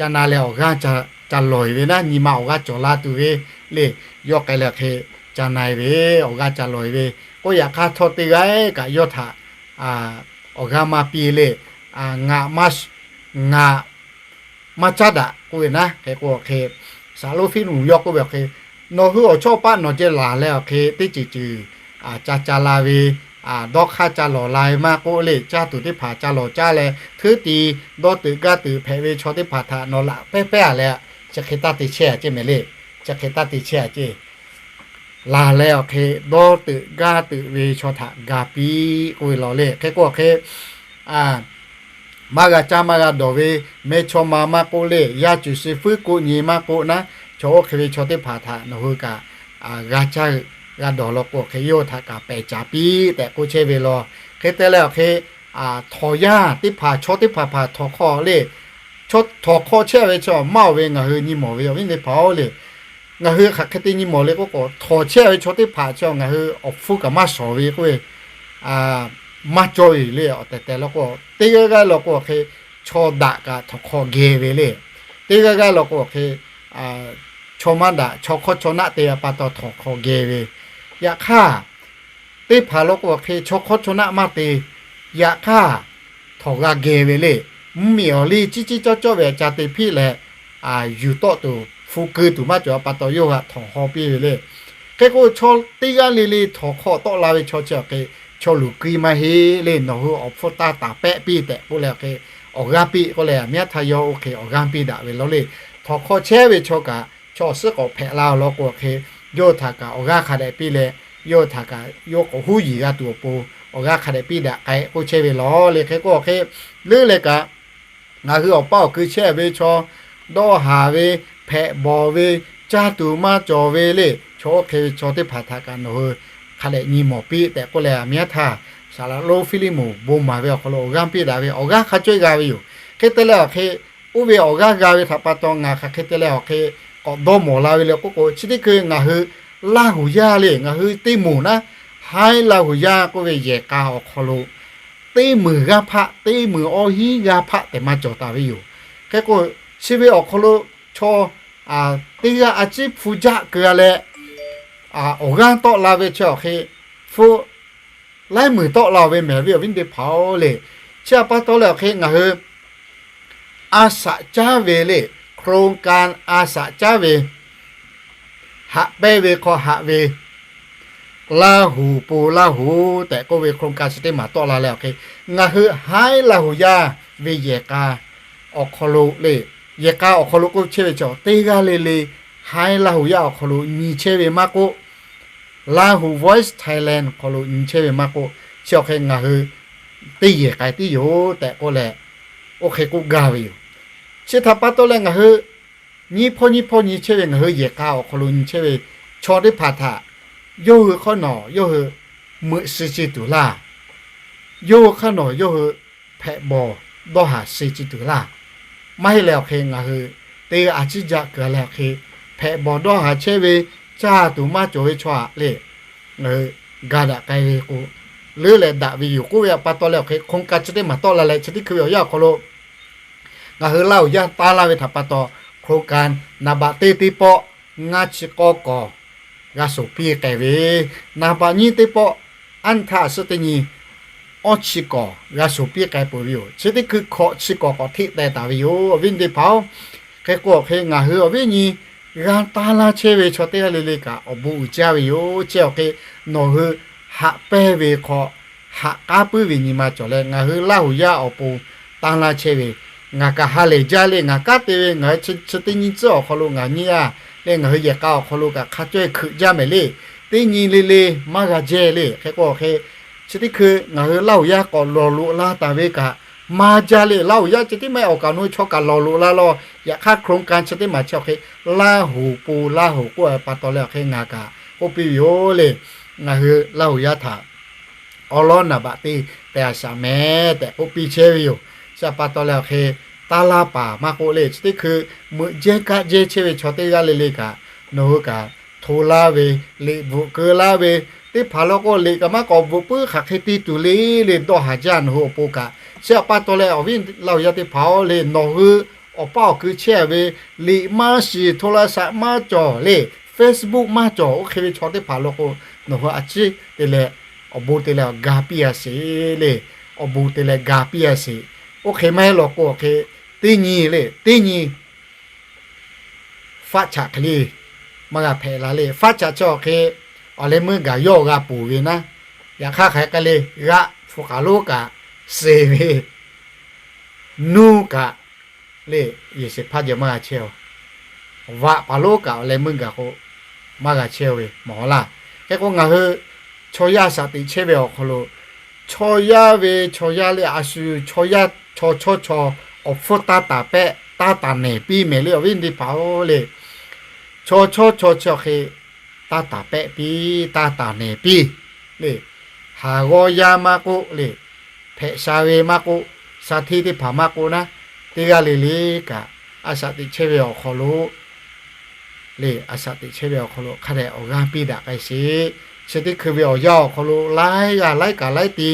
ca na leh awˬ g'aˇ ca lawˬ-e ve naˉ, nyi ma awˬ g'aˇ cawˬ la tuˬ ve le. Yawˇ k'ai leh awˬ hk'e ca na-e ve, awˬ g'aˇ ca lawˬ-e ve k'o, yaꞈ hk'aˇ htawˇ teˇ g'aˇ kaꞈ yawˇ htaꞈ awˬ g'aˇ maˇ piˇ le. Ngaˬ, ngaˬ maˇ caˉ daꞈ k'oˆ ve naˉ. Hk'e k'o awˬ hk'e, Saˍ laꞈ lonˉ Hpiˇliˇmonˍ yawˇ k'oˆ ve awˬ hk'e, nawˬ hui awˬ chawˇ paˆ nawˬ ceh laˬ leh awˬ hk'e teˇ ceuˬ ceuˬ ca ca la ve, dawˇ hk'aˇ ca lawˬ la ve maˇ k'oˆ le, caˇ tuˬ teˇ hpaˍ ca lawˬ caˇ leh hteuˉ ti dawˇ teuꞈ gaˇ teuꞈ hpehꞈ ve chaw teˇ hpaˍ htaꞈ nawˬ laꞈ pehˉ pehˉ-a leh, chi hk'e taˇ te chehˇ-a ceˇ mehˍ le. Chi hk'e taˇ te chehˇ-a ceˇ. Laˬ leh awˬ hk'e dawˇ teuꞈ gaˇ teuꞈ ve chaw htaꞈ ga piˇ k'oˆ ve law le. Hk'e k'o awˬ hk'e, maˇ g'a caˇ maˇ g'a dawˬ ve mehˇ chawˇ ma maˇ k'oˆ le, yaˇ cuˬ shi fuiˉ koˆ nyi maˇ k'oˆ naˉ, chaw oˇ hk'e ve chaw teˇ hpaˍ htaꞈ nawˬ hui kaꞈ g'a caˇ g'a dawˬ law k'o awˬ hk'e, yawˇ hui htaꞈ kaꞈ pehˬ caˍ piˇ tehꞈ k'oˆ chehˇ ve law. Hk'e te leh awˬ hk'e, htawnˍ yaˇ teˇ hpaˍ chaw teˇ hpaˍ hpaˍ htawnˍ hk'aw le, chaw htawnˍ hk'aw chehˇ ve chaw maˇ oˬ ve ngaˬ hui nyi mawˬ ve awˬ viˉ teˇ hpaˍ-oˬ le. Ngaˬ hui hk'aˬ hk'e te nyi mawˬ le k'oˆ k'o, htawnˍ chehˇ ve chaw teˇ hpaˍ chi ngaˬ hui awˬ hpfuhˇ kaꞈ maˇ shawˍ ve k'oˆ ve, maˇ cawˇ ve le. Awˬ tehˬ tehˬ law k'o, teˇ g'aˇ g'aˇ law k'o awˬ hk'e, chaw daꞈ kaꞈ htawnˍ hk'aw geh ve le. Teˇ g'aˇ g'aˇ law k'o awˬ hk'e, chaw maˇ daꞈ chaw hk'awˇ chaw naˆ te ve pa taw htawnˍ hk'aw geh ve. Yaꞈ hk'aˇ, teˇ hpaˍ law k'o awˬ hk'e chaw hk'awˇ chaw naˆ maˇ te. Yaꞈ hk'aˇ, htawnˍ g'a geh ve le. Mvuhˇmiˬ awˬ liˇ ciˉ ciˉ cawˇ cawˇ ve ca te hpiˆ leh, yuˬ tawˆ tuˬ hpu keu tuˬ maˇ cawˬ pa taw yawˇ hui htawnˍ haw piˇ ve le. Hk'e k'o, chaw teˇ g'aˇ le le htawnˍ hk'aw tawˆ la ve chaw chi awˬ hk'e, chaw luˬ keu maˇ heˆ le. Nawˬ hui awˬ hpfuhˇ taˇ taˍ pehˆ piˇ tehꞈ k'oˆ leh awˬ hk'e, awˬ g'aˇ piˇ k'oˆ leh, miˉ htaˇ yawˇ oˇ hk'e awˬ g'aˇ piˇ daꞈ ve law le. Htawnˍ hk'aw chehˇ ve chaw kaꞈ chaw awˬ suhˉ k'awꞈ hpehꞈ la law k'o awˬ hk'e, yawˇ hui htaꞈ kaꞈ awˬ g'aˇ hk'a dehꞈ piˇ leh, yawˇ hui htaꞈ kaꞈ yawˇ k'awꞈ huˉ yiˍ g'a tuˬ awˬ pon awˬ g'aˇ hk'a dehꞈ piˇ daꞈ k'ai k'oˆ chehˇ ve law le. Hk'e k'o awˬ hk'e, leuˉ leh kaꞈ ngaˬ hui awˬ paˇ awˬ keu chehˇ ve chaw, dawˇ haˍ ve, hpehꞈ bawˬ ve, caˇ tuˬ maˇ cawˬ ve le, chaw oˇ hk'e ve chaw teˇ hpaˍ htaꞈ kaꞈ nawˬ hui hk'a dehꞈ nyi mawˬ piˇ tehꞈ k'oˆ leh, miˉ htaˇ Saˍ laꞈ lonˉ Hpiˇliˇmonˍ bon maˍ ve awˬ hk'aw lo awˬ g'aˇ piˇ daꞈ ve awˬ g'aˇ hk'a cawehˇ g'a ve yoˬ. Hk'e te leh awˬ hk'e, oˇ ve awˬ g'aˇ g'a ve htaꞈ pa taw ngaˬ hk'aˬ hk'e te leh awˬ hk'e k'awꞈ dawˇ mawˬ la ve le k'oˆ k'o, chi teˇ hkui ngaˬ hui Laˇ huˍ yaˇ le, ngaˬ hui teˇ moˍ naˉ, haiˉ Laˇ huˍ yaˇ k'oˆ ve yehˬ k'a awˬ hk'aw lo teˇ meunˍ g'aˇ hpaˆ, teˇ meunˍ awˇ hinˉ g'aˇ hpaˆ tehꞈ maˇ cawˬ taˍ ve yoˬ. Hk'e k'o, chi ve awˬ hk'aw lo chaw teˇ g'aˇ a ciˉ hpu jaˆ keu-a leh, awˬ g'aˇ tawˆ la ve chi awˬ hk'e, hpu laiˉ meunˍ tawˆ la-oˬ ve mehˍ ve awˬ viˉ teˇ hpaˍ-oˬ le. Chi htaꞈ pa taw leh awˬ hk'e ngaˬ hui a shaꞈ caˉ ve le, โครงการ a shaꞈ caˉ ve, haꞈ pehnˇ ve hk'aw haꞈ ve, Laˇ huˍ pon Laˇ huˍ tehꞈ k'oˆ ve โครงการ chi teˇ maˬ tawˆ la leh awˬ hk'e, ngaˬ hui haiˉ Laˇ huˍ yaˇ ve yehˬ k'a awˬ hk'aw lo le, yehˬ k'a awˬ hk'aw lo k'oˆ chehˇ ve chaw teˇ g'aˇ le le, haiˉ Laˇ huˍ yaˇ awˬ hk'aw lo nyi chehˇ ve maˇ k'oˆ, Laˇ huˍ Voice Thailand awˬ hk'aw lo nyi chehˇ ve maˇ k'oˆ, chi awˬ hk'e ngaˬ hui teˇ yehˬ k'ai tiˉ yoˬ tehꞈ k'oˆ leh, oˇ hk'e k'oˆ gaˇ ve yoˬ. Chi htaꞈ pa taw leh ngaˬ hui nyiˇ hpawˇ nyiˇ hpawˇ nyi chehˇ ve ngaˬ hui yehˬ k'a awˬ hk'aw lo nyi chehˇ ve chaw teˇ hpaˍ htaꞈ yawˇ hui hk'awˇ nawˬ yawˇ hui meuꞈ suh chi tuˬ laˇ. Yawˇ hui hk'awˇ nawˬ yawˇ hui hpehꞈ bawˬ dawˇ haˍ suh chi tuˬ laˇ. Maˇ heˆ leh awˬ hk'e ngaˬ hui teˇ g'aˇ a ciˉ jaˆ keu leh awˬ hk'e, hpehꞈ bawˬ dawˇ haˍ chehˇ ve, caˇ tuˬ maˇ cawˬ ve chaw aꞈ le, ngaˬ hui ga daꞈ k'ai ve k'o, leuˉ leh daꞈ ve yoˬ k'oˆ ve pa taw leh awˬ hk'e, โครงการ chi teˇ maˬ tawˆ la leh chi teˇ hkui ve awˬ yanˇ awˬ hk'aw lo ngaˬ hui Laˇ huˍ yaˇ taˇ laˇ ve htaꞈ pa taw, โครงการ naˍ baꞈ teˇ teˇ pawˆ ngaˇ chi k'awˇ kawˬ g'a shoˍ piˇ k'ai ve, naˍ baꞈ nyiˇ teˇ pawˆ anˇ htaˇ suhˉ teˇ nyi awˇ chi kawˬ g'a shoˍ piˇ k'ai peuˬ ve yoˬ. Chi teˇ hkui hkawꞈ chi kawˬ k'awꞈ hteˆ teh taˍ ve yoˬ, awˬ viˉ teˇ hpaˍ-oˬ. Hk'e k'o awˬ hk'e ngaˬ hui awˬ viˉ nyi g'a taˇ laˇ chehˇ ve chaw teˇ g'aˇ le le kaꞈ awˬ bon uiˍ jaˇ ve yoˬ. Chi awˬ hk'e nawˬ hui haꞈ pehnˇ ve hk'aw haꞈ k'aˉ puiˉ ve nyi ma cawˬ leh, ngaˬ hui Laˇ huˍ yaˇ awˬ pon taˇ laˇ chehˇ ve, ngaˬ kaꞈ ha lehˬ jaˇ le, ngaˬ kanˉ te ve ngaˬ hui chi teˇ nyi tcuhˉ awˬ hk'aw lo ngaˬ nyi-a leh ngaˬ hui yehˬ k'a awˬ hk'aw lo kaꞈ hk'a cawehˇ hkeuꞈ jaˇ mehˍ le. Teˇ nyi le le maˇ g'a jehˇ le. Hk'e k'o awˬ hk'e, chi teˇ hkui ngaˬ hui Laˇ huˍ yaˇ k'awꞈ lawˬ loꞈ la taˍ ve kaꞈ maˇ jaˇ le. Laˇ huˍ yaˇ ceh tiˉ maˇ heˆ, awˬ kaˍ awˬ nu chaw kaꞈ lawˬ loꞈ la law. Yaꞈ hk'aˇ โครงการ chi teˇ maˬ chi awˬ hk'e Laˇ huˍ pon Laˇ huˍ k'oˆ ve pa taw leh awˬ hk'e ngaˬ kaꞈ k'oˆ piˇ ve yoˬ le. Ngaˬ hui Laˇ huˍ yaˇ htaꞈ awˬ lawn naˍ baꞈ te tehꞈ a shaꞈ mehˍ tehꞈ k'oˆ piˇ chehˇ ve yoˬ. Chi htaꞈ pa taw leh awˬ hk'e, taˇ laˇ paˍ maˇ k'oˆ le, chi teˇ hkui meuꞈ jehˇ kaˆ jehˇ chehˇ ve chaw teˇ g'aˇ le le kaꞈ nawˬ hui kaꞈ hto laˇ ve, liꞈ bvuhꞈ keu laˇ ve, teˇ hpaˍ law k'o liꞈ kaꞈ maˇ k'awꞈ bvuhꞈ puiˉ hk'aˬ hk'e te tuˬ le le dawˇ haˍ jaˇ nawˬ hui awˬ pon kaꞈ. Chi htaꞈ pa taw leh awˬ viˉ Laˇ huˍ yaˇ teˇ hpaˍ-oˬ le, nawˬ hui awˬ paˇ awˬ kui chehˇ ve, liꞈ maˇ shiˍ, โทรศัพท์ maˇ cawˬ le, Facebook maˇ cawˬ, oˇ hk'e ve chaw teˇ hpaˍ lo k'o, nawˬ hui a ciˉ te leh awˬ bon te leh awˬ ga piˇ a sheˍ le. Awˬ bon te leh ga piˇ a sheˍ. Oˇ hk'e maˇ heˆ law k'o, awˬ hk'e teˇ nyi le, teˇ nyi faˆ chaꞈ hk'e le maˇ g'a hpehꞈ la le. Faˆ chaꞈ chi awˬ hk'e awˬ leh meuˇ gaˬ yawˇ g'a ponˬ ve naˉ, yaꞈ hk'aˇ hk'aˬ hk'e k'ai le, g'aˆ hpu k'aˬ lonˉ kaꞈ suh ve, nuˇ kaꞈ le, yehˬ shehˍ hpaˇ jeh maˇ g'a chehˇ-oˬ. Vaꞈ paˍ lonˉ kaꞈ awˬ leh meuˇ gaˬ k'o maˇ g'a chehˇ ve mawˬ laˇ. Hk'e k'o ngaˬ hui chaw yaˇ shaꞈ teꞈ chehˇ ve awˬ hk'aw lo, chaw yaˇ ve chaw yaˇ le, a shu chaw yaˇ chaw chawˇ chaw awˬ hpfuhˇ taˇ taˍ pehˆ taˇ taˍ nehˬ piˇ mehˍ le, awˬ viˉ teˇ hpaˍ-oˬ le. Chaw chawˇ chaw chi awˬ hk'e taˇ taˍ pehˆ piˇ taˇ taˍ nehˬ piˇ le. Haˍ g'awˇ yaˇ maˇ k'oˆ le, hpehꞈ sha ve maˇ k'oˆ, sha hteˇ teˇ hpaˍ maˇ k'oˆ naˉ, teˇ g'aˇ le le kaꞈ a shaꞈ teꞈ chehˇ ve awˬ hk'aw lo le, a shaꞈ teꞈ chehˇ ve awˬ hk'aw lo hk'a dehꞈ awˬ g'aˇ piˇ daꞈ k'ai sheˍ. Chi teˇ hkui ve awˬ yanˇ awˬ hk'aw lo laiˉ g'aˇ laiˉ kaꞈ laiˉ ti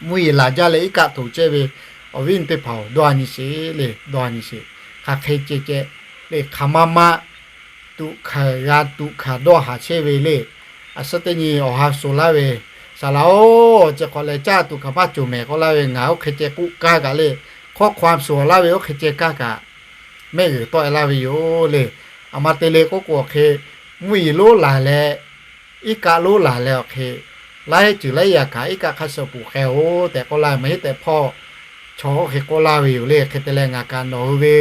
mvuhˇ yeˬ laˬ jaˇ leh iˉ kaˆ toˍ chehˇ ve awˬ viˉ teˇ hpaˍ-oˬ, dawˇ nyi sheˍ le, dawˇ nyi sheˍ. Hk'aˬ hk'e ceh ceh le, hk'aˬ ma ma tuꞈ hkanˍ g'a tuꞈ hkanˍ dawˇ haˍ chehˇ ve le. A suhˉ teˇ nyi awˬ ha suˍ laˇ ve, saˍ laꞈ-oˬ, chi hk'awꞈ lehˬ caˇ tuˬ hkanˍ maˇ cawˬ mehˍ k'oˆ laˇ ve, ngaˬ oˇ hk'e ceh k'oˆ kaˇ kaꞈ le, hkawˇ hk'aw a suˍ laˇ ve oˇ hk'e ceh kaˇ kaꞈ mehˆ g'uiˬ tawˆ e laˇ ve yoˬ le. A ma te le k'oˆ k'o, awˬ hk'e mvuhˇ yeˬ lonˉ laˬ leh iˉ kaˆ lonˉ laˬ leh awˬ hk'e laiˉ ceuˬ laiˉ yaꞈ kaꞈ iˉ kaˆ hk'a shuˍ puˬ k'ai-oˬ tehꞈ k'oˆ laˇ ve, maˇ heˆ tehꞈ hpawˇ chaw oˇ hk'e k'oˆ laˇ ve yoˬ le. Hk'e te leh ngaˬ kaꞈ nawˬ hui ve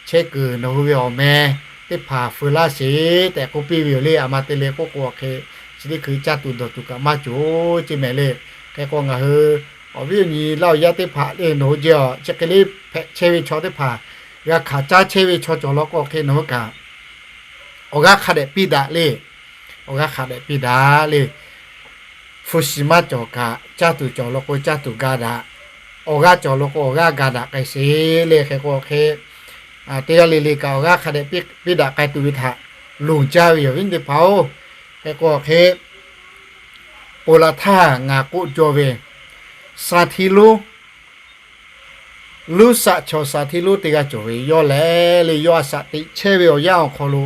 chehˇ kuiˬ nawˬ hui ve awˬ meh teˇ hpaˍ feu laˇ sheˍ tehꞈ k'oˆ piˇ ve yoˬ le. A ma te le k'oˆ k'o, awˬ hk'e chi teˇ hkui caˇ tuˬ dawˬ tuˬ kaꞈ maˇ cawˬ-oˬ ceˇ mehˍ le. Hk'e k'o ngaˬ hui awˬ viˉ awˬ nyi laˇ awˬ yaˇ teˇ hpaˍ le, nawˬ hui jeh awˬ chi hk'e le hpehꞈ chehˇ ve chaw teˇ hpaˍ, g'a hkanˍ caˇ chehˇ ve chaw cawˬ law k'o, awˬ hk'e nawˬ hui kaꞈ awˬ g'aˇ hk'a dehꞈ piˇ daꞈ le. Awˬ g'aˇ hk'a dehꞈ piˇ daꞈ le. Hpu shi maˇ cawˬ kaꞈ, caˇ tuˬ cawˬ law k'o caˇ tuˬ ga daꞈ, awˬ g'aˇ cawˬ law k'o awˬ g'aˇ ga daꞈ k'ai sheˍ le. Hk'e k'o hk'e teˇ g'aˇ le le kaꞈ awˬ g'aˇ hk'a dehꞈ piˇ daꞈ k'ai tuˬ ve htaꞈ loˍ jaˇ ve yoˬ, awˬ viˉ teˇ hpaˍ-oˬ. Hk'e k'o hk'e ponˬ laˬ htaˇ ngaˬ k'oˆ cawˇ ve, shaˍ hteˇ lonˉ, luˇ saꞈ chaw shaˍ hteˇ lonˉ teˇ g'aˇ cawˬ ve yawˇ lehˬ le, yawˇ a shaꞈ teꞈ chehˇ ve awˬ yanˇ awˬ hk'aw lo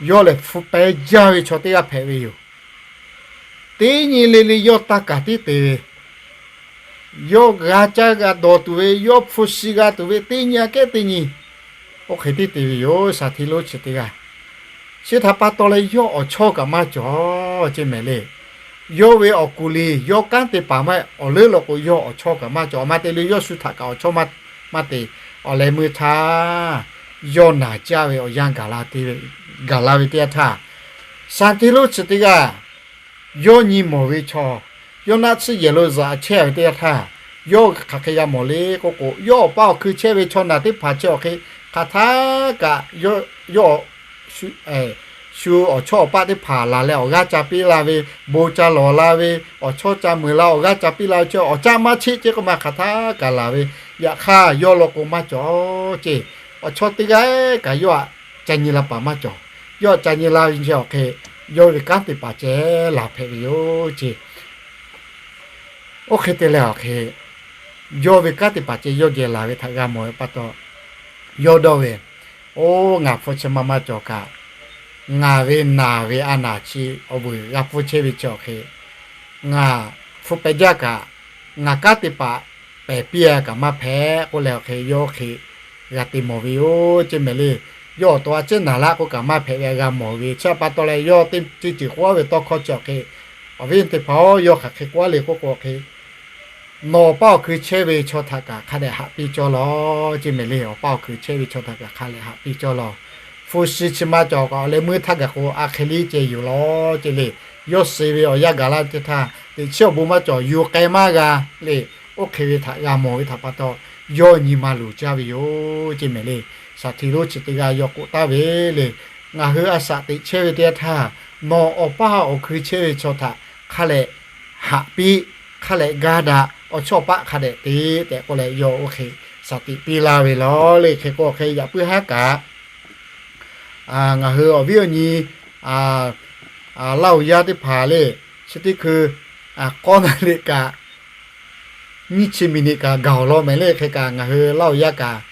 yawˇ lehˬ hpu pehˇ jaˇ ve chaw teˇ g'aˇ hpehꞈ ve yoˬ. Teˇ nyi le le yawˇ taˇ kaˍ tiˉ te ve, yawˇ g'a caˇ g'a dawˬ tuˬ ve, yawˇ hpu shi g'a tuˬ ve teˇ nyi aꞈ kehˉ teˇ nyi oˇ hk'e tiˉ te ve yoˬ, shaˍ hteˇ lonˉ chi teˇ g'aˇ. Chi htaꞈ pa taw leh yawˇ awˬ chawˇ kaꞈ maˇ cawˬ ceˇ mehˍ le. Yawˇ ve awˬ kuˬ liˬ yawˇ kanˉ te paˍ maˇ awˬ leuˉ law k'o, yawˇ awˬ chawˇ kaꞈ maˇ cawˬ. A ma te le yawˇ shu htaꞈ kaꞈ awˬ chawˇ maˇ te. Awˬ leh meuˇ htaˇ yawˇ naˬ caˇ ve awˬ yanˇ gaˬ la ve teˇ yanˇ htaˇ, shaˍ hteˇ lonˉ chi teˇ g'aˇ yawˇ nyi mawˬ ve chaw, yawˇ naˆ tsuhˇ yehˬ lo zaꞈ chehˇ ve teˇ yanˇ htaˇ, yawˇ hk'aˬ hk'e g'a mawˬ le k'oˆ k'o, yawˇ awˬ paˇ awˬ hkui chehˇ ve chaw naˬ teˇ hpaˍ chi awˬ hk'e hk'aˬ htaˇ kaꞈ yawˇ shu awˬ chawˇ awˬ paˆ teˇ hpaˍ laˬ leh awˬ g'aˇ ca piˇ la ve, bon ca lawˬ la ve, awˬ chawˇ ca meuˬ la awˬ g'aˇ ca piˇ la ve chi awˬ caˆ maˇ cheˆ ceˇ k'oˆ ma hk'aˬ htaˇ kaꞈ laˬ ve, yaꞈ hk'aˇ yawˇ law k'o maˇ cawˬ ceˇ. Awˬ chawˇ teˇ g'aˇ kaꞈ yawˇ aꞈ ca nyi la paˍ maˇ cawˬ. Yawˇ ca nyi la ve chi awˬ hk'e yawˇ ve kanˉ te paˍ ceh laˬ hpehꞈ ve yoˬ ceˇ. Oˇ hk'e te leh awˬ hk'e yawˇ ve kanˉ te paˍ ceh yawˇ geh laˬ ve htaꞈ g'a mawˬ ve pa taw, yawˇ dawˇ ve, Oˇ, ngaˬ hpu chi ma maˇ cawˬ kaꞈ, ngaˬ ve naˬ ve a naˬ chi awˬ vuiˬ g'a pfuhˇ chehˇ ve chi awˬ hk'e, ngaˬ hpu pehꞈ jaˇ kaꞈ, ngaˬ kanˉ te paˍ pehˬ piˇ a kaꞈ maˇ hpehꞈ k'oˆ leh awˬ hk'e yawˇ hk'e g'a te mawˬ ve yoˬ ceˇ mehˍ le. Yawˇ awˬ to a ciˉ naˬ laˇ k'oˆ kaꞈ maˇ hpehꞈ ve g'a mawˬ ve chi pa taw leh yawˇ teˇ ceuˬ ceuˬ k'oˆ ve tawˇ hkawˇ chi awˬ hk'e, awˬ viˉ teˇ hpaˍ-oˬ, yawˇ hk'aˬ hk'e k'oˆ le k'oˆ k'o awˬ hk'e, nawˬ awˬ paˇ awˬ hkui chehˇ ve chaw htaꞈ kaꞈ hk'a dehꞈ haꞈ piˇ cawˇ law ceˇ mehˍ le. Awˬ paˇ awˬ hkui chehˇ ve chaw htaꞈ kaꞈ hk'a dehꞈ haꞈ piˇ cawˇ law. Hpu shi chi ma cawˬ kaꞈ awˬ leh meuˇ htaˇ gaˬ k'o a hk'e le ceh yuˬ law ceˇ le. Yawˇ suh ve awˬ yanˇ gaˬ laˇ ve teˇ htaˇ, teꞈ chiˉ awˬ bon maˇ cawˬ, yuˬ k'ai maˇ g'a le. Oˇ hk'e ve htaꞈ g'a mawˬ ve htaꞈ pa taw, yawˇ nyi ma luˬ caˇ ve yoˬ ceˇ mehˍ le. Shaˍ hteˇ lonˉ chi teˇ g'aˇ yawˇ k'oˆ taˍ ve le, ngaˬ hui a shaꞈ teꞈ chehˇ ve teˇ yanˇ htaˇ, nawˬ awˬ paˇ awˬ hkui chehˇ ve chaw htaꞈ hk'a lehꞈ haꞈ piˇ, hk'a lehꞈ ga daꞈ, awˬ chawˇ awˬ paˆ hk'a dehꞈ te tehꞈ k'oˆ leh yawˇ oˇ hk'e shaˍ tiꞈ piˇ laˇ ve law le. Hk'e k'o hk'e yaꞈ puiˉ haˉ kaꞈ ngaˬ hui awˬ viˉ awˬ nyi laˇ oˬ yaˇ teˇ hpaˍ le, chi teˇ hkui k'awˇ na liꞈ kaꞈ nyiˇ chi miˬ niꞈ kaꞈ gaˬ awˬ lawn mehˍ le. Hk'e kaꞈ ngaˬ hui laˇ oˬ yaˇ kaꞈ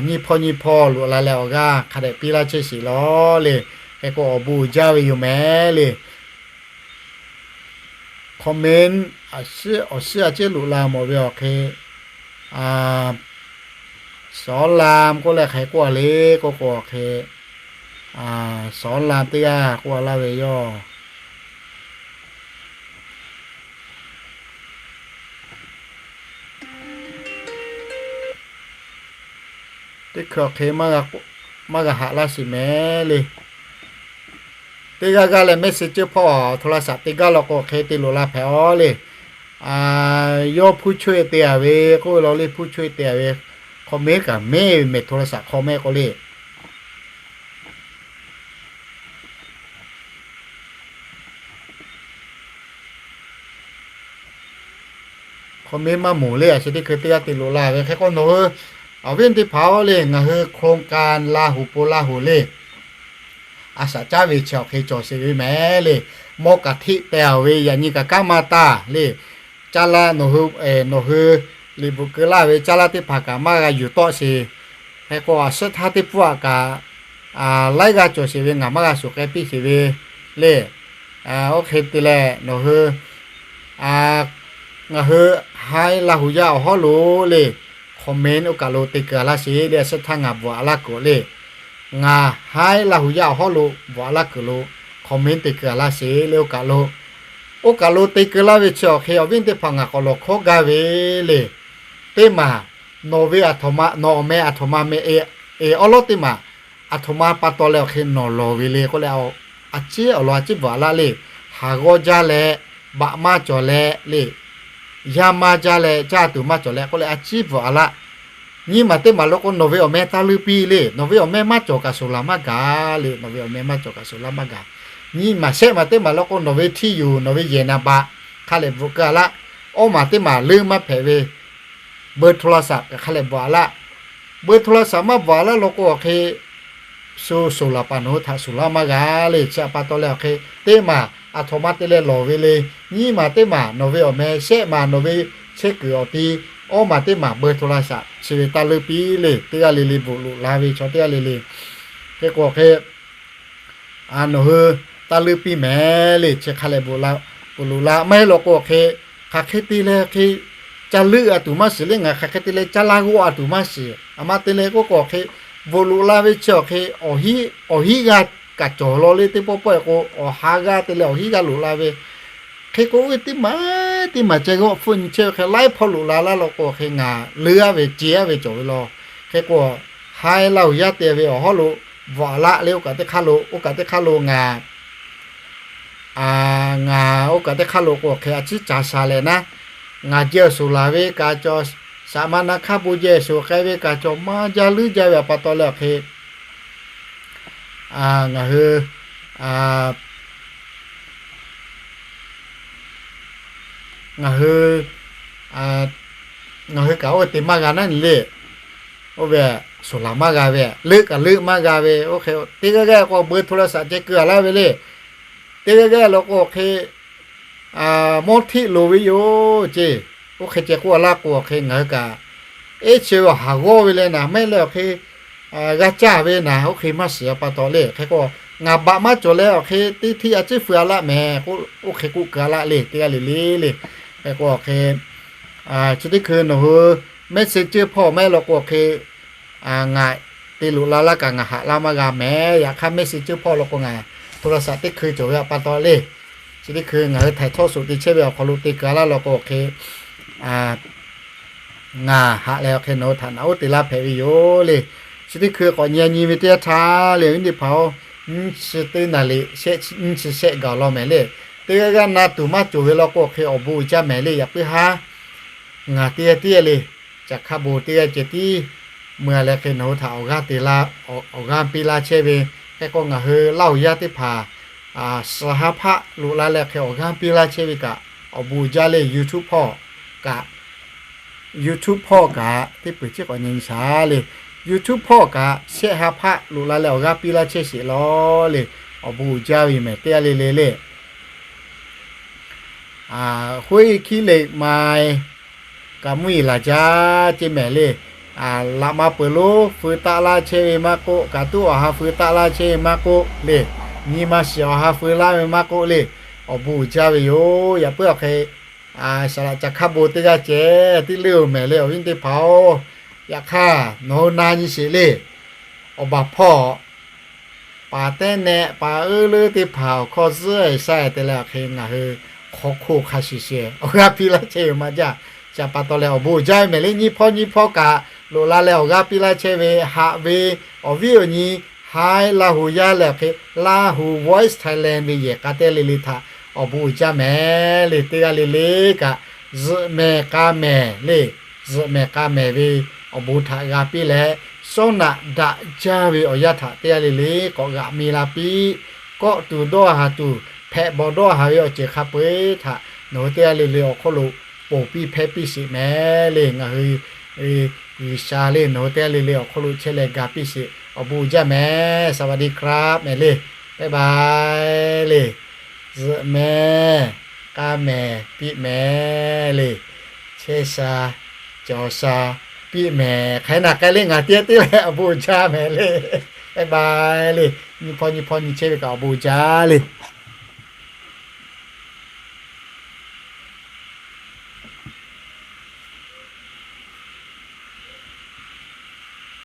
nyiˇ hpawˇ nyiˇ hpawˇ loꞈ la leh awˬ g'aˇ hk'a dehꞈ piˇ laˇ chehˇ sheˍ law le. Hk'e k'o awˬ bon uiˍ jaˇ ve yoˬ mehˍ le. Comment awˬ shiˉ a ciˉ loꞈ la mawˬ ve awˬ hk'e, sawˉ la k'oˆ leh hk'e k'oˆ a le k'oˆ k'o awˬ hk'e, sawˉ la teˇ g'aˇ k'oˆ a laˇ ve yoˬ. Teˇ hkui awˬ hk'e maˇ g'a haꞈ laˇ sheˍ mehˍ le. Teˇ g'aˇ g'aˇ leh message hpawˇ โทรศัพท์ teˇ gaˇ law k'o hk'e te loꞈ la hpehꞈ aw le. Yawˇ hpuˇ chaweh te a ve k'oˆ ve law le, hpuˇ chaweh te a ve, comment kaꞈ mehˉ ve mehˍ โทรศัพท์ comment k'o le. Comment maˇ moˍ le, a shu teˇ hkui teˇ g'aˇ te loꞈ la ve hk'e k'o nawˬ hui awˬ viˉ teˇ hpaˍ aw le, ngaˬ hui โครงการ Laˇ huˍ po Laˇ huˍ le, a shaꞈ caˉ ve chi awˬ hk'e cawˬ sheˍ ve mehˍ le. Mawˇ kaꞈ hteˆ teh a ve yaꞈ nyi kaꞈ kanˉ maˇ taˇ le. Caˇ laˇ nawˬ hui, nawˬ hui liꞈ bvuhꞈ keu laˇ ve caˇ laˇ teˇ hpaˍ kaꞈ maˇ g'a yuˬ tawˆ sheˍ. Hk'e k'o a suhˉ htaˇ teˇ pfuhˇ aꞈ kaꞈ laiˉ g'aˇ cawˬ sheˍ ve ngaˬ maˇ g'a shuˍ k'ai piˇ sheˍ ve le. Oˇ hk'e te leh nawˬ hui ngaˬ hui haiˉ Laˇ huˍ yaˇ awˬ hawˉ lo le, comment oˇ kaˬ lo te keu a laˇ sheˍ le. A suhˉ htaˇ ngaˬ bvuhꞈ a laˇ kuiˬ le, ngaˬ haiˉ Laˇ huˍ yaˇ awˬ hawˉ lo bvuhꞈ a laˇ kuiˬ lo comment te keu a laˇ sheˍ le. Oˇ kaˬ lo, oˇ kaˬ lo te keu laˇ ve chi awˬ hk'e awˬ viˉ teˇ hpaˍ ngaˬ k'awꞈ lawˬ hkawˉ gaˇ ve le. Teˇ maˬ nawˬ ve aˬ htoꞈ ma, nawˬ awˬ meh aˬ htoꞈ ma meh e, awˉ lawˉ teˇ maˬ aˬ htoꞈ ma pa taw leh awˬ hk'e nawˬ lawˬ ve le k'oˆ leh, a ciˉ awˬ lawn a ciˉ bvuhꞈ a laˇ le. Haˍ g'awˇ jaˇ leh, baꞈ maˇ cawˬ leh le, yaˇ maˇ jaˇ leh, caˇ tuˬ maˇ cawˬ leh k'oˆ leh a ciˉ bvuhꞈ a laˇ. Nyiˇ maˬ teˇ maˬ law k'o nawˬ ve awˬ meh taˇ leuˉ piˇ le. Nawˬ ve awˬ meh maˇ cawˬ kaꞈ shuˍ laˬ maˇ gaˬ le. Nawˬ ve awˬ meh maˇ cawˬ kaꞈ shuˍ laˬ maˇ gaˬ. Nyiˇ maˬ shehˆ maˬ teˇ maˬ law k'o nawˬ ve htiˇ yuˬ, nawˬ ve yehˬ naˍ baꞈ hk'a lehꞈ bvuhꞈ keu a laˇ. Awˇ maˬ teˇ maˬ leuˉ maˇ hpehꞈ ve เบอร์โทรศัพท์ kaꞈ hk'a lehꞈ bvuhꞈ a laˇ. เบอร์โทรศัพท์ maˇ bvuhꞈ a laˇ law k'o awˬ hk'e shu shuˍ laˬ paˍ nawˬ hui htaꞈ shuˍ laˇ maˇ g'a le. Chi htaꞈ pa taw leh awˬ hk'e teˇ maˬ aˬ htoꞈ ma te leh lawˬ ve le. Nyiˇ maˬ teˇ maˬ nawˬ ve awˬ meh, shehˆ maˬ nawˬ ve chehˇ kuiˬ awˬ ti, awˇ maˬ teˇ maˬ เบอร์โทรศัพท์ chi ve taˇ leuˉ piˇ le. Teˇ g'aˇ le le bvuhꞈ loꞈ la ve chaw teˇ g'aˇ le le. Hk'e k'o awˬ hk'e nawˬ hui taˇ leuˉ piˇ mehˍ le. Chi hk'a lehꞈ bvuhꞈ loꞈ la maˇ heˆ law k'o awˬ hk'e, hk'aˬ hk'e te leh hk'e ca leuˆ a tuˬ maˇ shiˍ le. Ngaˬ hk'aˬ hk'e te leh caˇ laˇ g'awˇ a tuˬ maˇ shiˍ. A ma te leh k'oˆ k'o awˬ hk'e bvuhꞈ loꞈ la ve chi awˬ hk'e awˬ hiˉ g'aˇ kaꞈ cawˬ law le. Teˇ pawˆ pawˆ e k'o awˬ ha g'aˇ te leh awˬ hiˉ g'aˇ loꞈ la ve. Hk'e k'o oˇ ve teˇ maˬ teˇ maˬ ceh g'awˇ hpfuhˆ nyi chehˇ ve hk'e laiˉ hpawˇ loꞈ la laˇ law k'o awˬ hk'e ngaˬ leuˉ a ve ce a ve cawˬ ve law. Hk'e k'o haiˉ Laˇ huˍ yaˇ te ve awˬ hawˉ lo bvuhꞈ a laˇ le. Oˇ kaꞈ teˇ hk'aˇ lo, oˇ kaꞈ teˇ hk'aˇ lo ngaˬ ngaˬ oˇ kaꞈ teˇ hk'aˇ lo k'o awˬ hk'e a ciˉ ca sha leh naˉ, ngaˬ jehˬ shuˍ laˬ ve kaꞈ cawˬ, saˍ ma na hk'aˇ bon jehˬ shuˍ k'ai ve kaꞈ cawˬ, maˇ jaˇ leuˉ jaˇ ve awˬ pa taw leh awˬ hk'e ngaˬ hui ngaˬ hui, ngaˬ hui kaꞈ oˇ ve te maˇ g'a naˉ nyi le. Oˇ ve shuˍ laˬ maˇ g'a ve, leuˆ kaꞈ leuˆ maˇ g'a ve, oˇ hk'e teˇ g'aˇ g'aˇ k'o เบอร์โทรศัพท์ ceh keu a laˇ ve le. Teˇ g'aˇ g'aˇ law k'o awˬ hk'e mawˇ htiˆ loˍ ve yoˬ ce. Oˇ hk'e ceh k'oˆ a laˇ k'o awˬ hk'e ngaˬ hui kaꞈ eˉ chi ve awˬ haˍ g'awˇ ve leh naˍ mehˆ leh awˬ hk'e g'a caˇ ve naˍ, oˇ hk'e maˇ shiˍ a pa taw le. Hk'e k'o ngaˬ baꞈ maˇ cawˬ leh awˬ hk'e teˇ htiˇ a ciˉ feu a laˇ mehˍ k'o, oˇ hk'e k'oˆ keu a laˇ le. Teˇ g'aˇ le le le. Hk'e k'o awˬ hk'e chi teˇ hkui nawˬ hui message hpawˇ mehˆ law k'o awˬ hk'e ngaˬ te loꞈ la laˇ kaꞈ ngaˬ haꞈ laˇ maˇ g'a mehˍ. Yaꞈ hk'aˇ message hpawˇ law k'o ngaˬ โทรศัพท์ teˇ hkui cawˬ ve a pa taw le. Chi teˇ hkui ngaˬ hui htaiˍ htawˇ suꞈ te chehˇ ve awˬ hk'aw lo te keu a laˇ law k'o awˬ hk'e ngaˬ haꞈ leh awˬ hk'e nawˬ hui htaꞈ naꞈ uˉ te laˇ hpehꞈ ve yoˬ le. Chi teˇ hkui k'awꞈ nyi a nyi ve teˇ yanˇ htaˇ le, awˬ viˉ teˇ hpaˍ-oˬ, nyiˇ chi teˇ naˍ liꞈ shehˆ, nyiˇ chi shehˆ gaˬ law mehˍ le. Teˇ g'aˇ g'aˇ na tuˬ maˇ cawˬ ve law k'o awˬ hk'e awˬ bon uiˍ jaˇ mehˍ le. Yaꞈ puiˉ haˉ ngaˬ teˇ g'aˇ teˇ g'aˇ le, caꞈ hk'a bon teˇ g'aˇ ceh tiˉ meuˇ a leh hk'e nawˬ hui htaꞈ awˬ g'aˇ te laˇ, awˬ g'aˇ piˇ laˇ chehˇ ve. Hk'e k'o ngaˬ hui Laˇ huˍ yaˇ teˇ hpaˍ suh ha hpaˆ loꞈ la leh hk'e awˬ g'aˇ piˇ laˇ chehˇ ve kaꞈ awˬ bon uiˍ jaˇ le. YouTube hpawˇ kaꞈ, YouTube hpawˇ kaꞈ teˇ peuˬ chi k'awꞈ nyi nyi shaˍ le. YouTube hpawˇ kaꞈ shehˆ ha hpaˆ loꞈ la leh awˬ g'aˇ piˇ laˇ chehˇ sheˍ law le. Awˬ bon uiˍ jaˇ ve yoˬ mehˍ teˇ g'aˇ le le le. Hoˉ iˉ hkiˉ le ma-e kaꞈ mvuhˇ yeˬ laˬ jaˇ ce mehˍ le. laꞈ ma peuˬ lonˉ feu taˆ laˇ chehˇ ve maˇ k'oˆ, kaꞈ tuˉ awˬ ha feu taˆ laˇ chehˇ ve maˇ k'oˆ le, nyi ma shiˍ awˬ ha feu laˇ ve maˇ k'oˆ le, awˬ bon uiˍ jaˇ ve yoˬ. Yaꞈ puiˉ awˬ hk'e, saˍ laꞈ ca hk'aˇ bon teˇ g'aˇ ceh tiˉ leuˇ-oˬ mehˍ le awˬ viˉ teˇ hpaˍ-oˬ. Yaꞈ hk'aˇ nawˬ hui na nyi sheˍ le, awˬ baˬ hpawˇ paˍ tehˉ nehˆ paˍ uiˉ leuˉ teˇ hpaˍ awˬ hkawˇ zuhˆ-e sha-e te leh awˬ hk'e ngaˬ hui hk'aw hk'oˆ hk'a shuˍ shuˍ awˬ g'aˇ piˇ laˇ chehˇ ve maˇ jaˇ. Chi pa taw leh awˬ bon uiˍ jaˇ ve mehˍ le, nyiˇ hpawˇ nyiˇ hpawˇ kaꞈ loꞈ la leh awˬ g'aˇ piˇ laˇ chehˇ ve haꞈ ve awˬ viˉ awˬ nyi, Haˉ Laˇ hu yaˇ leh awˬ hk'e Laˇ hu Voice Thailand ve yehˬ k'a teˇ g'aˇ le le htaꞈ awˬ bon uiˍ jaˇ mehˍ le. Teˇ g'aˇ le le kaꞈ zuhꞈ mehˍ k'a mehˍ le, zuhꞈ mehˍ k'a mehˍ ve awˬ bon htaꞈ g'a piˇ leh, sawˉ naꞈ daꞈ jaˇ ve awˬ yanˇ htaꞈ teˇ g'aˇ le le k'awꞈ g'aꞈ mi la piˇ. Kawˆ tuˬ dawˇ haˍ tuˬ, hpehꞈ bawˬ dawˇ haˍ ve awˬ ceuˬ hk'a peu-eˬ htaꞈ nawˬ hui teˇ g'aˇ le le awˬ hk'oˆ lo ponˬ piˇ hpehˇ piˇ sheˍ mehˍ le. Ngaˬ hui G'uiˬsha le nawˬ hui teˇ g'aˇ le le awˬ hk'oˆ lo chehˇ leh ga piˇ sheˍ. Awˬ bon uiˍ jaˇ mehˍ. สวัสดีครับ mehˍ le. Bye bye le. Zuhꞈ mehˍ k'a mehˍ piˇ mehˍ le. Chehˇ sha cawˬ sha piˇ mehˍ. Hk'e naˬ k'ai le ngaˬ teˇ g'aˇ teˇ g'aˇ awˬ bon uiˍ jaˇ mehˍ le. Bye bye le. Nyiˇ hpawˇ nyiˇ hpawˇ nyi chehˇ ve kaꞈ awˬ bon uiˍ jaˇ le.